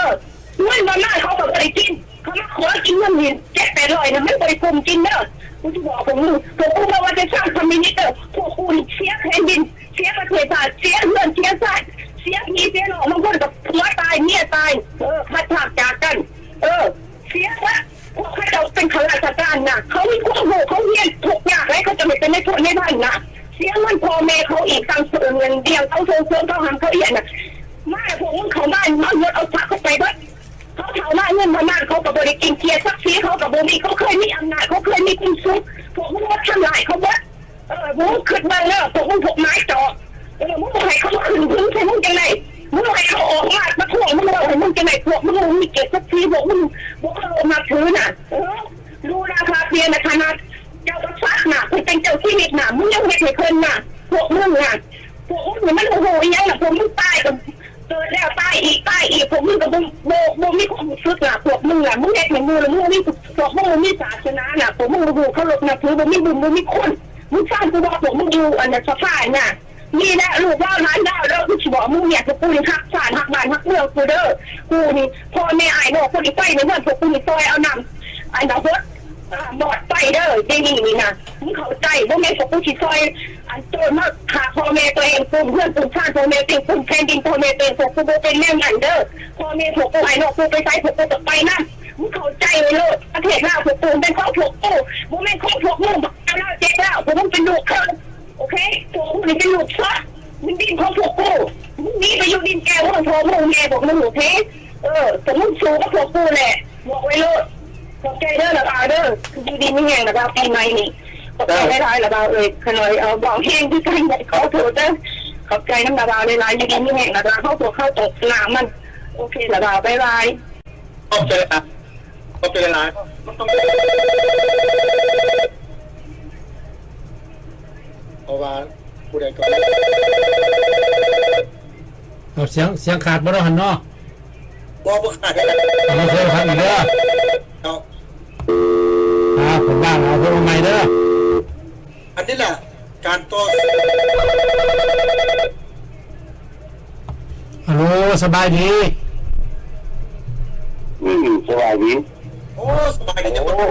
ເງິນບຳນານເຂົາກໍບໍ່ໄດ້ກິນ ເຂົາມາຂໍກິນເງິນນີ້ເຈັດແປດຮ້ອຍນະ ມັນບໍ່ໄດ້ກຸ້ມກິນເດີ ກູຊິບອກພວກມຶງ ພວກກູບໍ່ວ່າແຕ່ຊາວຄອມມິວນິດເດີ ພວກກູນີ້ເສຍແຜ່ນດິນ ເສຍປະເທດຊາດ ເສຍເຮືອນເສຍຊາດ ເສຍພີ່ເສຍນ້ອງ ບາງຄົນກໍຜົວຕາຍເມຍຕາຍ ເອີ ພັດພາກຈາກກັນ ເອີ ເສຍໝົດ ພວກເຂົາເຈົ້າເປັນຂ້າລາຊະການນະ ເຂົາມີຄວາມຮູ້ ເຂົາຮຽນທຸກຍາກຫຼາຍ ເຂົາຈະໄດ້ເປັນນາຍພົນນາຍພັນນະ ເສຍເງິນພໍ່ແມ່ເຂົາອີກ ສ້າງເສີມເງິນລ້ຽງເຂົາ ສົ່ງເສີມເຂົາ ໃຫ້ເຂົາຮຽນນະ ມາແລ້ວພວກມຶງເຂົ້າມາ ມາໝົດເອົາສັກເຂົາໄປເບິດ ເຂົາເຖົ້າມາເງິນເຂົາມາ ເຂົາກໍບໍ່ໄດ້ກິນເກຍ ສັກສີເຂົາກໍບໍ່ມີ ເຂົາເຄີຍມີອຳນາດ ເຂົາເຄີຍມີຄວາມສຸກ ພວກມຶງມາທຳລາຍເຂົາເບິດ ເອີ ພວກມຶງຄິດເບິ່ງເດີ ພວກມຶງພວກໝາຈອກ ເອີ ມຶງບໍ່ໃຫ້ເຂົາມາຂຶ້ນຫຶງໃສ່ມຶງຈັ່ງໃດ ມຶງບໍ່ໃຫ້ເຂົາອອກມາປະທ້ວງ ມຶງເວົ້າໃຫ້ມຶງຈັ່ງໃດ ພວກມຶງບໍ່ມີກຽດສັກສີ ພວກມຶງບໍ່ເຄົາລົບນັບຖືນະ ເອີ ດູລາຄາເປຍນະ ຂະໜາດເຈົ້າກະສັດນະ ເພິ່ນເປັນເຈົ້າຊີວິດນະ ມຶງຍັງເຮັດໃຫ້ເພິ່ນນະ ພວກມຶງນະ ພວກມຶງນີ້ມັນບໍ່ຮູ້ອີ່ຫຍັງນະ ພວກມຶງຕາຍກໍ ເກີດແລ້ວຕາຍອີກ ຕາຍອີກ ພວກມຶງກໍບໍ່ ບໍ່ ບໍ່ມີຄວາມຮູ້ສຶກລະ ພວກມຶງລະ ມຶງເຮັດໃຫ້ໝູ່ລະ ມຶງບໍ່ມີ ພວກມຶງບໍ່ມີສາສະໜາລະ ພວກມຶງບໍ່ຮູ້ເຄົາລົບນັບຖື ບໍ່ມີບຸນ ບໍ່ມີຄຸນ ມຶງຟັງກູເວົ້າ ພວກມຶງຢູ່ ອັນນັ້ນ ສະພານະ ມີແຫຼະ ລູກລາວຫຼານລາວເດີ ກູຊິບອກມຶງ ເມຍພວກກູນີ້ຮັກຊາດ ຮັກບ້ານ ຮັກເມືອງກູເດີ ກູນີ້ ພໍ່ແມ່ອ້າຍນ້ອງກູນີ້ ໄປໃນເຮືອນພວກກູນີ້ ຊ່ອຍເອົານ້ຳ ອັນນະ ຫົດ ອ່າ ໝອດໄປເດີ ເດນີ້ນີ້ນະ ມຶງເຂົ້າໃຈບໍ່? ແມ່ນພວກກູຊິຊ່ອຍ ອັນໂຈນມາຂ້າພໍ່ແມ່ຕົວເອງ ກຸ້ມເຮືອນກຸ້ມຊານພໍ່ແມ່ຕົວເອງ ກຸ້ມແຜ່ນດິນພໍ່ແມ່ຕົວເອງ ພວກກູບໍ່ເປັນແນວນັ້ນເດີ ພໍ່ແມ່ພວກກູ ອ້າຍນ້ອງກູໄປໃສ ພວກກູກໍໄປນຳ ມຶງເຂົ້າໃຈໄວ້ໂລດ ປະເທດລາວພວກກູແມ່ນຂອງພວກກູ ບໍ່ແມ່ນຂອງພວກມຶງ ບັກລາວເຈັກລາວ ພວກມຶງເປັນລູກເຂົາ ໂອເຄ ພວກມຶງນີ້ເປັນລູກສັດ ມັນດິນຂອງພວກກູ ມຶງໜີໄປຢູ່ດິນແກ້ວເມືອງພໍ່ເມືອງແມ່ພວກມຶງ ໂອເຄ ເອີ ພວກມຶງສູ້ກັບພວກກູແຫຼະ ບອກໄວ້ໂລດ ຂອບໃຈເດີລະບ່າວເດີ ຢູ່ດີມີແຮງລະບ່າວ ປີໃໝ່ນີ້ ຂອບໃຈຫຼາຍໆລະບ່າວເອີຍ ຂ້ານ້ອຍເວົ້າແຮງຄືກັນ ຂໍໂທດເດີ ຂອບໃຈນຳລະບ່າວຫຼາຍໆ ຢູ່ດີມີແຮງລະບ່າວ ເຮົາພວກເຮົາຕ້ອງຊະນະມັນ ໂອເຄລະບ່າວ ບາຍບາຍ. ຂອບໃຈຫຼາຍ ຂອບໃຈຫຼາຍ ເພາະວ່າຜູ້ໃດກໍ ເອົາ ສຽງ ສຽງຂາດບໍ່ເນາະຫັ້ນເນາະ? ບໍ່ ບໍ່ຂາດເດ້. ເອົາ ມາໂທຫາອີກເດີ. ເອົາ ອ່າ ເປັນບ້າແລ້ວ ໂທມາໃໝ່ເດີ. ອັນນີ້ລະ ການຕໍ່ສູ້. ຮັລໂຫຼ ສະບາຍດີ? ອືມ ສະບາຍດີ. ໂອ້ ສະບາຍດີເຈົ້າ. ໂອ້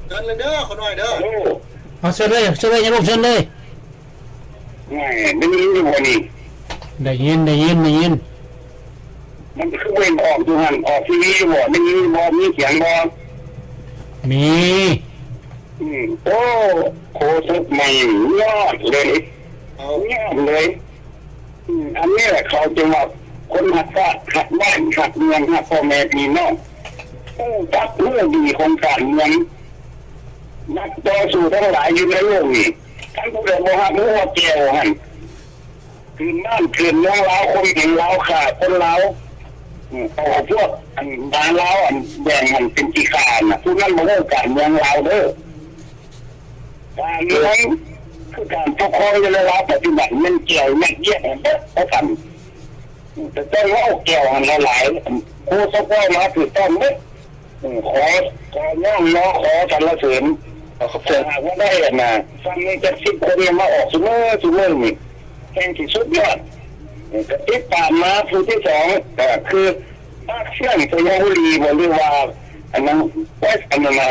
ເຊີນເລີຍເດີ ຂະນ້ອຍເດີ. ເອົາ ເຊີນເລີຍ ເຊີນເລີຍ ຢ່າລົງ ເຊີນເລີຍ. ແມ່ນ ໄດ້ຍິນຢູ່ບໍ່ນີ້? ໄດ້ຍິນ ໄດ້ຍິນ ໄດ້ຍິນ. ມັນຄືບໍ່ເຫັນອອກຢູ່ຫັ້ນ ອອກທີວີຢູ່ບໍ່? ໄດ້ຍິນຢູ່ບໍ່? ມີສຽງບໍ່? ມີ. ອືມ ໂອ້ ໂຄສົກໃໝ່ຍອດເລີຍ ຍອດເລີຍ. ອືມ ອັນນີ້ແຫຼະເຂົາຈຶ່ງວ່າ ຄົນຮັກຊາດ ຮັກບ້ານ ຮັກເມືອງ ຮັກພໍ່ແມ່ພີ່ນ້ອງ ຮູ້ຈັກຮູ້ດີຂອງການເມືອງ. ນັກຕໍ່ສູ້ທັງຫຼາຍຢູ່ໃນໂລກນີ້ ຄັນຜູ້ໃດບໍ່ຮັກງົວແກ້ວຫັ້ນ ຄືນບ້ານຄືນເມືອງລາວ ຂົ່ມເຫງລາວ ຂ້າຄົນລາວ ເອົາພວກອັນມາລາວ ອັນແບ່ງອັນເປັນຂີ້ຂ້ານນະ ຜູ້ນັ້ນບໍ່ຮູ້ການເມືອງລາວເດີ້. ການເມືອງຄືການປົກຄອງຢູ່ໃນລາວປັດຈຸບັນ ແມ່ນແກວແມ່ນຢຽດຫັ້ນເບິດວ່າຊັ້ນ. ແຕ່ຕ້ອງເວົ້າແກວຫັ້ນຫຼາຍໆ ໂຄສົກເວົ້າມາຖືກຕ້ອງເບິດ. ຂໍ ຂໍຍ້ອງຍໍ ຂໍສັນລະເສີນ. ຖ້າຫາກວ່າໄດ້ອັນນ່າ ຊ່ຳນີ້ຈັກສິບຄົນມາອອກຊຸມື້ ຊຸມື້ນີ້ ແຮ່ງຊິສຸດຍອດ. ກະຕິດຕາມມາຜູ້ທີສອງ ກະຄື ປາກເຊືອງ ໄຊຍະບູລີບໍ ຫຼືວ່າອັນນັ້ນ ແປດ ອັນນັ້ນນະ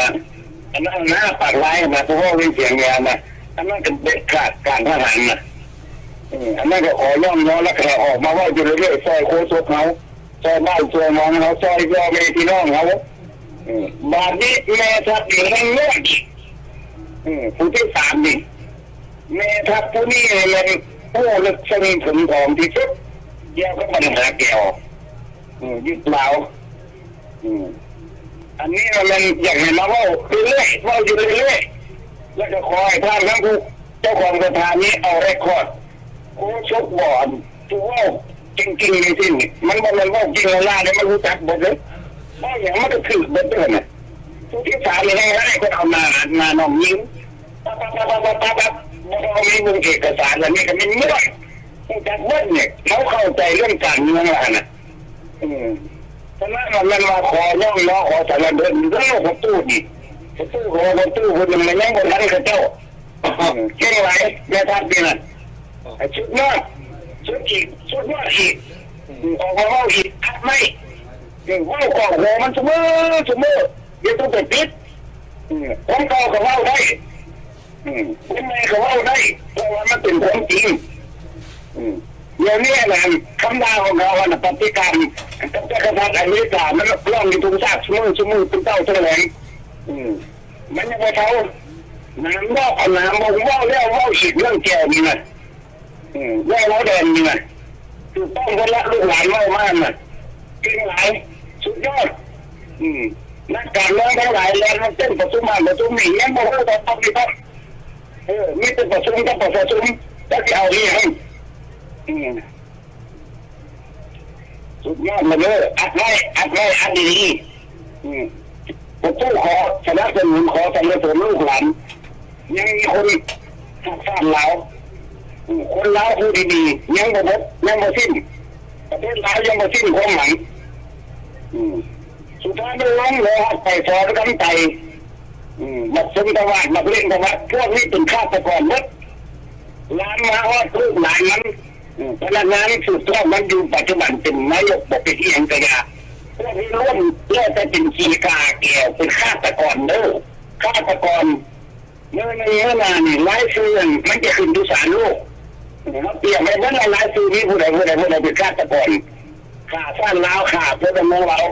ອັນນັ້ນນະ ປາກລາຍນະ ຜູ້ເວົ້າເປັນສຽງເໜືອນະ ອັນນັ້ນກະເດັດຂາດ ການທະຫານນະ. ເອີ ອັນນັ້ນກະຂໍຍ້ອງຍໍ ແລ້ວກະໃຫ້ອອກມາເວົ້າຢູ່ເລື້ອຍໆ ຊ່ອຍໂຄສົກເຮົາ ຊ່ອຍບ້ານຊ່ອຍເມືອງເຮົາ ຊ່ອຍພໍ່ແມ່ພີ່ນ້ອງເຮົາ. ເອີ ບາດນີ້ແມ່ທັບນີ້ແຮ່ງເໜືອອີກ. ເອີ ຜູ້ທີສາມນີ້ ແມ່ທັບຜູ້ນີ້ແມ່ນຮູ້ເລິກເຊິ່ງເຖິງຂອງທີ່ສຸດ ກ່ຽວກັບບັນຫາແກວ ເອີ ຍຶດລາວ. ເອີ ອັນນີ້ມັນແມ່ນຢາກໃຫ້ມາເວົ້າເລື້ອຍໆ ເວົ້າຢູ່ເລື້ອຍໆ ແລ້ວກະຂໍໃຫ້ທ່ານທັງຜູ້ເຈົ້າຂອງສະຖານີເອົາເຣັກຄອດ ໂຄສົກບໍ່ ອັນຜູ້ເວົ້າເກັ່ງໆ ຈັ່ງຊີ້ນີ້ ມັນບໍ່ແມ່ນເວົ້າເກັ່ງລ້າໆເດ້ ມັນຮູ້ຈັກເບິດເດ້ ເວົ້າຫຍັງມັນກະຖືກເບິດເດ້ຫັ້ນນະ. ຜູ້ທີສາມນີ້ແຮ່ງຮ້າຍ ເພິ່ນເອົາໜ້າ ໜ້ານ້ອງຍິງ ປັບໆໆໆ ບໍ່ຕ້ອງມີເບິ່ງເອກະສານ ອັນນີ້ກະແມ່ນເມືອງ ຮູ້ຈັກເບິດນີ້ ເຮົາເຂົ້າໃຈເລື່ອງການເມືອງລະຫັ້ນນະ. ເອີ ສະນັ້ນລະແມ່ນວ່າຂໍຍ້ອງຍໍ ຂໍສັນລະເສີນເດີ້ ພໍ່ຕູ້ນີ້ ພໍ່ຕູ້ ພໍ່ຕູ້ຜູ້ໜຶ່ງລະຍັງບໍ່ທັນເຂົາເຈົ້າ. ເກັ່ງຫຼາຍແມ່ທັບນີ້ນະ ໃຫ້ສຸດຍອດ ສຸດອີກ ສຸດຍອດອີກ. ອອກມາເວົ້າອີກ ອັດໄວ້ ເວົ້າກອກຫົວມັນຊຸມື້ ຊຸມື້ ຢ່າຕ້ອງໄປປິດ. ຄົນເກົ່າກະເວົ້າໄດ້ ຄົນໃໝ່ກະເວົ້າໄດ້ ເພາະວ່າມັນເປັນຄວາມຈິງ. ດຽວນີ້ຫັ້ນນະ ຄຳດ່າຂອງເຂົາຫັ້ນນະ ປະຕິການກັບຈັກກະພັດອາເມລິກາ ມັນຮ້ອງຢູ່ທຸກຊາດຊຸມື້ ຊຸມື້ ເປັນເຊົ້າເທິງແລງ. ມັນຍັງບໍ່ເຊົາ ໜາມເນາະ ໜາມ ເວົ້າແລ້ວເວົ້າອີກ ເລື່ອງແກວນີ້ນະ ເວົ້າລາວແດງນີ້ນະ ຖືກຕ້ອງເບິດລະ ລູກຫຼານເວົ້າມານະ ເກັ່ງຫຼາຍ ສຸດຍອດ. ນັກການເມືອງທັງຫຼາຍແລ່ນມາເຕັ້ນປະຊຸມຫັ້ນປະຊຸມນີ້ ຍັງບໍ່ຮູ້ວ່າຕ້ອງມີຕ້ອງ ເອີ ມີແຕ່ປະຊຸມກັບປະຊາຊົນ ຈັກຊິເອົາອີ່ຫຍັງ. ສຸດຍອດມາເດີ ອັດໄວ້ ອັດໄວ້ ອັດດີໆ. ອືມ ປະຕູຂໍສະໜັບສະໜູນ ຂໍສັນລະເສີນລູກຫຼານ ຍັງມີຄົນຮັກຊາດລາວ. ອືມ ຄົນລາວຜູ້ດີໆ ຍັງບໍ່ໝົດ ຍັງບໍ່ສິ້ນ ປະເທດລາວຍັງບໍ່ສິ້ນຄວາມຫວັງ. ອືມ ສຸພານຸວົງ ໄດ້ຮັບໄປສອນຄຳໄຕ ອືມ ບັກສົມທະວາດ ບັກເລັ່ງທະວາດ ພວກນີ້ເປັນຄາດຕະກອນໝົດ ລາມມາຮອດລູກຫຼານມັນ. ອືມ ພະນັກງານສືບທອດມັນຢູ່ປັດຈຸບັນເປັນນາຍົກບໍ່ເປັນອີ່ຫຍັງກະຢ່າ ພວກນີ້ລ້ວນແລ້ວແຕ່ເປັນຂີ້ກາແກວ ເປັນຄາດຕະກອນເດີ ຄາດຕະກອນ. ມື້ໜຶ່ງມື້ໜ້ານີ້ລາຍຊື່ມັນຈະຂຶ້ນຢູ່ສານໂລກ ເຮົາຕຽມໄວ້ເບິດລະ ລາຍຊື່ມີຜູ້ໃດຜູ້ໃດຜູ້ໃດເປັນຄາດຕະກອນ ຂ້າຊາດລາວ ຂ້າພົນລະເມືອງລາວ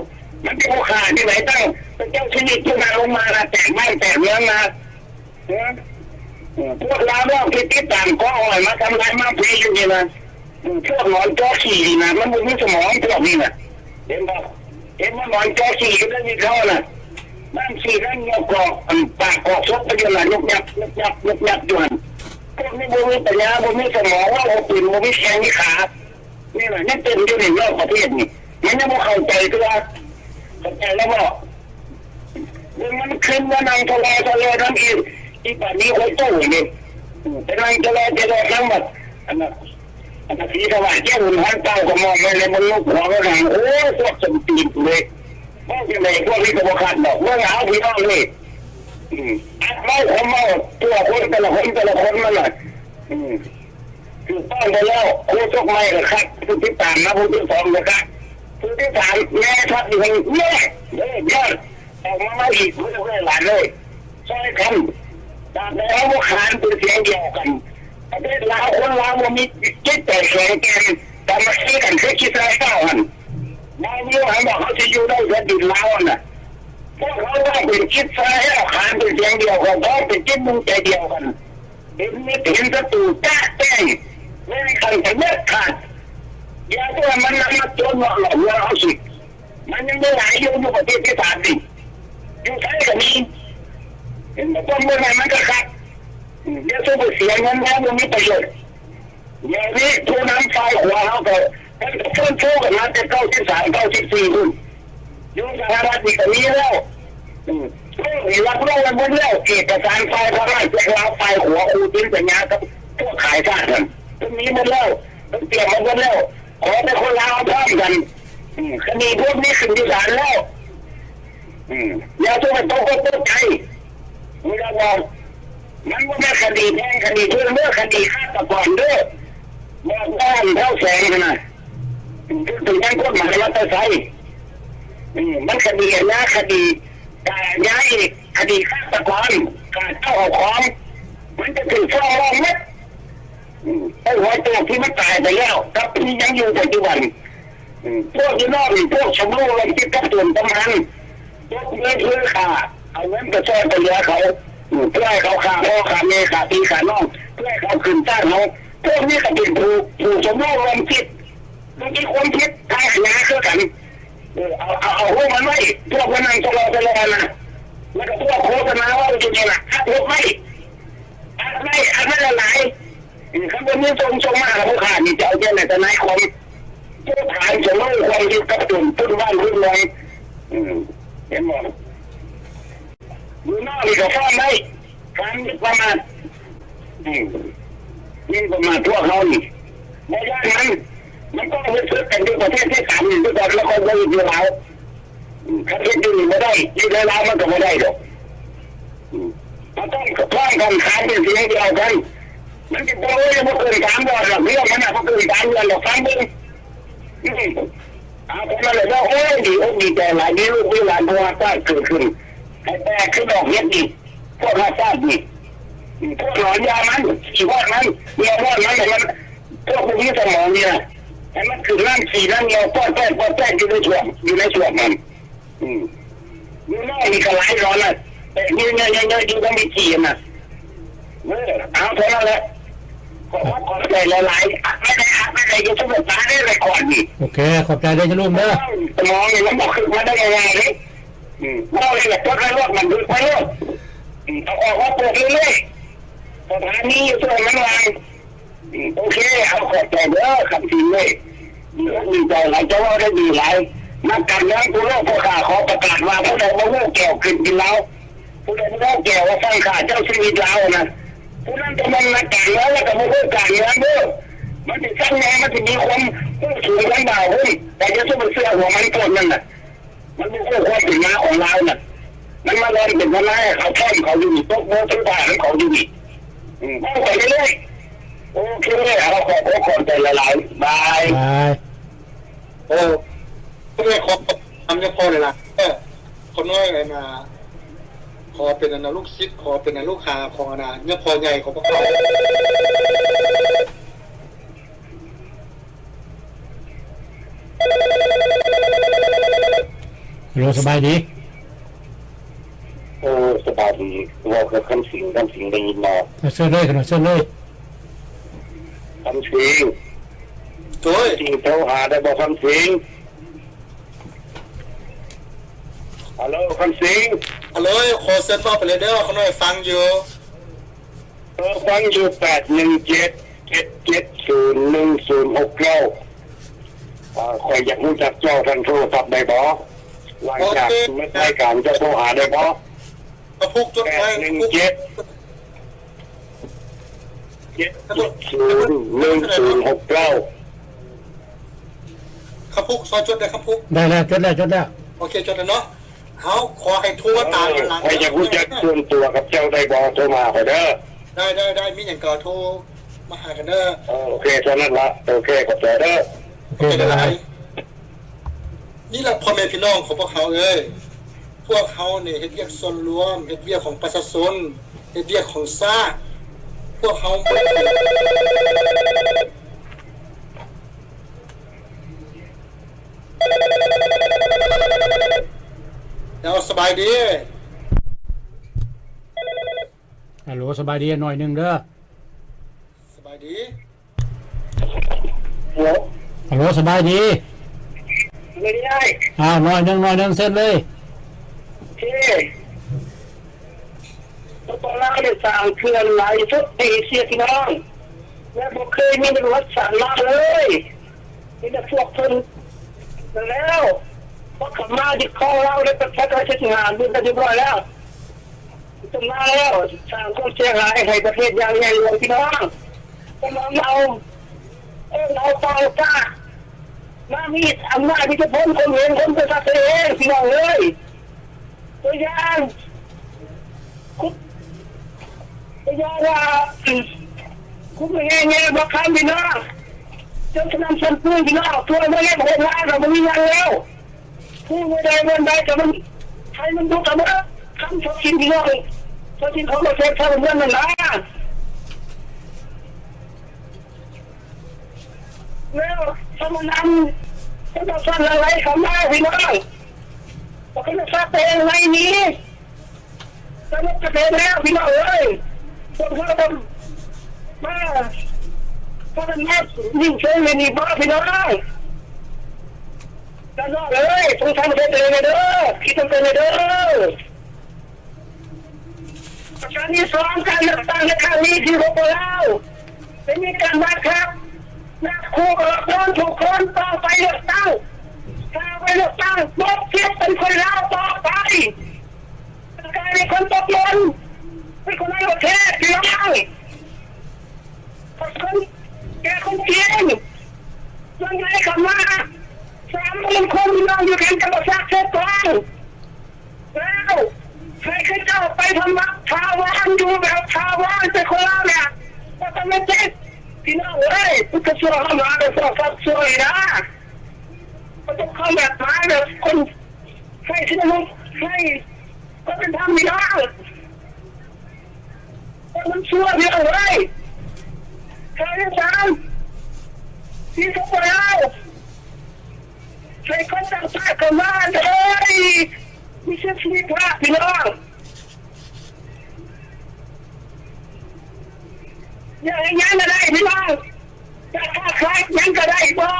ມັນຈະບໍ່ຂ້າຈັ່ງໃດ ຕັ້ງແຕ່ເຈົ້າຊີວິດຜູ້ນັ້ນລົງມານະ ແຕກບ້ານແຕກເມືອງນະ. ພວກລາວນອກທີ່ຕິດຕາມກໍອ້ອຍມາທຳລາຍມາເພຢູ່ນີ້ນະ ພວກໜອນຈໍຂີ້ນີ້ນະ ມັນບໍ່ມີສະໝອງພວກນີ້ນະ ເຫັນບໍ່ ເຫັນບໍ່ ໜອນຈໍຂີ້ຢູ່ໃນນີ້ເຂົານະ ນ້ຳຂີ້ນ້ຳຍອກກອກ ອັນປາກກອກສົບໄປຢູ່ນະ ຍຸບຍັບ ຍຸບຍັບ ຍຸບຍັບຢູ່ຫັ້ນ ພວກນີ້ບໍ່ມີປັນຍາ ບໍ່ມີສະໝອງ ເວົ້າບໍ່ເປັນ ບໍ່ມີແຂ້ງມີຂາ. ນີ້ນະ ຍັງເປັນຢູ່ນີ້ ນອກປະເທດນີ້ ມັນຍັງບໍ່ເຂົ້າໃຈຕົວະ ເຂົ້າໃຈແລ້ວບໍ່? ເບິ່ງມັນຂຶ້ນມານັ່ງທະເລາະທະແລນຳອີ ອີປານນີ້ຂ້ອຍຕູ້ນີ້ ໄປນັ່ງທະເລາະທະແລນຳບັດ ອັນນັ້ນ ອັນນັ້ນ ສີຖວາຍແກ້ວຫຸນຮອນເຕົ້າກະມອງໄວ້ແລ້ວ ມັນລຸກຫົວມານັ່ງ ໂອ້ຍ ພວກສົ້ນຕີນເລີຍ ເວົ້າຈັ່ງໃດ ພວກນີ້ກະບໍ່ຄັກດອກ ເບິ່ງເອົາພີ່ນ້ອງເອີຍ. ອືມ ອັດເວົ້າ ຄວາມເວົ້າ ຕົວຄົນແຕ່ລະຄົນ ແຕ່ລະຄົນມັນນະ ອືມ ຖືກຕ້ອງໄປແລ້ວ ໂຄສົກໃໝ່ກະຄັກ ຜູ້ຕິດຕາມມາຜູ້ທີສອງກະຄັກ ຜູ້ທີສາມແມ່ທັບຢູ່ຫັ້ນ ເອີ ເອີ ຍ້ອນອອກມາໃໝ່ອີກ ເອີ ເອີ ຫຼານເອີຍ ຊ່ອຍກັນ ຕາບໃດເຮົາບໍ່ຂານເປັນສຽງດຽວກັນ ປະເທດລາວ ຄົນລາວບໍ່ມີຈິດໃຈແຂງແກ່ນ ສາມັກຄີກັນ ຄືຄິດຊະລາຍເຈົ້າຫັ້ນ ບໍ່ມີຫວັງວ່າເຮົາຊິຢູ່ໄດ້ແຜ່ນດິນລາວຫັ້ນນະ ພວກເຮົາຕ້ອງເປັນຈິດຊະລາຍເຈົ້າ ຂານເປັນສຽງດຽວກັນ ຕ້ອງເປັນຈິດໜຶ່ງໃຈດຽວກັນ. ເຫັນມິດເຫັນສັດຕູຈະແຈ້ງ ແບ່ງກັນເດັດຂາດ ຢ່າປະລ່ອຍໃຫ້ມັນນຳມາຕົວະເນາະຫຼອກລວງເຮົາຊິ ມັນຍັງມີຫຼາຍຢູ່ ຢູ່ປະເທດທີສາມນີ້ ຢູ່ໄທກະມີ ເຫັນບໍ່ ເບິ່ງໃຫ້ມັນຄັກໆ ຢ່າສູ່ໄປເສຍເງິນ ບໍ່ມີປະໂຫຍດ ດຽວນີ້ຜູ້ນຳຝ່າຍຂວາເຮົາກະ ມັນກໍຟື້ນຟູກັນມາແຕ່ເກົ້າສິບສາມ ເກົ້າສິບສີ່ພຸ້ນ. ຢູ່ສະຫະລັດນີ້ກໍມີແລ້ວ. ອືມ ເອີ ນີ້ຮັບຮອງໄວ້ໝົດແລ້ວ. ເອກະສານຝ່າຍພະຣາຊ ແຈກລາວຝ່າຍຂົວ ຄູ່ຈິນສັນຍາກັບພວກຂາຍຊາດນັ້ນ ເພິ່ນມີໝົດແລ້ວ. ເພິ່ນຕຽມມາໝົດແລ້ວ. ຂໍແຕ່ຄົນລາວເຮົາພ້ອມກັນ. ອືມ ຄະດີພວກນີ້ຂຶ້ນຢູ່ສານແລ້ວ. ອືມ ຢ່າຊົງໄປຕົກອົກຕົກໃຈ. ຮູ້ຈັກບໍ່? ມັນບໍ່ແມ່ນຄະດີແພງ ຄະດີເທິງເດີ ຄະດີຄາດຕະກອນເດີ. ບອກທ່ານທ້າວແສງຫັ້ນນະ ຖືກຕົວຢ່າງກົດໝາຍມາແຕ່ໃສ? ອືມ ມັນຄະດີອາຍາ ຄະດີກາຍາອີກ ຄະດີຄາດຕະກອນ ກາເຈົ້າເອົາຂອງ ມັນຈະຖືກຟ້ອງຮ້ອງໝົດ. ອືມ ໄອ້ຫົວໂຈກທີ່ມັນຕາຍໄປແລ້ວ ກັບທີ່ຍັງຢູ່ປັດຈຸບັນ. ອືມ ພວກຢູ່ນອກນີ້ ພວກສົມຮູ້ຮ່ວມຄິດກັບໂຈນກຳນັນ ຍົກມືຖືຂ້າ ເອົາເງິນໄປຊ່ອຍໄປເຫຼືອເຂົາ. ອືມ ເພື່ອໃຫ້ເຂົາຂ້າພໍ່ຂ້າແມ່ ຂ້າພີ່ຂ້ານ້ອງ ເພື່ອໃຫ້ເຂົາຂຶ້ນຕ້ານເຮົາ. ພວກນີ້ກໍເປັນຜູ້ ຜູ້ສົມຮູ້ຮ່ວມຄິດ ກໍມີຄວາມຜິດທາງອາຍາຄືກັນ. ເອີ ເອົາ ເອົາ ເອົາຮູບມັນໄວ້ ພວກມັນນັ່ງສະຫຼໍສະຫຼອນນະ ແລ້ວກໍພວກໂຄສະນາເວົ້າຢູ່ນີ້ນະ ອັດຮູບໄວ້ ອັດໄວ້ ອັດໄວ້ຫຼາຍໆ. ອືມ ຄັນບໍ່ມີສົ່ງ ສົ່ງມາຫາຜູ້ຂ້ານີ້ ຈະເອົາແຕ່ໃນທະນາຍຄວາມ ຜູ້ຖານສະເໜີຄວາມຢູ່ກັບໂຈນປຸ້ນບ້ານປຸ້ນເມືອງ. ອືມ ເຫັນບໍ່? ຢູ່ນອກນີ້ກໍຟ້ອງໄດ້ ຖານໝິ່ນປະໝາດ. ອືມ ໝິ່ນປະໝາດພວກເຮົານີ້ ບໍ່ຢ້ານມັນ. ມັນຕ້ອງເຮັດສຶກກັນຢູ່ປະເທດທີສາມນີ້ຄືກັນ ແລ້ວຄ່ອຍມາເຮັດຢູ່ລາວ. ອືມ ຄັນເຮັດຢູ່ນີ້ບໍ່ໄດ້ ຢູ່ໃນລາວມັນກໍບໍ່ໄດ້ດອກ. ອືມ ເຮົາຕ້ອງພ້ອມກັນຂານເປັນສຽງດຽວກັນ. ມັນຊິບໍ່ ໂອ້ຍ ບໍ່ເກີນສາມເດືອນດອກ ເລື່ອງມັນນະ ບໍ່ເກີນສາມເດືອນດອກ ຟັງເບິ່ງ. ອືມ ເອົາ ເທົ່ານັ້ນແຫຼະເນາະ. ໂອ້ຍ ດີອົກດີໃຈຫຼາຍ ມີລູກມີຫຼານ ເພາະວ່າຊາດເກີດຂຶ້ນ ໃຫ້ແຕກຄືດອກເຫັດນີ້ ພວກເຮົາຊາດນີ້. ອືມ ພວກຫຼອນຢາມັນ ຂີ້ວອດມັນ ເມຍວອດມັນ ໃຫ້ມັນ ພວກບໍ່ມີສະໝອງນີ້ນະ ໃຫ້ມັນຂຶ້ນນ້ຳຂີ້ນ້ຳເຫຍື້ອ ປອດແປດ ປອດແປດ ຢູ່ໃນຖ້ວມ ຢູ່ໃນຖ້ວມນັ້ນ. ອືມ ຢູ່ນອກນີ້ກໍຫຼາຍດອນນະ ແຕ່ຢູ່ເຍາະໆ ຢູ່ນຳວິທີນະ. ເອີ ເອົາເທົ່ານັ້ນແຫຼະ. ຂໍຂອບ ຂອບໃຈຫຼາຍໆ. ອັດໄວ້ແດ່ ອັດໄວ້ແດ່ ຢ່າສົມມຸດຕາເດ້ ໄລຄອນນີ້. ໂອເຄ ຂອບໃຈເດີ ຈະລຸງເດີ. ສະໝອງນີ້ມັນບໍ່ຂຶ້ນມາໄດ້ງ່າຍໆເດ້. ອືມ ເວົ້າແລ້ວກໍຈົດໄວ້ໂລດ ບັນທຶກໄວ້ໂລດ. ອືມ ເອົາອອກມາເປີດເລີຍ ສະຖານີຢູ່ສ່ວນມັນວ່າງ. ອືມ ໂອເຄ ເອົາ ຂອບໃຈເດີ ຄຳສິງເອີຍ. ດີ ດີໃຈຫຼາຍ ເຈົ້າເວົ້າໄດ້ດີຫຼາຍ. ນັກການເມືອງທົ່ວໂລກ ພວກຂ້າຂໍປະກາດວ່າ ຜູ້ໃດບໍ່ຮູ້ແກ້ວຂຶ້ນກິນເຫຼົ້າ, ຜູ້ໃດບໍ່ຮູ້ແກ້ວວ່າຟັງຂ້າເຈົ້າຊີວິດລາວນະ, ຜູ້ນັ້ນກໍແມ່ນນັກການເມືອງ ແລ້ວກໍບໍ່ຮູ້ການເມືອງເດີ. ມັນຊິຊັງແນ່ ມັນຊິມີຄວາມຮູ້ສູງກວ່າເຮົາພຸ້ນ, ແຕ່ຢ່າສູ່ໄປເຊື່ອຫົວມັນໂພດນັ້ນນະ. ມັນບໍ່ຮູ້ຄວາມເປັນມາຂອງລາວນະ. ມັນມາລອນເປັນທະນາຍໃຫ້ເຂົາ ພ້ອມເຂົາຢູ່ນີ້, ຕົບມືຖືພານຳເຂົາຢູ່ນີ້. ອືມ ເວົ້າໄປເລື້ອຍໆ. ໂອເຄ ເອົາ ຂອບອົກຂອບໃຈຫຼາຍໆ. ບາຍ ບາຍ. ໂອ້ ຂ້ານ້ອຍຂໍນຳຍາພໍ່ຫຼາຍໆເດີ. ຂ້ານ້ອຍ ອັນນ່າ ຂໍເປັນ ອັນນ່າ ລູກສິດ, ຂໍເປັນ ອັນນ່າ ລູກຫາຂອງ ອັນນ່າ ຍາພໍ່ໃຫຍ່ຂອງພວກເຮົາ. ຮັລໂຫຼ ສະບາຍດີ. ໂອ້ ສະບາຍດີ. ເວົ້າກັບຄຳສິງ, ຄຳສິງໄດ້ຍິນບໍ່? ເຊີນເລີຍ ເຊີນເລີຍ. ຄຳສິງ. ໂດຍ. ຄຳສິງ ໂທຫາໄດ້ບໍ່ ຄຳສິງ? ຮັລໂຫຼ ຄຳສິງ. ຮັລໂຫຼ ຂໍເຊີນເວົ້າໄປເລີຍເດີ, ຂ້ານ້ອຍຟັງຢູ່. ເອີ ຟັງຢູ່ ແປດໜຶ່ງເຈັດ ເຈັດເຈັດສູນ ໜຶ່ງສູນຫົກເກົ້າ. ເອີ ຂ້ອຍຢາກຮູ້ຈັກເຈົ້າ, ທ່ານໂທສັບໄດ້ບໍ່? ຫຼັງຈາກ ໂອເຄ ໝົດລາຍການ ເຈົ້າໂທຫາໄດ້ບໍ່? ຄຳພຸກ ຈົດໄວ້ ແປດໜຶ່ງເຈັດ ເຈັດເຈັດສູນ ໜຶ່ງສູນຫົກເກົ້າ. ຄຳພຸກ ຊອຍຈົດໄດ້ ຄຳພຸກ? ໄດ້ແລ້ວ ຈົດແລ້ວ ຈົດແລ້ວ. ໂອເຄ ຈົດແລ້ວເນາະ. ເຮົາຂໍໃຫ້ໂທມາຕາມຫຼັງ. ເອີ ຂ້ອຍຢາກຮູ້ຈັກສ່ວນຕົວກັບເຈົ້າໄດ້ບໍ່? ໂທມາຫາຂ້ອຍເດີ. ໄດ້ ໄດ້ ໄດ້ ມີຫຍັງກໍໂທມາຫາກັນເດີ. ເອີ ໂອເຄ ສ່ຳນັ້ນລະ. ໂອເຄ ຂອບໃຈເດີ. ໂອເຄ ໂອເຄ ຫຼາຍໆ. ນີ້ລະ ພໍ່ແມ່ພີ່ນ້ອງຂອງພວກເຮົາເອີຍ, ພວກເຮົານີ້ເຮັດວຽກສ່ວນລວມ, ເຮັດວຽກຂອງປະຊາຊົນ, ເຮັດວຽກຂອງຊາດ. ພວກເຮົາ ເຈົ້າ ສະບາຍດີ. ຮັລໂຫຼ ສະບາຍດີ ໜ້ອຍໜຶ່ງເດີ. ສະບາຍດີ. ຮັລໂຫຼ ສະບາຍດີ. ສະບາຍດີອ້າຍ. ອ້າວ ໜ້ອຍໜຶ່ງ ໜ້ອຍໜຶ່ງ ເຊີນເລີຍ. ໂອເຄ. ປະປະລາວໄດ້ສ້າງເຂື່ອນຫຼາຍທີ່ສຸດໃນເອເຊຍ ພີ່ນ້ອງ, ແລະ ບໍ່ເຄີຍມີປະຫວັດສາດມາເລີຍ. ມີແຕ່ພວກເພິ່ນນັ້ນແລ້ວ ພວກເຂົາມາຍຶດຄອງລາວໄດ້ປະຊາການເຈັດສິບຫ້າ ເບິດໄປຮຽບຮ້ອຍແລ້ວ ເພິ່ນມາແລ້ວ ສ້າງຄວາມເສຍຫາຍໃຫ້ປະເທດຢ່າງໃຫຍ່ຫຼວງ ພີ່ນ້ອງ. ເພິ່ນເອົາເອົາ ເອີ້ນເອົາປ່າເອົາປາ ມາມີອຳນາດມີອິດທິພົນ ຂົ່ມເຫັງຄົນປະຊາຊົນເອງ ພີ່ນ້ອງເອີຍ. ຕົວຢ່າງ ຄຸ ຕົວຢ່າງວ່າ ຄຸມແຫ່ແຍ່ບໍ່ຄຳ ພີ່ນ້ອງ ຈົນສະໜໍ່າສັນປູ ພີ່ນ້ອງ ຕົວມາເຮັດໂຮງງານກໍບໍ່ມີຫຍັງແລ້ວ ຢູ່ໃນໃດບ່ອນໃດກໍມັນ ໃຫ້ມັນຢູ່ກັບເບິດ ຄຳຊອກກິນ ພີ່ນ້ອງ ຊອກກິນຂອງປະເທດຊາດເມືອງນັ້ນນະ. ແລ້ວສະມະນຳ ເຂົາເຈົ້າສັ່ນຫຼັ່ງໄຫຼເຂົ້າມາ ພີ່ນ້ອງ ເຂົາເຈົ້າສາດແຕ່ງໃນນີ້ ສະຫຼຸບກະເຕັນແລ້ວ ພີ່ນ້ອງເອີຍ ພວກເຮົາຕ້ອງມາ ພາກັນມາຍິງເຊີງໃນນີ້ບໍ່ ພີ່ນ້ອງ ພີ່ນ້ອງເອີຍ ຕ້ອງທຳເຮັດເອງເດີ ຄິດນຳກັນເດີ. ປະການທີສອງ ການເລືອກຕັ້ງໃນຄັ້ງນີ້ທີ່ ສປປ ລາວ ໄດ້ມີການບັງຄັບ ນັບຄູ່ກັບຄົນທຸກຄົນຕ້ອງໄປເລືອກຕັ້ງ ຖ້າໄປເລືອກຕັ້ງ ປົກເກັບເປັນຄົນລາວຕໍ່ໄປ ກາຍເປັນຄົນຕົກຫຼົ່ນ ເປັນຄົນໄຮ້ປະເທດ ພີ່ນ້ອງ ຄົນແກ່ຄົນກິນ ສ່ວນໃຫຍ່ເຂົ້າມາ ສາມໝື່ນຄົນ ພີ່ນ້ອງ ຢູ່ແຂວງຈຳປາສັກ ເຊກອງ ແລ້ວໃຫ້ເຂົາເຈົ້າໄປທຳລາຍຖາວອນ ຢູ່ແບບຖາວອນ ເປັນຄົນລາວແບບ ອອໂຕເມຕິກ ພີ່ນ້ອງເອີຍ ພຸດທະສວງເຮົາມາແບບສອງສາມຊ່ວຍນະ ບໍ່ຕ້ອງເຂົ້າແບບມາແບບຄົນໃຫ້ຊິນະລຸໃຫ້ຄວາມເປັນທຳ ພີ່ນ້ອງ ຄົນມັນຊົ່ວ ພີ່ນ້ອງເອີຍ ຂ້າວທີ່ສາມ ທີ່ສຸດແລ້ວ ໃຫ້ຄົນຕ່າງຊາດເຂົ້າມາເລີຍ ມີເສດເສລີພາບ ພີ່ນ້ອງ ຢາກເຮັດຫຍັງກໍໄດ້ ພີ່ນ້ອງ ຢາກຄ້າຂາຍຫຍັງກໍໄດ້ບໍ່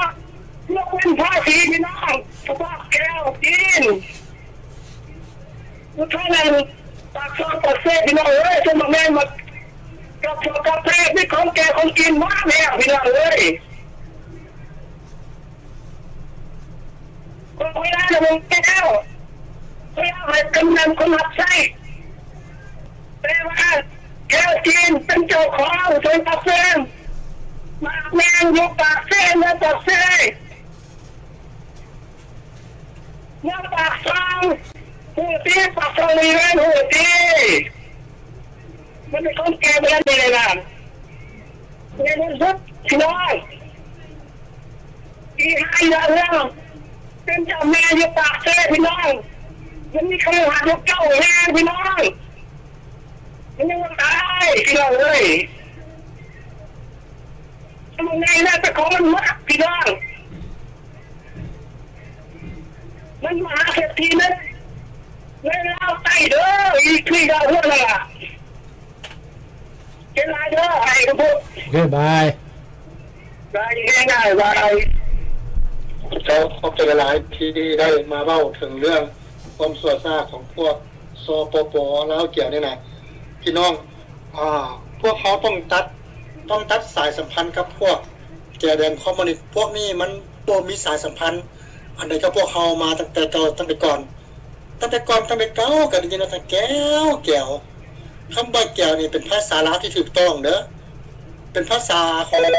ຍົກເວັ້ນພາສີ ພີ່ນ້ອງ ສະເພາະແກ້ວຈີນ ຢູ່ທາງນັ້ນ ປາກຊ່ອງປາກເຊ ພີ່ນ້ອງເອີຍ ເຊິ່ງບັກແມ່ນບັກ ກັບເຂົ້າກັບແພ ມີຂອງແກ່ຂອງກິນມາແລ້ວ ພີ່ນ້ອງເອີຍ. ເວລາລະເບິ່ງແກ້ວ ເວລາໃຫ້ກຳນັນຄົນຮັບໃຊ້ ແຕ່ວ່າແກ້ວຈີນເປັນເຈົ້າຂອງ ເປັນປາກເຊ ໝາກແມງຢູ່ປາກເຊ ເມືອງປາກເຊ ເມືອງປາກຊ່ອງ ຮູ້ຕິ ປາກຊ່ອງ ບໍລິເວນ ຮູ້ຕິ ມັນເປັນຂອງແກ່ ບໍ່ໄດ້ໃນນັ້ນ ໃນທີ່ສຸດ ພີ່ນ້ອງ ທີ່ຫາເລື່ອງເລື່ອງ ເປັນເຈົ້າແມ່ຢູ່ປາກເຊ ພີ່ນ້ອງ ມັນມີຄະລືຫາດຢູ່ເກົ້າແຫ່ງ ພີ່ນ້ອງ ມັນຍັງບໍ່ຕາຍ ພີ່ນ້ອງເອີຍ ມັນໃຫຍ່ນະ ເປັນຂອງມັນໝົດ ພີ່ນ້ອງ ມັນມະຫາເສດຖີໃນ ໃນລາວໃຕ້ເດີ ອີກທີ່ດາວຫົວນັ້ນລະ. ເປັນຫຼາຍເດີ ໃຫ້ທຸກຄົນ ໂອເຄ ບາຍ ບາຍ ບາຍ ບາຍ. ເຈົ້າ ຂອບໃຈຫຼາຍໆ ທີ່ໄດ້ມາເວົ້າເຖິງເລື່ອງຄວາມຊົ່ວຊ້າຂອງພວກ ສປປ ລາວ ກຽວນີ້ນະ ພີ່ນ້ອງ ອາ ພວກເຮົາຕ້ອງຕັດ ຕ້ອງຕັດສາຍສຳພັນກັບພວກແກແດນຄອມມູນິດ ພວກນີ້ມັນບໍ່ມີສາຍສຳພັນອັນໃດກັບພວກເຮົາມາຕັ້ງແຕ່ເກົ່າ ຕັ້ງແຕ່ກ່ອນ ຕັ້ງແຕ່ກ່ອນ ຕັ້ງແຕ່ເກົ່າ ກໍໄດ້ຍິນວ່າແກ້ວ ແກ້ວ ຄຳວ່າແກ້ວນີ້ເປັນພາສາລາວທີ່ຖືກຕ້ອງເດີ ເປັນພາສາຂອງ ຮັລ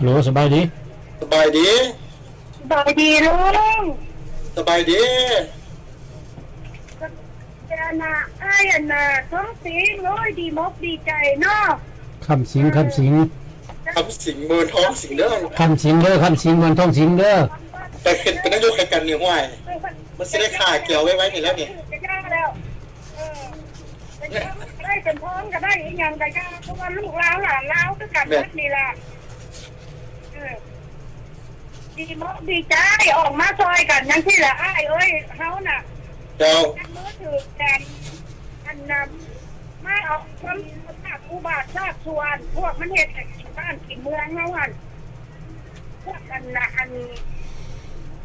ໂຫຼ ສະບາຍດີ ສະບາຍດີ ສະບາຍດີລຸງ ສະບາຍດີ ອັນນ່າ ອ້າຍ ອັນນ່າ ທອງສິງ ໂອ້ຍ ດີມົກດີໃຈເນາະ ຄຳສິງ ຄຳສິງ ຄຳສິງ ເມີນທອງສິງເດີ ຄຳສິງເດີ ຄຳສິງ ເມີນທອງສິງເດີ ໄປຂຶ້ນເປັນນາຍົກໃຫ້ກັນນີ້ ຫ້ວຍ ມັນຊິໄດ້ຂ້າແກ້ວໄວໆນີ້ແລ້ວນີ້ ເອີ ເປັນເງິນກໍໄດ້ ເປັນທອງກໍໄດ້ ອີ່ຫຍັງກໍຢ່າ ເພາະວ່າລູກລາວຫຼານລາວຄືກັນໝົດນີ້ລະ ເອີ ດີມົກດີໃຈ ອອກມາຊ່ອຍກັນຈັ່ງຊີ້ລະ ອ້າຍເອີຍ ເຮົານະ ເຈົ້າ ຈັບມືຖືກັນ ອັນນຳ ມາເອົາຄວາມສະອາດອຸບາດຊາກສ່ວນ ພວກມັນເຮັດໃຫ້ກິນບ້ານກິນເມືອງເຮົາຫັ້ນ ພວກອັນນະ ອັນ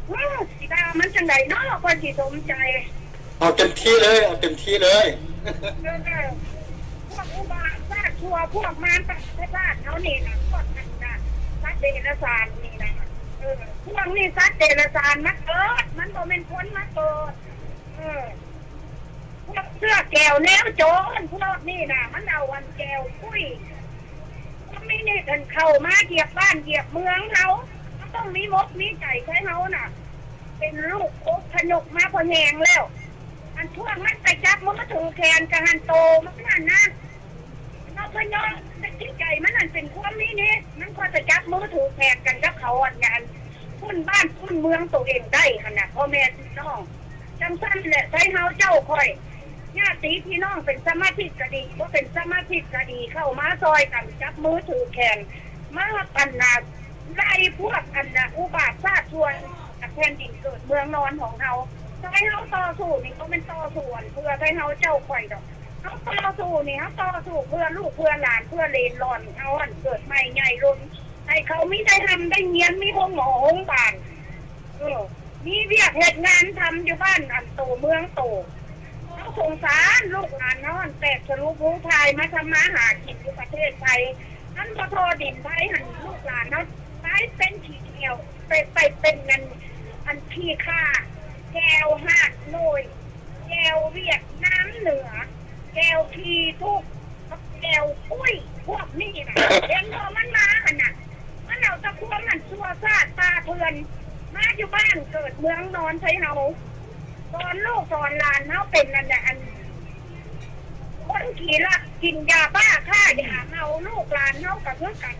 ໂອ້ ຊິວ່າມັນຈັ່ງໃດເນາະ ຂ້ອຍຊິສົມໃຈ ເອົາເຕັມທີ່ເລີຍ ເອົາເຕັມທີ່ເລີຍ ເອີ ພວກອຸບາດຊາດຊົ່ວ ພວກມານປະເທດຊາດເຮົານີ້ນະ ພວກນັ້ນນະ ສັດເດຍລະສານນີ້ນະ ເອີ ພວກນີ້ສັດເດຍລະສານມາເກີດ ມັນບໍ່ແມ່ນຄົນມາເກີດ ເອີ ພວກເສື້ອແກວແນວໂຈນ ພວກນີ້ນະ ມັນເອົາອັນແກວຄຸຍ ຄອມມິວນິດຫັ້ນເຂົ້າມາຢຽບບ້ານຢຽບເມືອງເຮົາ ເຮົາຕ້ອງມີມົກມີໃຈໃສ່ເຮົານະ ເປັນລູກອົບພະຍົບມາພໍແຮງແລ້ວ ອັນພວກມັນໄປຈັບມືຖືແຂນກັນຫັ້ນ ໂຕມັນຫັ້ນນະ ເຮົາພະຍົບ ແຕ່ຈິດໃຈມັນຫັ້ນເປັນຄອມມິວນິດ ມັນຄ່ອຍໄປຈັບມືຖືແຂນກັນກັບເຂົາ ອັນນັ້ນ ປຸ້ນບ້ານປຸ້ນເມືອງໂຕເອງໄດ້ຫັ້ນນະ ພໍ່ແມ່ພີ່ນ້ອງ ຈັ່ງຊັ້ນແຫຼະ ໃສ່ເຮົາເຈົ້າຂ້ອຍ ຍາດຕິພີ່ນ້ອງເປັນສະມາຊິກກະດີ ບໍ່ເປັນສະມາຊິກກະດີ ເຂົ້າມາຊ່ອຍກັນ ຈັບມືຖືແຂນ ມາອັນນະ ໄລ່ພວກອັນນະ ອຸບາດຊາດຊົ່ວ ແຜ່ນດິນເກີດເມືອງນອນຂອງເຮົາ ໃຫ້ເຮົາຕໍ່ສູ້ນີ້ ບໍ່ແມ່ນຕໍ່ສູ້ອັນເພື່ອໃຫ້ເຮົາເຈົ້າຂ້ອຍດອກ ເຮົາຕໍ່ສູ້ນີ້ ເຮົາຕໍ່ສູ້ເພື່ອລູກເພື່ອຫຼານ ເພື່ອເລນຫຼອນເຮົາ ອັນເກີດໃໝ່ໃຫຍ່ລົ້ນ ໃຫ້ເຂົາມີໄດ້ຮ່ຳໄດ້ຮຽນ ມີໂຮງໝໍໂຮງບານ ເອີ ມີວຽກເຮັດງານທຳຢູ່ບ້ານອັນໂຕເມືອງໂຕ ເຮົາສົງສານລູກຫຼານເຮົາ ອັນແຕກສະຫຼຸບຮູ້ທ່າຍມາທຳມາຫາກິນຢູ່ປະເທດໄທ ມັນບໍ່ທໍ່ດິນໄທຫັ້ນ ລູກຫຼານເຮົາໄປເປັນຂີ້ແກ້ວ ໄປ ໄປເປັນອັນ ອັນຂີ້ຂ້າ ແກ້ວຮາກໂນ້ຍ ແກ້ວຫວຽດນາມເໜືອ ແກ້ວຂີ້ທຸກ ແກ້ວປຸ້ຍ ພວກນີ້ນະ ເຫັນບໍ່ ມັນມາຫັ້ນນະ ມັນເອົາແຕ່ຄວາມຫັ້ນ ຊົ່ວຊາດປ່າເຖື່ອນ ມາຢູ່ບ້ານເກີດເມືອງນອນໃສ່ເຮົາ ສອນລູກສອນຫຼານເຮົາເປັນອັນນະ ອັນ ຄົນຂີ້ລັກກິນຢາບ້າຄ້າຢາເມົາ ລູກຫຼານເຮົາກໍຄືກັນ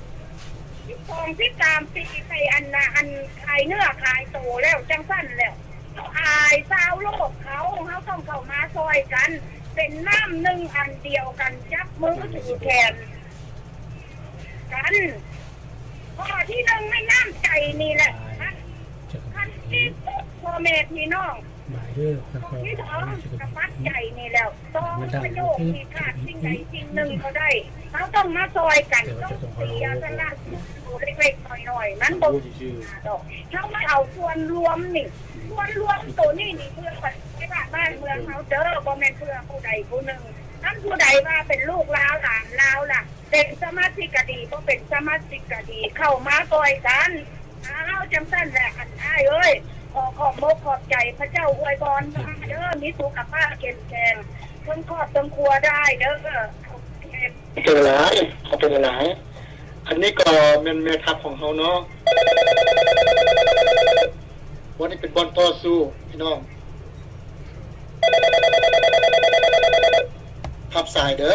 ສິບສອງ ສິບສາມປີ ໄປອັນນະ ອັນຂາຍເນື້ອຂາຍໂຕແລ້ວ ຈັ່ງຊັ້ນແລ້ວ ເຮົາອາຍຊາວໂລກເຂົາ ເຮົາຕ້ອງເຂົ້າມາຊ່ອຍກັນ ເປັນນ້ຳໜຶ່ງອັນດຽວກັນ ຈັບມືຖືແຂນກັນ ຂໍ້ທີໜຶ່ງແມ່ນນ້ຳໃຈນີ້ແຫຼະ ຄັນ ຄັນທີ່ພໍ່ແມ່ພີ່ນ້ອງ ຂໍ້ທີສອງກະປັດໃຈນີ້ແລ້ວ ສອງປະໂຫຍກທີ່ຂາດສິ່ງໃດສິ່ງໜຶ່ງບໍ່ໄດ້ ເຮົາຕ້ອງມາຊ່ອຍກັນ ຕ້ອງເສຍສະຫຼະ ເລັກໆນ້ອຍໆ ມັນບໍ່ດີດອກ ເຮົາມາເອົາສ່ວນລວມນີ້ ສ່ວນລວມໂຕນີ້ນີ້ເພື່ອປະເທດຊາດບ້ານເມືອງເຮົາເດີ ບໍ່ແມ່ນເພື່ອຜູ້ໃດຜູ້ໜຶ່ງ ຄັນຜູ້ໃດວ່າເປັນລູກລາວຫຼານລາວລະ ເປັນສະມາຊິກກະດີ ບໍ່ເປັນສະມາຊິກກະດີ ເຂົ້າມາຊ່ອຍກັນ ເອົາຈັ່ງຊັ້ນແຫຼະ ອັນອ້າຍເອີຍ ຂໍຂອບມົກຂອບໃຈ ພະເຈົ້າອວຍພອນເດີ ມີສຸຂະພາບເຂັ້ມແຂງ ເທິງຄອບເທິງຄົວເດີ ເປັນຫຼາຍ ຂອບໃຈຫຼາຍ ອັນນີ້ກໍແມ່ນແມ່ທັບຂອງເຮົາເນາະ ບ່ອນນີ້ເປັນບ່ອນຕໍ່ສູ້ພີ່ນ້ອງ ຮັບສາຍເດີ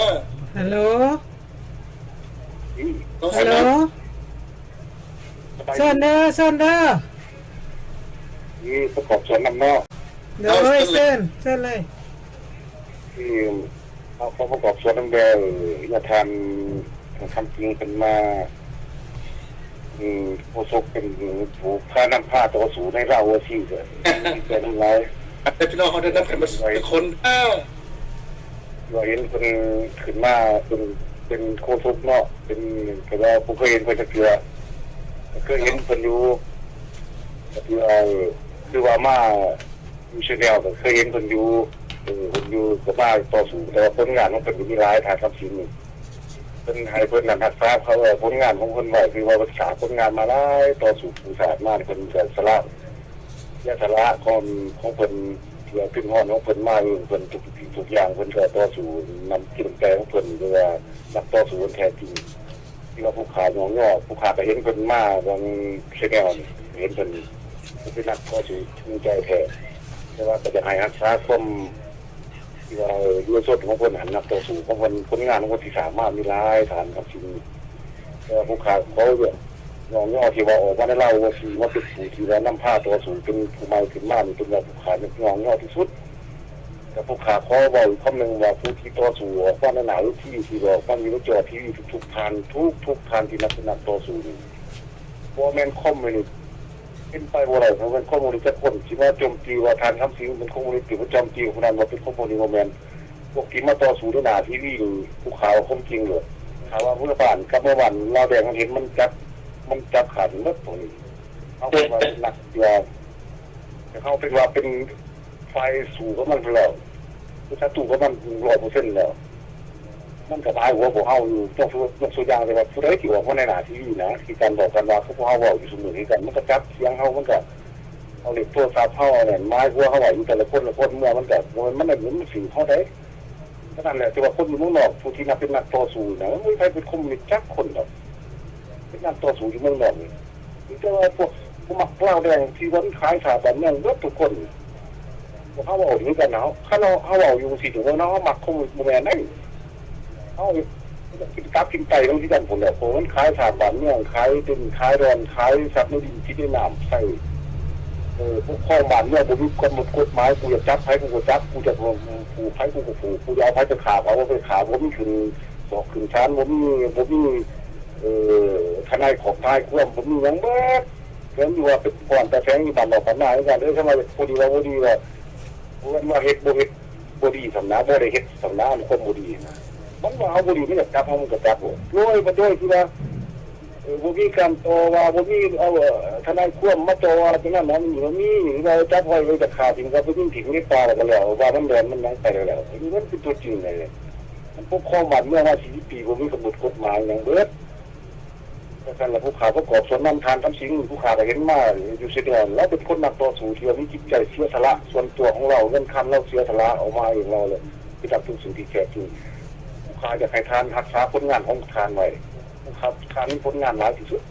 ຮັລໂຫຼ ຮັລໂຫຼ ເຊີນເດີ ເຊີນເດີ ມີປະກອບສ່ວນນຳເນາະ ໂດຍ ເຊີນ ເຊີນເລີຍ ທີ່ເຮົາຂໍປະກອບສ່ວນນຳແດ່ ຍາທ່ານຄຳຈິງເພິ່ນມາ ອືມ ໂຄສົກເປັນຜູ້ພານຳພາຕໍ່ສູ້ໃນລາວໂອຊີ ດີໃຈນຳຫຼາຍ ໃຫ້ພີ່ນ້ອງເຮົາໄດ້ນຳກັນໝົດທຸກຄົນ ວ່າເຫັນເພິ່ນຂຶ້ນມາເປັນ ເປັນໂຄສົກເນາະ ເປັນ ແຕ່ວ່າບໍ່ເຄີຍເຫັນເພິ່ນຈັກເທື່ອ ເຄີຍເຫັນເພິ່ນຢູ່ ກໍຖືວ່າ ຄືວ່າມາຢູ່ຊະແນວ ກໍເຄີຍເຫັນເພິ່ນຢູ່ ເອີ ເພິ່ນຢູ່ ກໍມາຕໍ່ສູ້ ແຕ່ວ່າຜົນງານຂອງເພິ່ນກໍມີຫຼາຍ ທ່ານຄຳສິງນີ້ ເພິ່ນໃຫ້ເພິ່ນນັ້ນຮັກສາ ເອີ ຜົນງານຂອງເພິ່ນໄວ້ ຄືວ່າເພິ່ນສ້າງຜົນງານມາຫຼາຍ ຕໍ່ສູ້ກູ້ຊາດມາ ເພິ່ນກໍສະຫຼະ ເສຍສະຫຼະຂອງ ຂອງເພິ່ນ ເພື່ອທຶນຮອນຂອງເພິ່ນມາເອງ ເພິ່ນທຸກສິ່ງທຸກຢ່າງ ເພິ່ນກໍຕໍ່ສູ້ນຳຈິດນຳໃຈຂອງເພິ່ນ ຫຼືວ່ານັກຕໍ່ສູ້ອັນແທ້ຈິງ ທີ່ວ່າຜູ້ຂ້າຍ້ອງຍໍ ຜູ້ຂ້າກໍເຫັນເພິ່ນມາຫວ່າງແຊນແນວນີ້ ເຫັນເພິ່ນເປັນນັກຕໍ່ສູ້ຈິງໃຈແທ້ ແຕ່ວ່າກໍຢາກໃຫ້ຮັກສາຄວາມ ທີ່ວ່າເຍົາວະຊົນຂອງເພິ່ນຫັ້ນ ນັກຕໍ່ສູ້ຂອງເພິ່ນ ຜົນງານຂອງເພິ່ນທີ່ສ້າງມາມີຫຼາຍ ທ່ານຄຳສິງ ແຕ່ວ່າຜູ້ຂ້າຂໍຍ້ອງຍໍທີ່ວ່າອອກມາໃນລາວໂອຊີ ມາເປັນຜູ້ທີ່ວ່ານຳພາຕໍ່ສູ້ ເປັນຜູ້ໃໝ່ຂຶ້ນມານີ້ ເປັນວ່າຜູ້ຂ້າຍ້ອງຍໍທີ່ສຸດ ແຕ່ຜູ້ຂ້າຂໍເວົ້າອີກຄຳໜຶ່ງວ່າ ຜູ້ທີ່ຕໍ່ສູ້ອອກມາໃນໜ້າເວທີ ທີ່ອອກມາຢູ່ໃນຈໍທີວີທຸກໆທ່ານ ທຸກໆທ່ານທີ່ນັບເປັນນັກຕໍ່ສູ້ນີ້ ບໍ່ແມ່ນຄອມມິວນິດ ເປັນໄປບໍ່ໄດ້ ບໍ່ແມ່ນຄອມມິວນິດຈັກຄົນ ຊິມາໂຈມຕີວ່າທ່ານຄຳສິງເປັນຄອມມິວນິດ ຊິມາໂຈມຕີຜູ້ນັ້ນວ່າເປັນຄອມມິວນິດ ບໍ່ແມ່ນ. ພວກທີ່ມາຕໍ່ສູ້ໃນໜ້າທີວີນີ້ ຜູ້ຂ້າເວົ້າຄວາມຈິງໂລດ ຖ້າວ່າເມືອບ້ານ ກັບເມືອບ້ານລາວແດງ ມັນເຫັນມັນຈັບ ມັນຈັບຂາດໝົດພວກນີ້ ເຮົາເປັນວ່າເປັນນັກເທື່ອ ແຕ່ເຮົາເປັນວ່າເປັນ ຝ່າຍສູ້ກັບມັນພຸ້ນແລ້ວ ສັດຕູກັບມັນຮ້ອຍເປີເຊັນແລ້ວ. ມັນກໍບາຍຫົວພວກເຮົາຢູ່ ຍົກຕົວຢ່າງ ແຕ່ວ່າຜູ້ໃດທີ່ອອກມາໃນໜ້າທີວີນະ ທີ່ການບອກກັນວ່າ ຄືພວກເຮົາເວົ້າຢູ່ຊຸມື້ນີ້ກັນ ມັນກໍຈັບສຽງເຮົາ ມັນກໍເອົາເລກໂທລະສັບເຮົາ ອັນນັ້ນໝາຍຫົວເຮົາໄວ້ຢູ່ແຕ່ລະຄົນລະຄົນ ເມື່ອມັນກໍບໍ່ແມ່ນ ມັນ ມັນສືບເຮົາໄດ້. ກໍນັ້ນແຫຼະ ແຕ່ວ່າຄົນຢູ່ເມືອງນອກ ຜູ້ທີ່ນັບເປັນນັກຕໍ່ສູ້ນະ ບໍ່ມີໃຜເປັນຄອມມູນິດຈັກຄົນດອກ ເປັນນັກຕໍ່ສູ້ຢູ່ເມືອງນອກນີ້. ມີແຕ່ວ່າພວກຜູ້ມັກລາວແດງທີ່ວ່າມັນຂາຍຊາດບ້ານເມືອງເບິດທຸກຄົນ. ພວກເຮົາເວົ້າດີກັນນະ ເຮົາ ຄັນເຮົາ ເຮົາເວົ້າຢູ່ຈັ່ງຊີ້ ເຮົາມັກຄອມມູນິດບໍ່ແມ່ນໃດ. ເຮົາກິນຕັບກິນໄຕນຳຄືກັນພຸ້ນແຫຼະ ພວກມັນຂາຍຊາດບ້ານເມືອງ ຂາຍດິນຂາຍດອນ ຂາຍຊັບໃນດິນກິນໃນນ້ຳ ໃຊ້ ເອີ ປົກຄອງບ້ານເມືອງ ບໍ່ມີກຳນົດກົດໝາຍ ກູຢາກຈັບໃຜກູກໍຈັບ ກູຢາກຜູກໃຜກູກໍຜູກ ກູຢາກເອົາໃຜໄປຂ້າ ເອົາໃຜໄປຂ້າ ບໍ່ມີຂຶ້ນສອບຂຶ້ນສານ ບໍ່ມີ ບໍ່ມີ ເອີ ທະນາຍຂອບທະນາຍຄວາມ ບໍ່ມີຫຍັງເບິດ. ແມ່ນຢູ່ວ່າເປັນບ່ອນຕາແສງຢູ່ບ້ານນອກບ້ານນາຄືກັນເດີ ຄັນວ່າຢາກຜູ້ດີວ່າບໍ່ດີວ່າ ເພິ່ນວ່າເຮັດບໍ່ເຮັດບໍ່ດີສ່ຳນະ ບໍ່ໄດ້ເຮັດສ່ຳນະ ອັນຄວາມບໍ່ດີນະ ມັນວ່າເຮົາບໍ່ດີ ມັນຢາກຈັບເຮົາ ມັນກໍຈັບໂລດ ໂດຍ ໂດຍທີ່ວ່າ ເອີ ບໍ່ມີການຕໍ່ວ່າ ບໍ່ມີ ເອົາ ເອີ ທະນາຍຄວາມມາຕໍ່ວ່າ ຈັ່ງນັ້ນນະ ມັນບໍ່ມີ ວ່າຈັບໄວ້ ວ່າຈະຂ້າຖິ້ມ ກໍໄປຍິງຖິ້ມໃນປ່າ ແລ້ວກໍແລ້ວ ວ່າມັນແລ່ນມັນຫຍັງໄປແລ້ວ ແລ້ວ ມັນເປັນຕົວຈິງເລີຍ. ມັນປົກຄອງບ້ານເມືອງມາສີ່ສິບປີ ບໍ່ມີກຳນົດກົດໝາຍຫຍັງເບິດ. ຈັ່ງຊັ້ນລະ ຜູ້ຂ້າປະກອບສ່ວນນຳ ທ່ານຄຳສິງ ຜູ້ຂ້າກໍເຫັນມາຢູ່ຊາຍແດນ ລາວເປັນຄົນນັກຕໍ່ສູ້ທີ່ວ່າມີຈິດໃຈເສຍສະຫຼະສ່ວນຕົວຂອງລາວ ເງິນຄຳລາວເສຍສະຫຼະອອກມາເອງ ລາວແຫຼະເປັນນັກຕໍ່ສູ້ທີ່ແທ້ຈິງ. ຜູ້ຂ້າຢາກໃຫ້ທ່ານຮັກສາຜົນງານຂອງທ່ານໄວ້ ຜູ້ຂ້າ ທ່ານມີຜົນງານຫຼາຍທີ່ສຸດ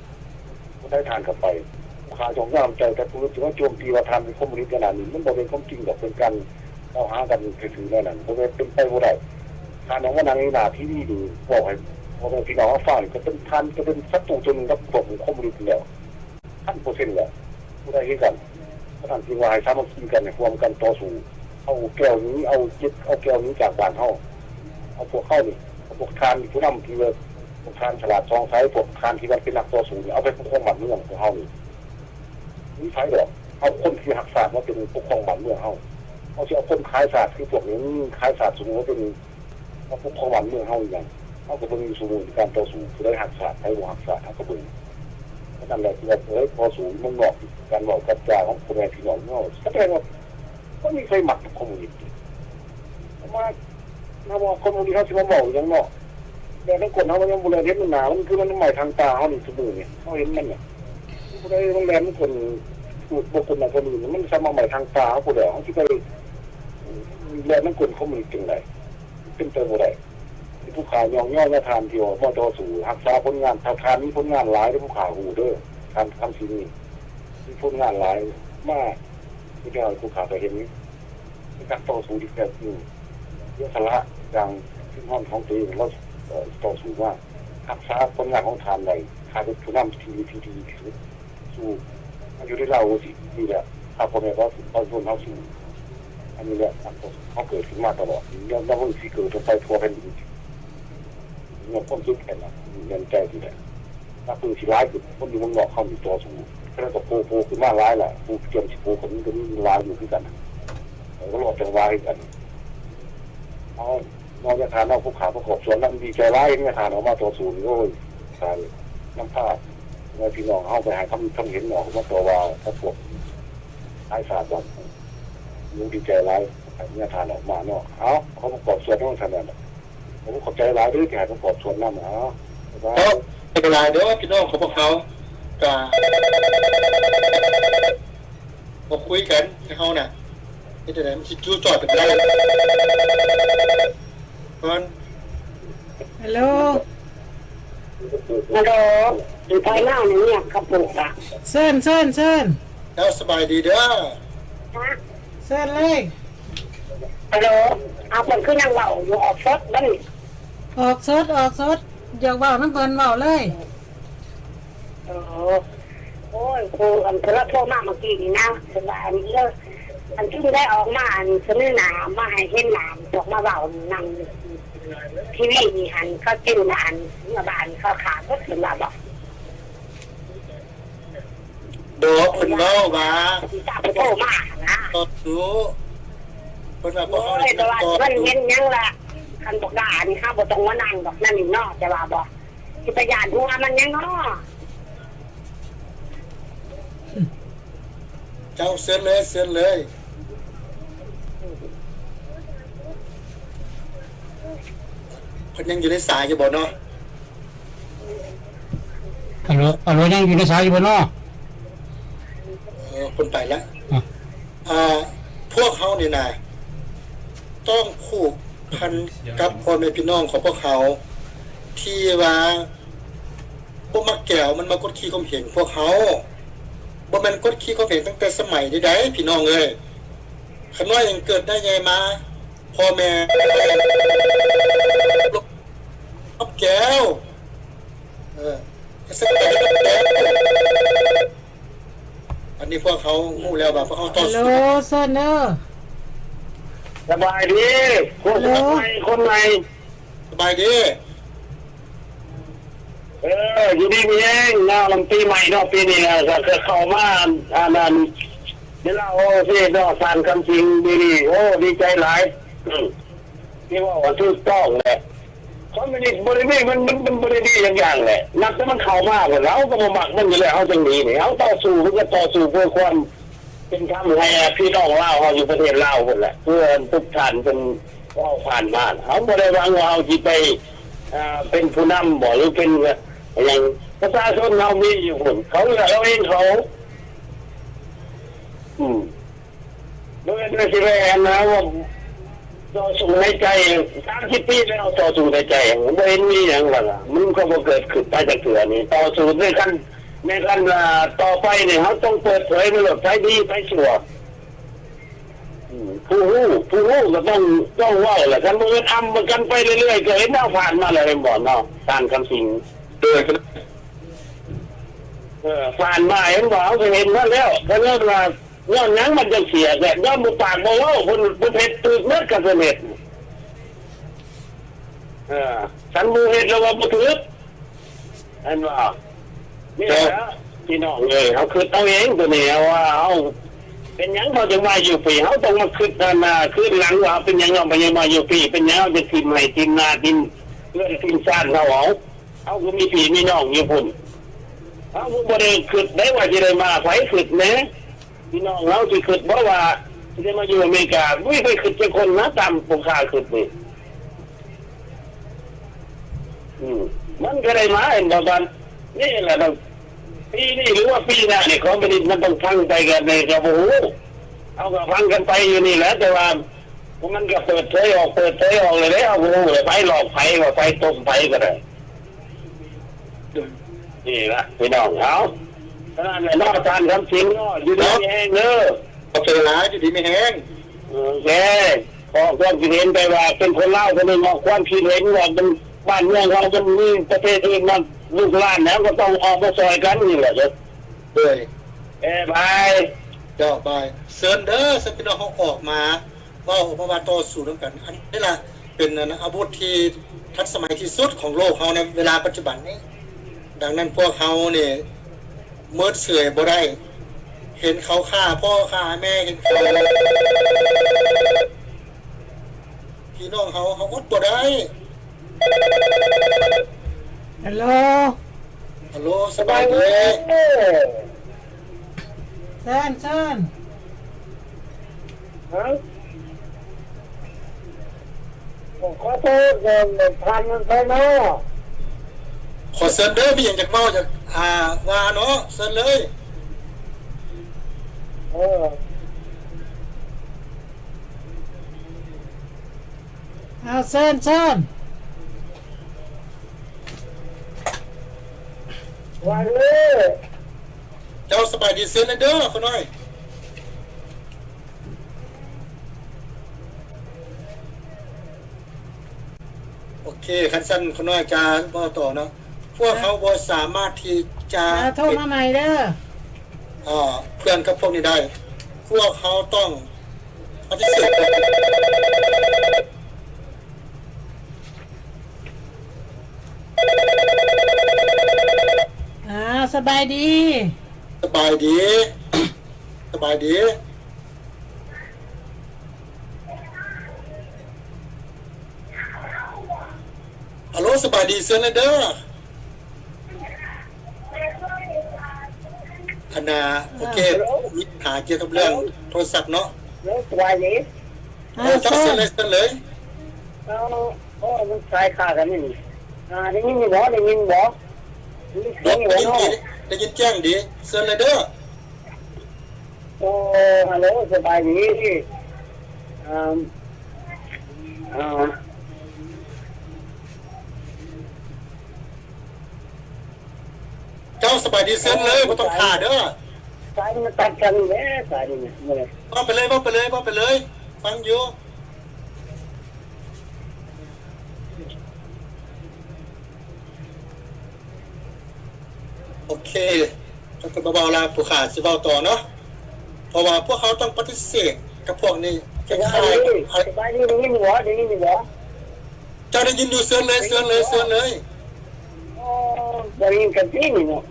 ຜູ້ໃດທ່ານກໍໄປ ຜູ້ຂ້າຍ້ອງຍອມໃຈ ແຕ່ຜູ້ອື່ນຊິມາໂຈມຕີວ່າທ່ານເປັນຄອມມູນິດຂະໜາດນີ້ ມັນບໍ່ແມ່ນຄວາມຈິງດອກ ເປັນການ ເວົ້າຫາກັນຊື່ໆແນວນັ້ນ ບໍ່ແມ່ນເປັນໄປບໍ່ໄດ້. ທ່ານອອກມານັ່ງຢູ່ໜ້າທີວີນີ້ ເວົ້າໃຫ້ພໍ່ແມ່ພີ່ນ້ອງເຮົາຟັງນີ້ ກໍເປັນ ທ່ານກໍເປັນສັດຕູຕົວໜຶ່ງກັບພວກຄອມມູນິດແລ້ວ ພັນເປີເຊັນແລ້ວ ຜູ້ໃດຄືກັນ. ສະນັ້ນຈຶ່ງວ່າໃຫ້ສາມັກຄີກັນ ໃຫ້ຮ່ວມກັນຕໍ່ສູ້ ເອົາແກ້ວໜີ ເອົາເຈັດ ເອົາແກ້ວໜີຈາກບ້ານເຮົາ ເອົາພວກເຮົານີ້ ເອົາພວກທ່ານຜູ້ນຳທີ່ວ່າ ພວກທ່ານສະຫຼາດສ່ອງໃສ ພວກທ່ານທີ່ວ່າເປັນນັກຕໍ່ສູ້ນີ້ ເອົາໄປປົກຄອງບ້ານເມືອງຂອງເຮົານີ້. ມີໃຜດອກ ເອົາຄົນທີ່ຮັກຊາດມາເປັນປົກຄອງບ້ານເມືອງເຮົາ. ເຮົາຊິເອົາຄົນຂາຍຊາດຄືພວກນີ້ ມີຂາຍຊາດສົມມຸດວ່າເປັນ ມາປົກຄອງບ້ານເມືອງເຮົາອີ່ຫຍັງ. ເຮົາກໍເບິ່ງຢູ່ຊຸມື້ນີ້ ການຕໍ່ສູ້ ຜູ້ໃດຮັກຊາດ ໃຜບໍ່ຮັກຊາດ ເຮົາກໍເບິ່ງ. ອັນນັ້ນແຫຼະ ຄືວ່າຜູ້ໃດຕໍ່ສູ້ເມືອງນອກ ການເວົ້າການຈາຂອງພໍ່ແມ່ພີ່ນ້ອງເຮົາ ສະແດງວ່າບໍ່ມີໃຜມັກຄອມມູນິດ. ມາ ມາເວົ້າຄອມມູນິດ ເຮົາຊິມາເວົ້າອີ່ຫຍັງເນາະ. ແລ່ນນຳກົ້ນເຮົາ ມັນຍັງບໍ່ແລ່ນເຫັນໜ້າ ມັນຄືມັນໄໝ້ທາງຕາເຮົານີ້ ຊຸມື້ນີ້ເຮົາເຫັນມັນນະ. ຜູ້ໃດມັນແລ່ນນຳກົ້ນ ບໍ່ກົ້ນໜ້າກວ່ານີ້ ມັນສາມາດໄໝ້ທາງຕາເຮົາພຸ້ນແລ້ວ ເຮົາຊິໄປແລ່ນນຳກົ້ນຄອມມູນິດຈັ່ງໃດ? ເປັນໄປບໍ່ໄດ້. ທີ່ຜູ້ຂ້າຍ້ອງຍໍຍາທ່ານທີ່ອອກມາຕໍ່ສູ້ ຮັກສາຜົນງານ ຖ້າທ່ານມີຜົນງານຫຼາຍເດີ ຜູ້ຂ້າຮູ້ເດີ ທ່ານຄຳສິງນີ້ ມີຜົນງານຫຼາຍມາ ທີ່ແລ້ວຜູ້ຂ້າກໍເຫັນ ເປັນນັກຕໍ່ສູ້ທີ່ແທ້ຈິງ ເສຍສະຫຼະຢ່າງສິ້ນຮອນຂອງຕົວເອງ ລາວ ເອີ ຕໍ່ສູ້ມາ ຮັກສາຜົນງານຂອງທ່ານໄວ້. ທ່ານເປັນຜູ້ນຳທີ່ ທີ່ດີທີ່ສຸດ ສູ້ ມາຢູ່ໃນລາວຊິ ນີ້ແຫຼະ ພາພໍ່ແມ່ປະຊາຊົນເຮົາສູ້. ອັນນີ້ແຫຼະ ເຮົາເກີດຂຶ້ນມາຕະຫຼອດ ແລ້ວເຮົາຊິເກີດໄປທົ່ວແຜ່ນດິນ ມີຄວາມເຂັ້ມແຂງ ແມ່ນໃຈນີ້ແຫຼະ. ນັບມື້ຊິຫຼາຍຂຶ້ນ ຄົນຢູ່ເມືອງນອກເຮົານີ້ຕໍ່ສູ້ ຂະໜາດກໍໂຜ ໂຜຂຶ້ນມາຫຼາຍລະ ຜູ້ກຽມຊິໂຜກໍມີ ກໍມີຫຼາຍຢູ່ຄືກັນ ເອີ ກໍລໍຈັງຫວະຄືກັນ. ເອົາ ເນາະ ຍາທ່ານເນາະ ພວກຂ້າປະກອບສ່ວນນຳ ດີໃຈຫຼາຍເຫັນຍາທ່ານອອກມາຕໍ່ສູ້ນີ້ ໂອ້ຍ ທ່ານນຳພາແມ່ພີ່ນ້ອງເຮົາໄປໃຫ້ຄຳ ຄຳເຫັນເນາະ ມາຕໍ່ວ່າກັບພວກຂາຍຊາດບ້ານ ໂອ້ ດີໃຈຫຼາຍ ຍາທ່ານອອກມາເນາະ. ເອົາ ຂໍປະກອບສ່ວນນຳທ່ານນັ້ນ ໂອ້ ຂອບໃຈຫຼາຍເດີທີ່ໃຫ້ປະກອບສ່ວນນຳ. ເອົາ ເອົາ ເປັນຫຼາຍເດີພີ່ນ້ອງຂອງພວກເຮົາ ກະ ບໍ່ຄຸຍກັນ ໃຫ້ເຮົານະ ເຮັດຈັ່ງໃດມັນຊິຢູ່ຈອດກັນໄດ້ ກ່ອນ. ຮັລໂຫຼ ຮັລໂຫຼ ໄປມານີ້ງຽບຄັກໂພດລະ. ເຊີນ ເຊີນ ເຊີນ. ເຈົ້າ ສະບາຍດີເດີ. ຮະ? ເຊີນເລີຍ. ຮັລໂຫຼ ເອົາ ເພິ່ນຄືຍັງເວົ້າຢູ່ ອອກສົດບໍນີ້? ອອກສົດ ອອກສົດ ຢາກເວົ້ານຳເພິ່ນ ເວົ້າເລີຍ. ເອີ ໂອ້ຍ ຜູ້ ອັນ ເພິ່ນລະໂທມາເມື່ອກີ້ນີ້ນະ ເພິ່ນວ່າ ອັນ ເອີ ອັນ ຈຶ່ງໄດ້ອອກມາ ອັນ ສະເໜີໜ້າ ມາໃຫ້ເຫັນໜ້າ ພວກມາເວົ້ານຳທີວີນີ້ຫັ້ນ ເຂົາຈື່ມາ ອັນ ເມືອບ້ານເຂົາຂ້າເບິດ ເພິ່ນວ່າບໍ? ບໍ່ ເພິ່ນເວົ້າວ່າ ທີ່ເຈົ້າໄປໂທມາຫັ້ນນະ ຕໍ່ສູ້ ເພິ່ນວ່າພວກເຮົາ ໂອ້ຍ ແຕ່ວ່າມັນເຫັນຫຍັງລະ ຄັນບໍ່ກ້ານີ້ ເຮົາບໍ່ຕ້ອງມານັ່ງດອກ ນັ້ນນີ້ເນາະ ເຈົ້າວ່າບໍ່? ຊິໄປຢ້ານຫົວມັນຫຍັງເນາະ? ເຈົ້າ ເຊີນເລີຍ ເຊີນເລີຍ. ເພິ່ນຍັງຢູ່ໃນສາຍຢູ່ບໍ່ເນາະ? ອາໂຫຼ ອາໂຫຼ ຍັງຢູ່ໃນສາຍຢູ່ບໍ່ເນາະ? ເອີ ເພິ່ນໄປລະ. ອາ ອ່າ ພວກເຮົານີ້ນະ ຕ້ອງຜູກພັນກັບພໍ່ແມ່ພີ່ນ້ອງຂອງພວກເຮົາ ທີ່ວ່າບໍ່ມັກແກວ ມັນມາກົດຂີ່ຂົ່ມເຫັງພວກເຮົາ. ບໍ່ແມ່ນກົດຂີ່ຂົ່ມເຫັງຕັ້ງແຕ່ສະໄໝໃດໆ ພີ່ນ້ອງເອີຍ. ຂະນ້ອຍເອງເກີດໄດ້ໃຫຍ່ມາ ພໍ່ແມ່ກັບແກວ ເອີ ອັນນີ້ພວກເຮົາຮູ້ແລ້ວວ່າພວກເຮົາຕໍ່ສູ້. ເຊີນເດີ. ສະບາຍດີ ຄົນໃໝ່ ຄົນໃໝ່. ສະບາຍດີ. ເອີ ຢູ່ດີມີແຮງເນາະ ລຳປີໃໝ່ເນາະ ປີນີ້ນະ ກະເຂົ້າມາ ອັນ ອັນ ໃນລາວເຮົາເນາະ ທ່ານຄຳສິງ ດີ ໂອ້ ດີໃຈຫຼາຍ ອືມ ທີ່ເວົ້າວ່າຖືກຕ້ອງແຫຼະ. ຄອມມິວນິດບໍ່ໄດ້ດີ ມັນ ມັນ ມັນບໍ່ໄດ້ດີຈັກຢ່າງແຫຼະ ນັບແຕ່ມັນເຂົ້າມາພຸ້ນ ເຮົາກໍບໍ່ມັກມັນຢູ່ແລ້ວ ເຮົາຈັ່ງໜີນີ້ ເຮົາຕໍ່ສູ້ ເຮົາກໍຕໍ່ສູ້ເພື່ອຄວາມເປັນທຳໃຫ້ພີ່ນ້ອງລາວເຮົາຢູ່ປະເທດລາວພຸ້ນແຫຼະ ເພື່ອທຸກທ່ານເພິ່ນເວົ້າຜ່ານມາ ເຮົາບໍ່ໄດ້ຫວັງວ່າເຮົາຊິໄປ ເປັນຜູ້ນຳບໍ ຫຼືເປັນຫຍັງ ປະຊາຊົນເຮົາມີຢູ່ພຸ້ນ ເຂົາເລືອກເອົາເອງເຂົາ ອືມ ບໍ່ແມ່ນຊິໄປອັນນະວ່າຕໍ່ສູ້ໃນໃຈ ສາມສິບປີແລ້ວ ຕໍ່ສູ້ໃນໃຈ ບໍ່ເຫັນມີຫຍັງວ່າ ມັນກໍບໍ່ເກີດຂຶ້ນໄປຈັກເທື່ອນີ້ ຕໍ່ສູ້ໃນຂັ້ນ ໃນຂັ້ນ ອ່າ ຕໍ່ໄປນີ້ ເຮົາຕ້ອງເປີດເຜີຍມາໂລດ ໃຜດີໃຜຊົ່ວ ອືມ ຜູ້ຮູ້ ຜູ້ຮູ້ກໍຕ້ອງ ຕ້ອງເວົ້າແຫຼະ ຄັນບໍ່ແມ່ນອຳກັນໄປເລື້ອຍໆ ກໍເຫັນແນວຜ່ານມາແລ້ວແມ່ນບໍ່ເນາະ ທ່ານຄຳສິງ? ໂດຍ ເອີ ຜ່ານມາເຫັນບໍ່ ເຮົາກໍເຫັນມາແລ້ວ ກໍຍ້ອນວ່າ ຍ້ອນຫຍັງມັນຈັ່ງເສຍ ກໍຍ້ອນບໍ່ປາກບໍ່ເວົ້າ ເພິ່ນ ເພິ່ນເຮັດຖືກໝົດ ຄັນເພິ່ນເຮັດ ເອີ ຄັນບໍ່ເຮັດແລ້ວວ່າບໍ່ຖືກ ແມ່ນບໍ່? ນີ້ແຫຼະ ພີ່ນ້ອງເອີຍ ເຮົາຄິດເອົາເອງໂຕນີ້ ເຮົາວ່າເຮົາ ເປັນຫຍັງເຂົາຈຶ່ງມາຢູ່ພີ້ ເຮົາຕ້ອງມາຄິດອັນນາ ຄືນຫຼັງວ່າເປັນຫຍັງເຮົາບໍ່ຢາກມາຢູ່ພີ້ ເປັນຫຍັງເຮົາຈະຖິ້ມໄຮ່ຖິ້ມນາ ຖິ້ມເຮືອນຖິ້ມຊານເຮົາ ເຮົາ ເຮົາກໍມີພີ່ມີນ້ອງຢູ່ພຸ້ນ ເຮົາກໍບໍ່ໄດ້ຄິດໄດ້ວ່າຊິໄດ້ມາ ໃຜຄິດແດ່? ພີ່ນ້ອງເຮົາຊິຄິດບໍ່ວ່າຊິໄດ້ມາຢູ່ອາເມລິກາ? ບໍ່ມີໃຜຄິດຈັກຄົນນະ ຕາມພວກຂ້າຄິດນີ້ ອືມ ມັນກໍໄດ້ມາ ເຫັນບໍ່? ບັດນີ້ແຫຼະ ປີນີ້ ຫຼືວ່າປີໜ້ານີ້ ຄອມມິວນິດມັນຕ້ອງພັງໄປກັນນີ້ກໍບໍ່ຮູ້ ເຮົາກໍພັງກັນໄປຢູ່ນີ້ແຫຼະ ແຕ່ວ່າ ມັນກໍເປີດເຜີຍອອກ ເປີດເຜີຍອອກແລ້ວເດ້ ເຮົາບໍ່ຮູ້ແລ້ວ ໃຜຫຼອກໃຜ ວ່າໃຜຕົ້ມໃຜກໍໄດ້ ນີ້ລະພີ່ນ້ອງ ເອົາ ເທົ່ານັ້ນແຫຼະເນາະ ທ່ານຄຳສິງເນາະ ຢູ່ດີມີແຮງເດີ ຂອບໃຈຫຼາຍ ຢູ່ດີມີແຮງ ໂອເຄ ອອກຄວາມຄິດເຫັນໄປວ່າ ເປັນຄົນລາວຄົນໜຶ່ງ ອອກຄວາມຄິດເຫັນວ່າ ມັນ ບ້ານເມືອງເຮົາ ມັນມີປະເທດອື່ນມາລຸກລານ ເຮົາກໍຕ້ອງອອກມາຊ່ອຍກັນນີ້ແຫຼະເດີ ໂດຍ ເອີ ບາຍ ເຈົ້າ ບາຍ ເຊີນເດີ ເຊີນພີ່ນ້ອງເຮົາອອກມາ ເວົ້າອອກມາວ່າຕໍ່ສູ້ນຳກັນ ອັນນີ້ລະເປັນ ອັນ ອາວຸດທີ່ທັນສະໄໝທີ່ສຸດຂອງໂລກເຮົາໃນເວລາປັດຈຸບັນນີ້ ດັ່ງນັ້ນພວກເຮົານີ້ເມີດເສຍບໍ່ໄດ້ ເຫັນເຂົາຂ້າພໍ່ຂ້າແມ່ ເຫັນເຂົາ ພີ່ນ້ອງເຮົາ ເຮົາອົດບໍ່ໄດ້. ຮັລໂຫຼ ຮັລໂຫຼ ສະບາຍດີ ສະບາຍດີ ເຊີນ ເຊີນ ຮະ ຂໍໂທດ ເອີ ທ່ານໄຊໂນ ຂໍເຊີນເດີ ມີຫຍັງຢາກເວົ້າ ຢາກ ອ່າ ວ່າເນາະ ເຊີນເລີຍ ເອີ. ເອົາ ເຊີນ ເຊີນ ວ່າເດີ ເຈົ້າ ສະບາຍດີ ເຊີນເລີຍເດີ ຂະນ້ອຍ ໂອເຄ ຄັນຊັ້ນ ຂະນ້ອຍຈະເວົ້າຕໍ່ເນາະ ພວກເຮົາບໍ່ສາມາດທີ່ຈະ ເອີ ໂທມາໃໝ່ເດີ ອ່າ ເພື່ອນກັບພວກນີ້ໄດ້ ພວກເຮົາຕ້ອງປະຕິເສດ. ອ້າວ ສະບາຍດີ ສະບາຍດີ ສະບາຍດີ. ຮັລໂຫຼ ສະບາຍດີ ເຊີນເລີຍເດີ ອັນນ່າ ໂອເຄ ມີບັນຫາກ່ຽວກັບເລື່ອງໂທລະສັບເນາະ ສະບາຍດີ ເອີ ເຊີນເລີຍ ເຊີນເລີຍ ເອີ. ໂອ້ ມັນສາຍຂາດກັນນີ້ ອ່າ ໄດ້ຍິນຢູ່ບໍ່? ໄດ້ຍິນບໍ່? ໄດ້ຍິນ ໄດ້ຍິນແຈ້ງດີ ເຊີນເລີຍເດີ. ໂອ້ ຮັລໂຫຼ ສະບາຍດີ. ອ່າ ອ່າ ເຈົ້າສະບາຍດີ ເຊີນເລີຍ ບໍ່ຕ້ອງຖ້າເດີ. ສາຍມັນຕັດກັນນີ້ແຫຼະ ສາຍນີ້ນະ. ເວົ້າໄປເລີຍ ເວົ້າໄປເລີຍ ເວົ້າໄປເລີຍ ຟັງຢູ່. ໂອເຄ ເຈົ້າກໍບໍ່ເວົ້າລະ ຜູ້ຂ້າຊິເວົ້າຕໍ່ເນາະ ເພາະວ່າພວກເຮົາຕ້ອງປະຕິເສດກັບພວກນີ້. ສະບາຍດີ ສະບາຍດີ ໄດ້ຍິນຢູ່ບໍ່? ໄດ້ຍິນຢູ່ບໍ່? ເຈົ້າໄດ້ຍິນຢູ່ ເຊີນເລີຍ ເຊີນເລີຍ ເຊີນເລີຍ. ອໍ ບໍ່ໄດ້ຍິນກັນຕິນີ້ເນາະ?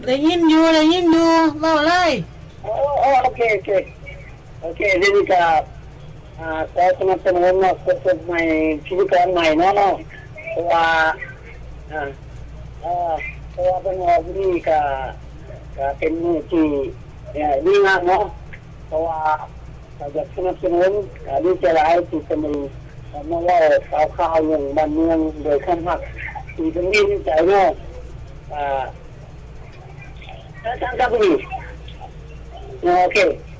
ໄດ້ຍິນຢູ່ ໄດ້ຍິນຢູ່ ເວົ້າເລີຍ. ອໍ ອໍ ໂອເຄ ໂອເຄ ໂອເຄ ດຽວນີ້ກໍ ອ່າ ຂໍສະໜັບສະໜູນເນາະ ຄົນໃໝ່ ພິທີກອນໃໝ່ເນາະ ເພາະວ່າ ອ່າ ເອີ ເພາະວ່າເພິ່ນອອກມື້ນີ້ກໍ ກໍເປັນມື້ທີ່ ເອີ ດີງາມເນາະ ເພາະວ່າ ກໍຢາກສະໜັບສະໜູນ ກໍດີໃຈຫຼາຍທີ່ເພິ່ນໄດ້ ເອີ ມາເວົ້າຂ່າວໆ ເລື່ອງບ້ານເມືອງໂດຍຄວາມຮັກທີ່ເພິ່ນມີໃນໃຈເນາະ. ອ່າ ທ່ານ ທ່ານ ທ່ານຜູ້ນີ້ ໂອເຄ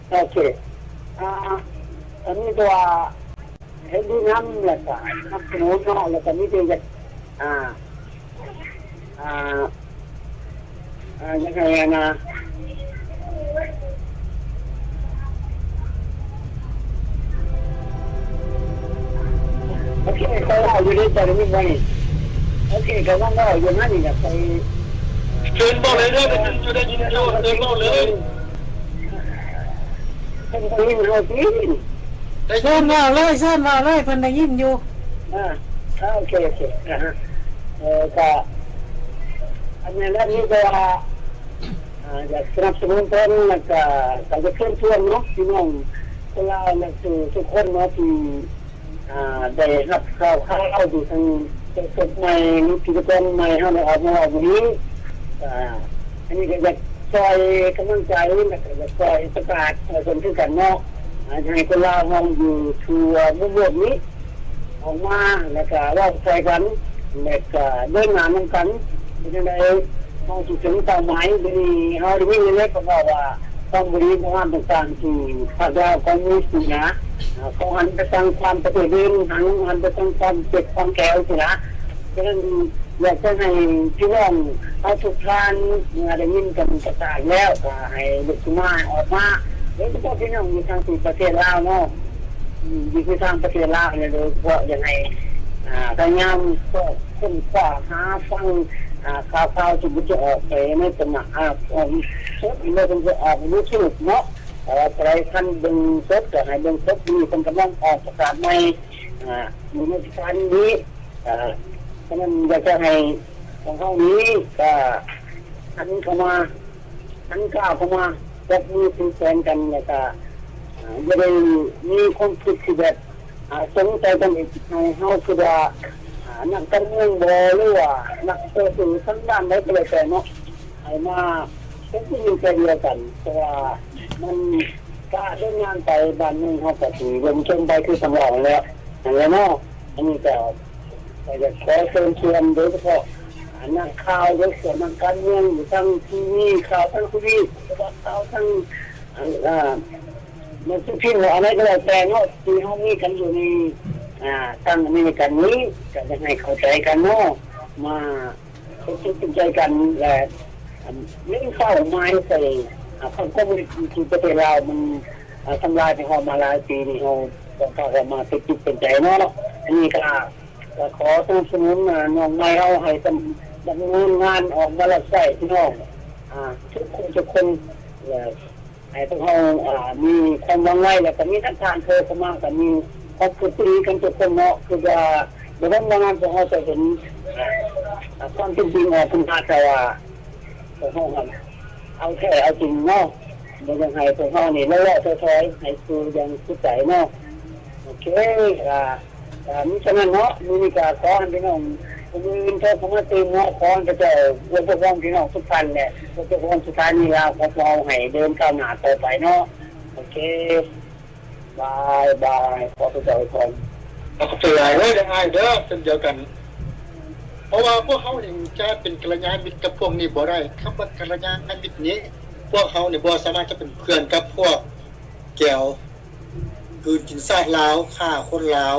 ໂອເຄ ອ່າ ອັນນີ້ກໍວ່າເຫັນດີນຳ ແລ້ວກໍສະໜັບສະໜູນເນາະ ແລ້ວກໍມີແຕ່ຢາກ ອ່າ ອ່າ ອ່າ ຢາກໃຫ້ອັນນ່າ ໂອເຄ ຂ້ອຍເວົ້າຢູ່ເດ້ ເຈົ້າໄດ້ຍິນບໍ່ນີ້? ໂອເຄ ກຳລັງເວົ້າຢູ່ນັ້ນນີ້ແຫຼະ ຂ້ອຍ ເຊີນເວົ້າເລີຍເດີ ໄດ້ຍິນຢູ່ ໄດ້ຍິນຢູ່ ເຊີນເວົ້າເລີຍ. ເພິ່ນໄດ້ຍິນເຮົາຕິ? ໄດ້ຍິນ ເຊີນເວົ້າເລີຍ ເຊີນເວົ້າເລີຍ ເພິ່ນໄດ້ຍິນຢູ່. ອ່າ ອ່າ ໂອເຄ ໂອເຄ ອ່າຮະ ເອີ ກະ ອັນນັ້ນແຫຼະ ມີແຕ່ວ່າ ອ່າ ຢາກສະໜັບສະໜູນເພິ່ນ ແລ້ວກະ ກະຢາກເຊີນຊວນເນາະ ພີ່ນ້ອງຄົນລາວ ແລະ ທຸກຄົນເນາະ ທີ່ ອ່າ ໄດ້ຮັບຂ່າວຄາວທີ່ທາງເຈົ້າສົບໃໝ່ ຫຼື ພິທີກອນໃໝ່ເຮົາໄດ້ອອກມາເວົ້າມື້ນີ້ ອ່າ ອັນນີ້ກໍຢາກຊ່ອຍກຳລັງໃຈ ແລ້ວກໍຢາກຊ່ອຍປະກາດໃຫ້ເພິ່ນຄືກັນເນາະ ອ່າ ໃຫ້ຄົນລາວເຮົາຢູ່ທົ່ວມຸມໂລກນີ້ ອອກມາ ແລ້ວກະເວົ້າໃສ່ກັນ ແລ້ວກະເດີນໜ້ານຳກັນ ເປັນຈັ່ງໃດເຮົາຊິເຖິງເປົ້າໝາຍ. ດຽວນີ້ເຮົາໄດ້ຍິນຢູ່ໃນເຂົາເວົ້າວ່າ ຄອມມູນິດ ໂບຮານຕ່າງໆ ທີ່ພາກລາວຄອມມູນິດນີ້ນະ ເຂົາຫັນໄປທາງຄວາມປະເທດອື່ນ ຫັນ ຫັນໄປທາງຄວາມເຈັບຄວາມແຂວຊີ້ນະ. ສະນັ້ນ ຢາກຈະໃຫ້ພີ່ນ້ອງເຮົາທຸກທ່ານ ເມື່ອໄດ້ຍິນການປະກາດແລ້ວ ກໍໃຫ້ລຸກຂຶ້ນມາ ອອກມາ ໂດຍສະເພາະພີ່ນ້ອງຢູ່ທາງທີ່ປະເທດລາວເນາະ ອືມ ຢູ່ທີ່ທາງປະເທດລາວນີ້ ໂດຍສະເພາະຢາກໃຫ້ ອ່າ ພະຍາຍາມຊອກຄົ້ນຄວ້າຫາຟັງ ອ່າ ຂ່າວຄາວທີ່ເພິ່ນຈະອອກໄປໃນສະມະ ອ່າ ອອກສົດ ຫຼືເພິ່ນຈະອອກຢູທູບເນາະ ເອີ ໃຜຄັນເບິ່ງສົດກໍໃຫ້ເບິ່ງສົດ ດຽວນີ້ເພິ່ນກຳລັງອອກປະກາດໃໝ່ ອ່າ ຢູ່ໃນສະຖານນີ້ ອ່າ ສະນັ້ນຢາກຈະໃຫ້ພວກເຮົານີ້ກໍຫັນເຂົ້າມາ ຫັນກ້າວເຂົ້າມາຈັບມືຖືແຂນກັນ ແລ້ວກໍ ອ່າ ຢ່າໄດ້ມີຄວາມຄິດທີ່ແບບ ອ່າ ສົງໄສກັນອີກ ໃຫ້ເຮົາຄິດວ່າ ອ່າ ນັກການເມືອງບໍ ຫຼືວ່ານັກຕໍ່ສູ້ທາງດ້ານໃດກໍແລ້ວແຕ່ເນາະ ໃຫ້ມາເປັນໜຶ່ງໃຈດຽວກັນ ເພາະວ່າມັນກະເດີນທາງໄປ ບ້ານເມືອງເຮົາກໍຊິລົ້ມຈົມໄປຄືທາງເວົ້າຫັ້ນແຫຼະ ຫັ້ນແຫຼະເນາະ. ອັນນີ້ກໍ ກໍຢາກຂໍເຊີນຊວນ ໂດຍສະເພາະ ອ່າ ນັກຂ່າວ ໂດຍສະເພາະນັກການເມືອງ ຢູ່ທາງທີວີ ຂ່າວທາງທີວີ ຫຼືວ່າຂ່າວທາງ ອ່າ ໜັງສືພິມ ຫຼື ອັນໃດກໍແລ້ວແຕ່ເນາະ ທີ່ເຮົາມີກັນຢູ່ໃນ ອ່າ ທາງອາເມລິກັນນີ້ ກໍຢາກໃຫ້ເຂົ້າໃຈກັນເນາະ ມາເປັນຈິດເປັນໃຈກັນ ແລະ ອ່າ ເລັ່ງເປົ້າໝາຍໃສ່ ອ່າ ພັກຄອມມູນິດທີ່ປະເທດລາວ ມັນ ອ່າ ທຳລາຍພວກເຮົາມາຫຼາຍປີນີ້ ເຮົາຕ້ອງພາກັນມາເປັນຈິດເປັນໃຈເນາະ. ອັນນີ້ກໍ ກໍຂໍສະໜັບສະໜູນ ອ່າ ນ້ອງໃໝ່ເຮົາໃຫ້ດຳ ດຳເນີນງານອອກມາຮັບໃຊ້ພີ່ນ້ອງ ອ່າ ທຸກຄົນ ທຸກຄົນ ແລະ ໃຫ້ພວກເຮົາ ອ່າ ມີຄວາມຫວັງໄວ້ ແລ້ວກໍມີທັກທານໂທເຂົ້າມາ ກໍມີຄວາມຄິດດີກັນທຸກຄົນເນາະ ຄືວ່າ ບໍ່ແມ່ນວ່າພວກເຮົາຈະເຫັນ ອ່າ ຄວາມເປັນຈິງອອກຂຶ້ນມາ ແຕ່ວ່າພວກເຮົາເອົາແທ້ເອົາຈິງເນາະ ບໍ່ຢາກໃຫ້ພວກເຮົານີ້ເລາະໆຖອຍໆ ໃຫ້ສູ່ຢ່າງສຸດໃຈເນາະ. ໂອເຄ ອ່າ ກໍມີສ່ຳນັ້ນເນາະ ມື້ນີ້ກໍຂໍໃຫ້ພີ່ນ້ອງຜູ້ອື່ນໂທເຂົ້າມາຕື່ມເນາະ ຂໍໃຫ້ເຂົາເຈົ້າອວຍພອນພີ່ນ້ອງທຸກທ່ານ ແລະ ອວຍພອນສະຖານີລາວຂອງພວກເຮົາໃຫ້ເດີນກ້າວໜ້າຕໍ່ໄປເນາະ. ໂອເຄ ບາຍບາຍ ຂໍພະເຈົ້າອວຍພອນ. ຂອບໃຈຫຼາຍເດີອ້າຍເດີ ເຊັ່ນດຽວກັນ ເພາະວ່າພວກເຮົາເອງຈະເປັນກັນລະຍານມິດກັບພວກນີ້ບໍ່ໄດ້. ຄຳວ່າກັນລະຍານມິດນີ້ ພວກເຮົານີ້ບໍ່ສາມາດຈະເປັນເພື່ອນກັບພວກແກວ ກືນກິນຊາດລາວ, ຂ້າຄົນລາວ,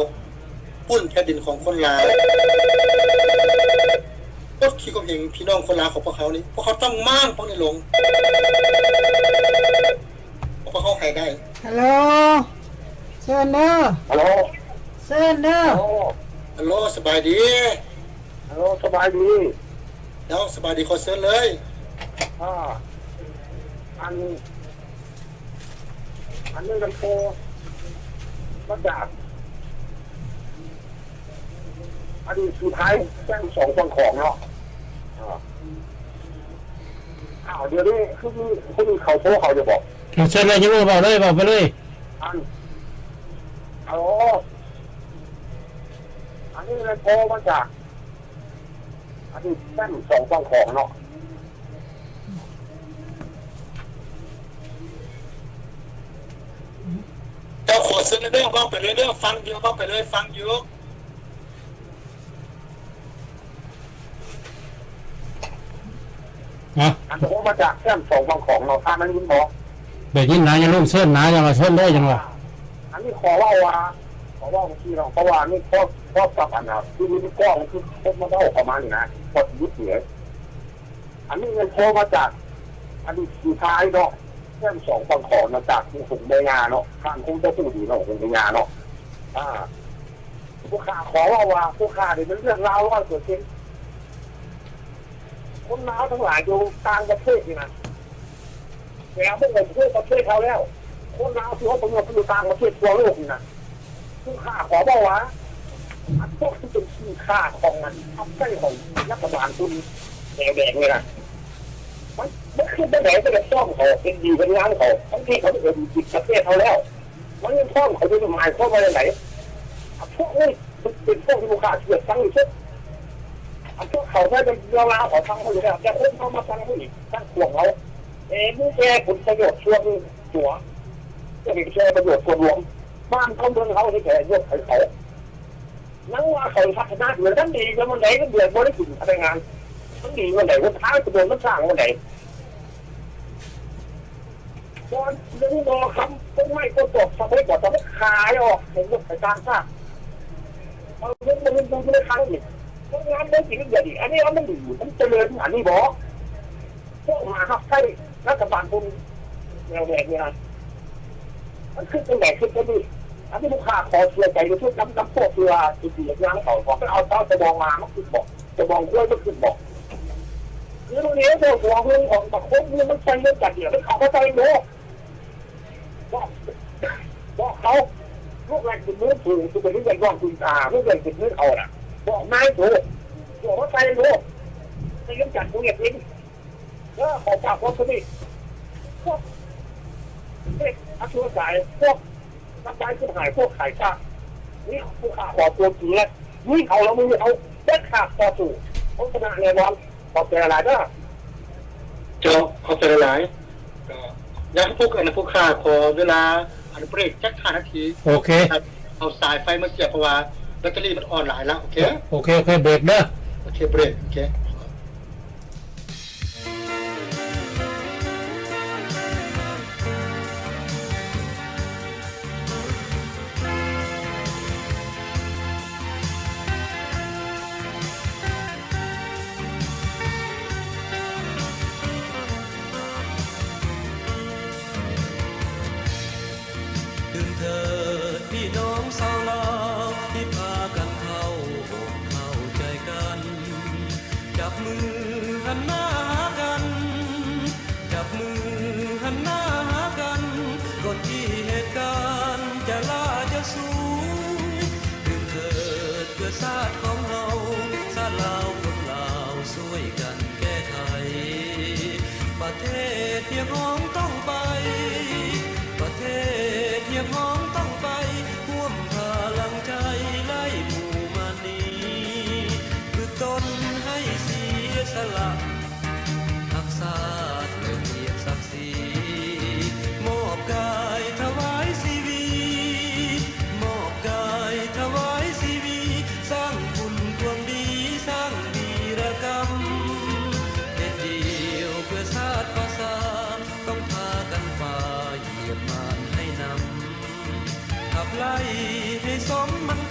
ປຸ້ນແຜ່ນດິນຂອງຄົນລາວ, ກົດຂີ່ຂົ່ມເຫງພີ່ນ້ອງຄົນລາວຂອງພວກເຮົານີ້. ພວກເຮົາຕ້ອງມ້າງພວກນີ້ລົງ. ພວກເຮົາໃຫ້ໄດ້. ຮັລໂຫຼ ເຊີນເດີ. ຮັລໂຫຼ ເຊີນເດີ. ຮັລໂຫຼ ສະບາຍດີ. ຮັລໂຫຼ ສະບາຍດີ. ເຈົ້າ ສະບາຍດີ ຂໍເຊີນເລີຍ. ອາ ອັນ ອັນນີ້ລຳໂພງມາຈາກ ອະດີດສະໄພແຂວງສອງຝັ່ງຂອງເນາະ. ອາ ອ້າວ ດຽວນີ້ຄືມີຄົນເຂົາໂທເຂົ້າຢູ່ບໍ? ເຊີນເລີຍ ເວົ້າເລີຍ ເວົ້າໄປເລີຍ. ອັນ ໂອ້ ອັນນີ້ລຳໂພງມາຈາກ ອັນນີ້ແຄມສອງຝັ່ງຂອງເນາະ. ເຈົ້າ ຂໍເຊີນເດີ ເວົ້າໄປເລີຍເດີ ຟັງຢູ່ ເວົ້າໄປເລີຍ ຟັງຢູ່. ຮະ? ອັນໂທມາຈາກແຄມສອງຝັ່ງຂອງເນາະ ທ່ານໄດ້ຍິນບໍ່? ໄດ້ຍິນນະ ຢ່າລົງເຊີນນະ ຢ່າມາເຊີນເດີ ຈັ່ງວ່າ. ອັນນີ້ຂໍເວົ້າວ່າ ຂໍເວົ້າຈັ່ງຊີ້ເນາະ ເພາະວ່າອັນນີ້ ເພາະ ເພາະກັບອັນນ່າ ທີ່ມີກ້ອງ ຄືຄົນມາເວົ້າປະມານນີ້ນະ ກໍຢຸດເລີຍ. ອັນນີ້ແມ່ນໂທມາຈາກອະດີດຜູ້ຊາຍເນາະ ແຄມສອງຝັ່ງຂອງເນາະ ຈາກຫຸງແມ່ຍ່າເນາະ ທ່ານຄົງຈະຮູ້ດີເນາະ ຫຸງແມ່ຍ່າເນາະ. ອາ ຜູ້ຂ້າຂໍເວົ້າວ່າ ຜູ້ຂ້ານີ້ແມ່ນເລື່ອງລາວຮ້ອຍເປີເຊັນ. ຄົນລາວທັງຫຼາຍຢູ່ຕ່າງປະເທດນີ້ນະ ແຕ່ເບິ່ງໃນທົ່ວປະເທດເຮົາແລ້ວ ຄົນລາວທີ່ອພະຍົບໄປຢູ່ຕ່າງປະເທດທົ່ວໂລກນີ້ນະ ຜູ້ຂ້າຂໍເວົ້າວ່າ ອັນພວກທີ່ເປັນຂີ້ຂ້າຂອງອັນຮັບໃຊ້ຂອງລັດຖະບານຄຸນແນວແດງນີ້ນະ ມັນ ມັນຄືຈັ່ງໃດ ມັນຈະຟ້ອງເຂົາເຮັດດີເຮັດງາມເຂົາ ທັງທີ່ເຂົາໄດ້ເຮັດກິດປະເທດເຮົາແລ້ວ ມັນຍັງຟ້ອງເຂົາຢູ່ ໝາຍຄວາມວ່າຈັ່ງໃດ? ອັນພວກນີ້ເປັນພວກທີ່ບໍ່ກ້າເຊື່ອຟັງທີ່ສຸດ. ອັນພວກເຂົາໄດ້ເປັນເລື່ອງລາວ ເຂົາຟັງເຂົາຢູ່ແລ້ວ ແຕ່ຄົນເຮົາມາຟັງຜູ້ນີ້ ທັງພວກເຮົາ ເຫັນແຕ່ຜົນປະໂຫຍດສ່ວນຕົວ ຈະເຫັນແຕ່ປະໂຫຍດສ່ວນລວມ ບ້ານເຮົາເມືອງເຮົາເຮັດໃຫ້ຍົກໃຫ້ເຂົາ. ຍັງວ່າເຂົາພັດທະນາເດືອນນັ້ນດີ ແລ້ວມື້ໃດເງິນເດືອນບໍ່ໄດ້ກິນພະນັກງານ ມັນດີມື້ໃດ ຫົນທາງຖະໜົນມັນສ້າງມື້ໃດ? ບ່ອນເລື່ອງບໍ່ຄຳ ຕົ້ນໄມ້ຕົ້ນຕອກ ສະໄໝກ່ອນ ສະໄໝຂາຍອອກໃຫ້ຍົກໃຫ້ຕ່າງຊາດ ເອົາເງິນມາລົງທຶນໃນຄັ້ງນີ້ ໂຮງງານບໍ່ກິນເດືອນນີ້ ອັນນີ້ມັນດີ ມັນຈະເລີນ ອັນນີ້ບໍ? ພວກມາຮັບໃຊ້ລັດຖະບານພຸ້ນ ແນວແບບນີ້ນະ ມັນຄືຈັ່ງໃດ ຄືຈັ່ງນີ້. ອັນນີ້ລູກຄ້າຂໍເສຍໃຈທີ່ສຸດນຳ ນຳພວກທີ່ວ່າຊິເສຍງານເຂົາ ເຂົາໄປເອົາເຕົ້າສະບອງມາ ມາຂຶ້ນບໍ ສະບອງຄວາຍມາຂຶ້ນບໍ? ຄືໂລເນໂຕ ຫົວເຮືອນຂອງບັກຄົນນີ້ ມັນໃສ່ເງິນກັນເດ ມັນເຂົ້າມາໃສ່ໂລກ ບອກ ບອກເຂົາ ລູກຫຼານຂຶ້ນເມືອງສູງ ຊິໄປເຮັດຫຍັງ ນ້ອງຂຶ້ນ ອ່າ ລູກຫຼານຂຶ້ນເມືອງເຂົານະ ບອກນາຍໂຕ ບອກວ່າໃສ່ໂລກ ໃສ່ເງິນກັນ ບໍ່ເຮັດເອງ. ເອີ ຂໍຝາກຄວາມສະໜິດ ພວກເດັກອັກຂີ້ນິສາຍ ພວກທຳລາຍເສຍຫາຍ ພວກຂາຍຊາດ ນີ້ຜູ້ຂ້າຂໍຕົວຈິງແລ້ວ ມີເຂົາລະມີເຂົາ ເດັດຂາດຕໍ່ສູ້ ເຮົາຊະນະແນ່ນອນ. ຂອບໃຈຫຼາຍເດີ. ເຈົ້າ ຂອບໃຈຫຼາຍ. ກໍຢາກໃຫ້ຜູ້ ອັນ ຜູ້ຂ້າຂໍເວລາ ອັນ ເບຣກຈັກຫ້ານາທີ. ໂອເຄ ເອົາສາຍໄຟມາສຽບ ເພາະວ່າແບັດເຕີຣີມັນອ່ອນຫຼາຍແລ້ວ. ໂອເຄ ໂອເຄ ໂອເຄ ເບຣກເດີ. ໂອເຄ ເບຣກ ໂອເຄ. ຕື່ນເຖີດພີ່ນ້ອງຊາວລາວ ທີ່ພາກັນເຂົ້າອົບເຂົ້າໃຈກັນ ຈັບມືຫັນໜ້າຫາກັນ ຈັບມືຫັນໜ້າຫາກັນ ກ່ອນທີ່ເຫດການຈະຫຼ້າຈະສູຍ. ຕື່ນເຖີດເພື່ອຊາດຂອງເຮົາ ຊາດລາວຄົນລາວຊ່ວຍກັນແກ້ໄຂ. ປະເທດຮຽກຮ້ອງຕ້ອງໄປ ປະເທດຮຽກຮ້ອງຕ້ອງໄປ ຮ່ວມພະລັງໃຈໄລ່ໝູ່ມານີ ຝຶກຕົນໃຫ້ເສຍສະຫຼະ ຮັກຊາດດ້ວຍກຽດສັກສີ ມອບກາຍຖວາຍຊີວິດ ມອບກາຍຖວາຍ ໃຫ້ສົມໝັ້ນ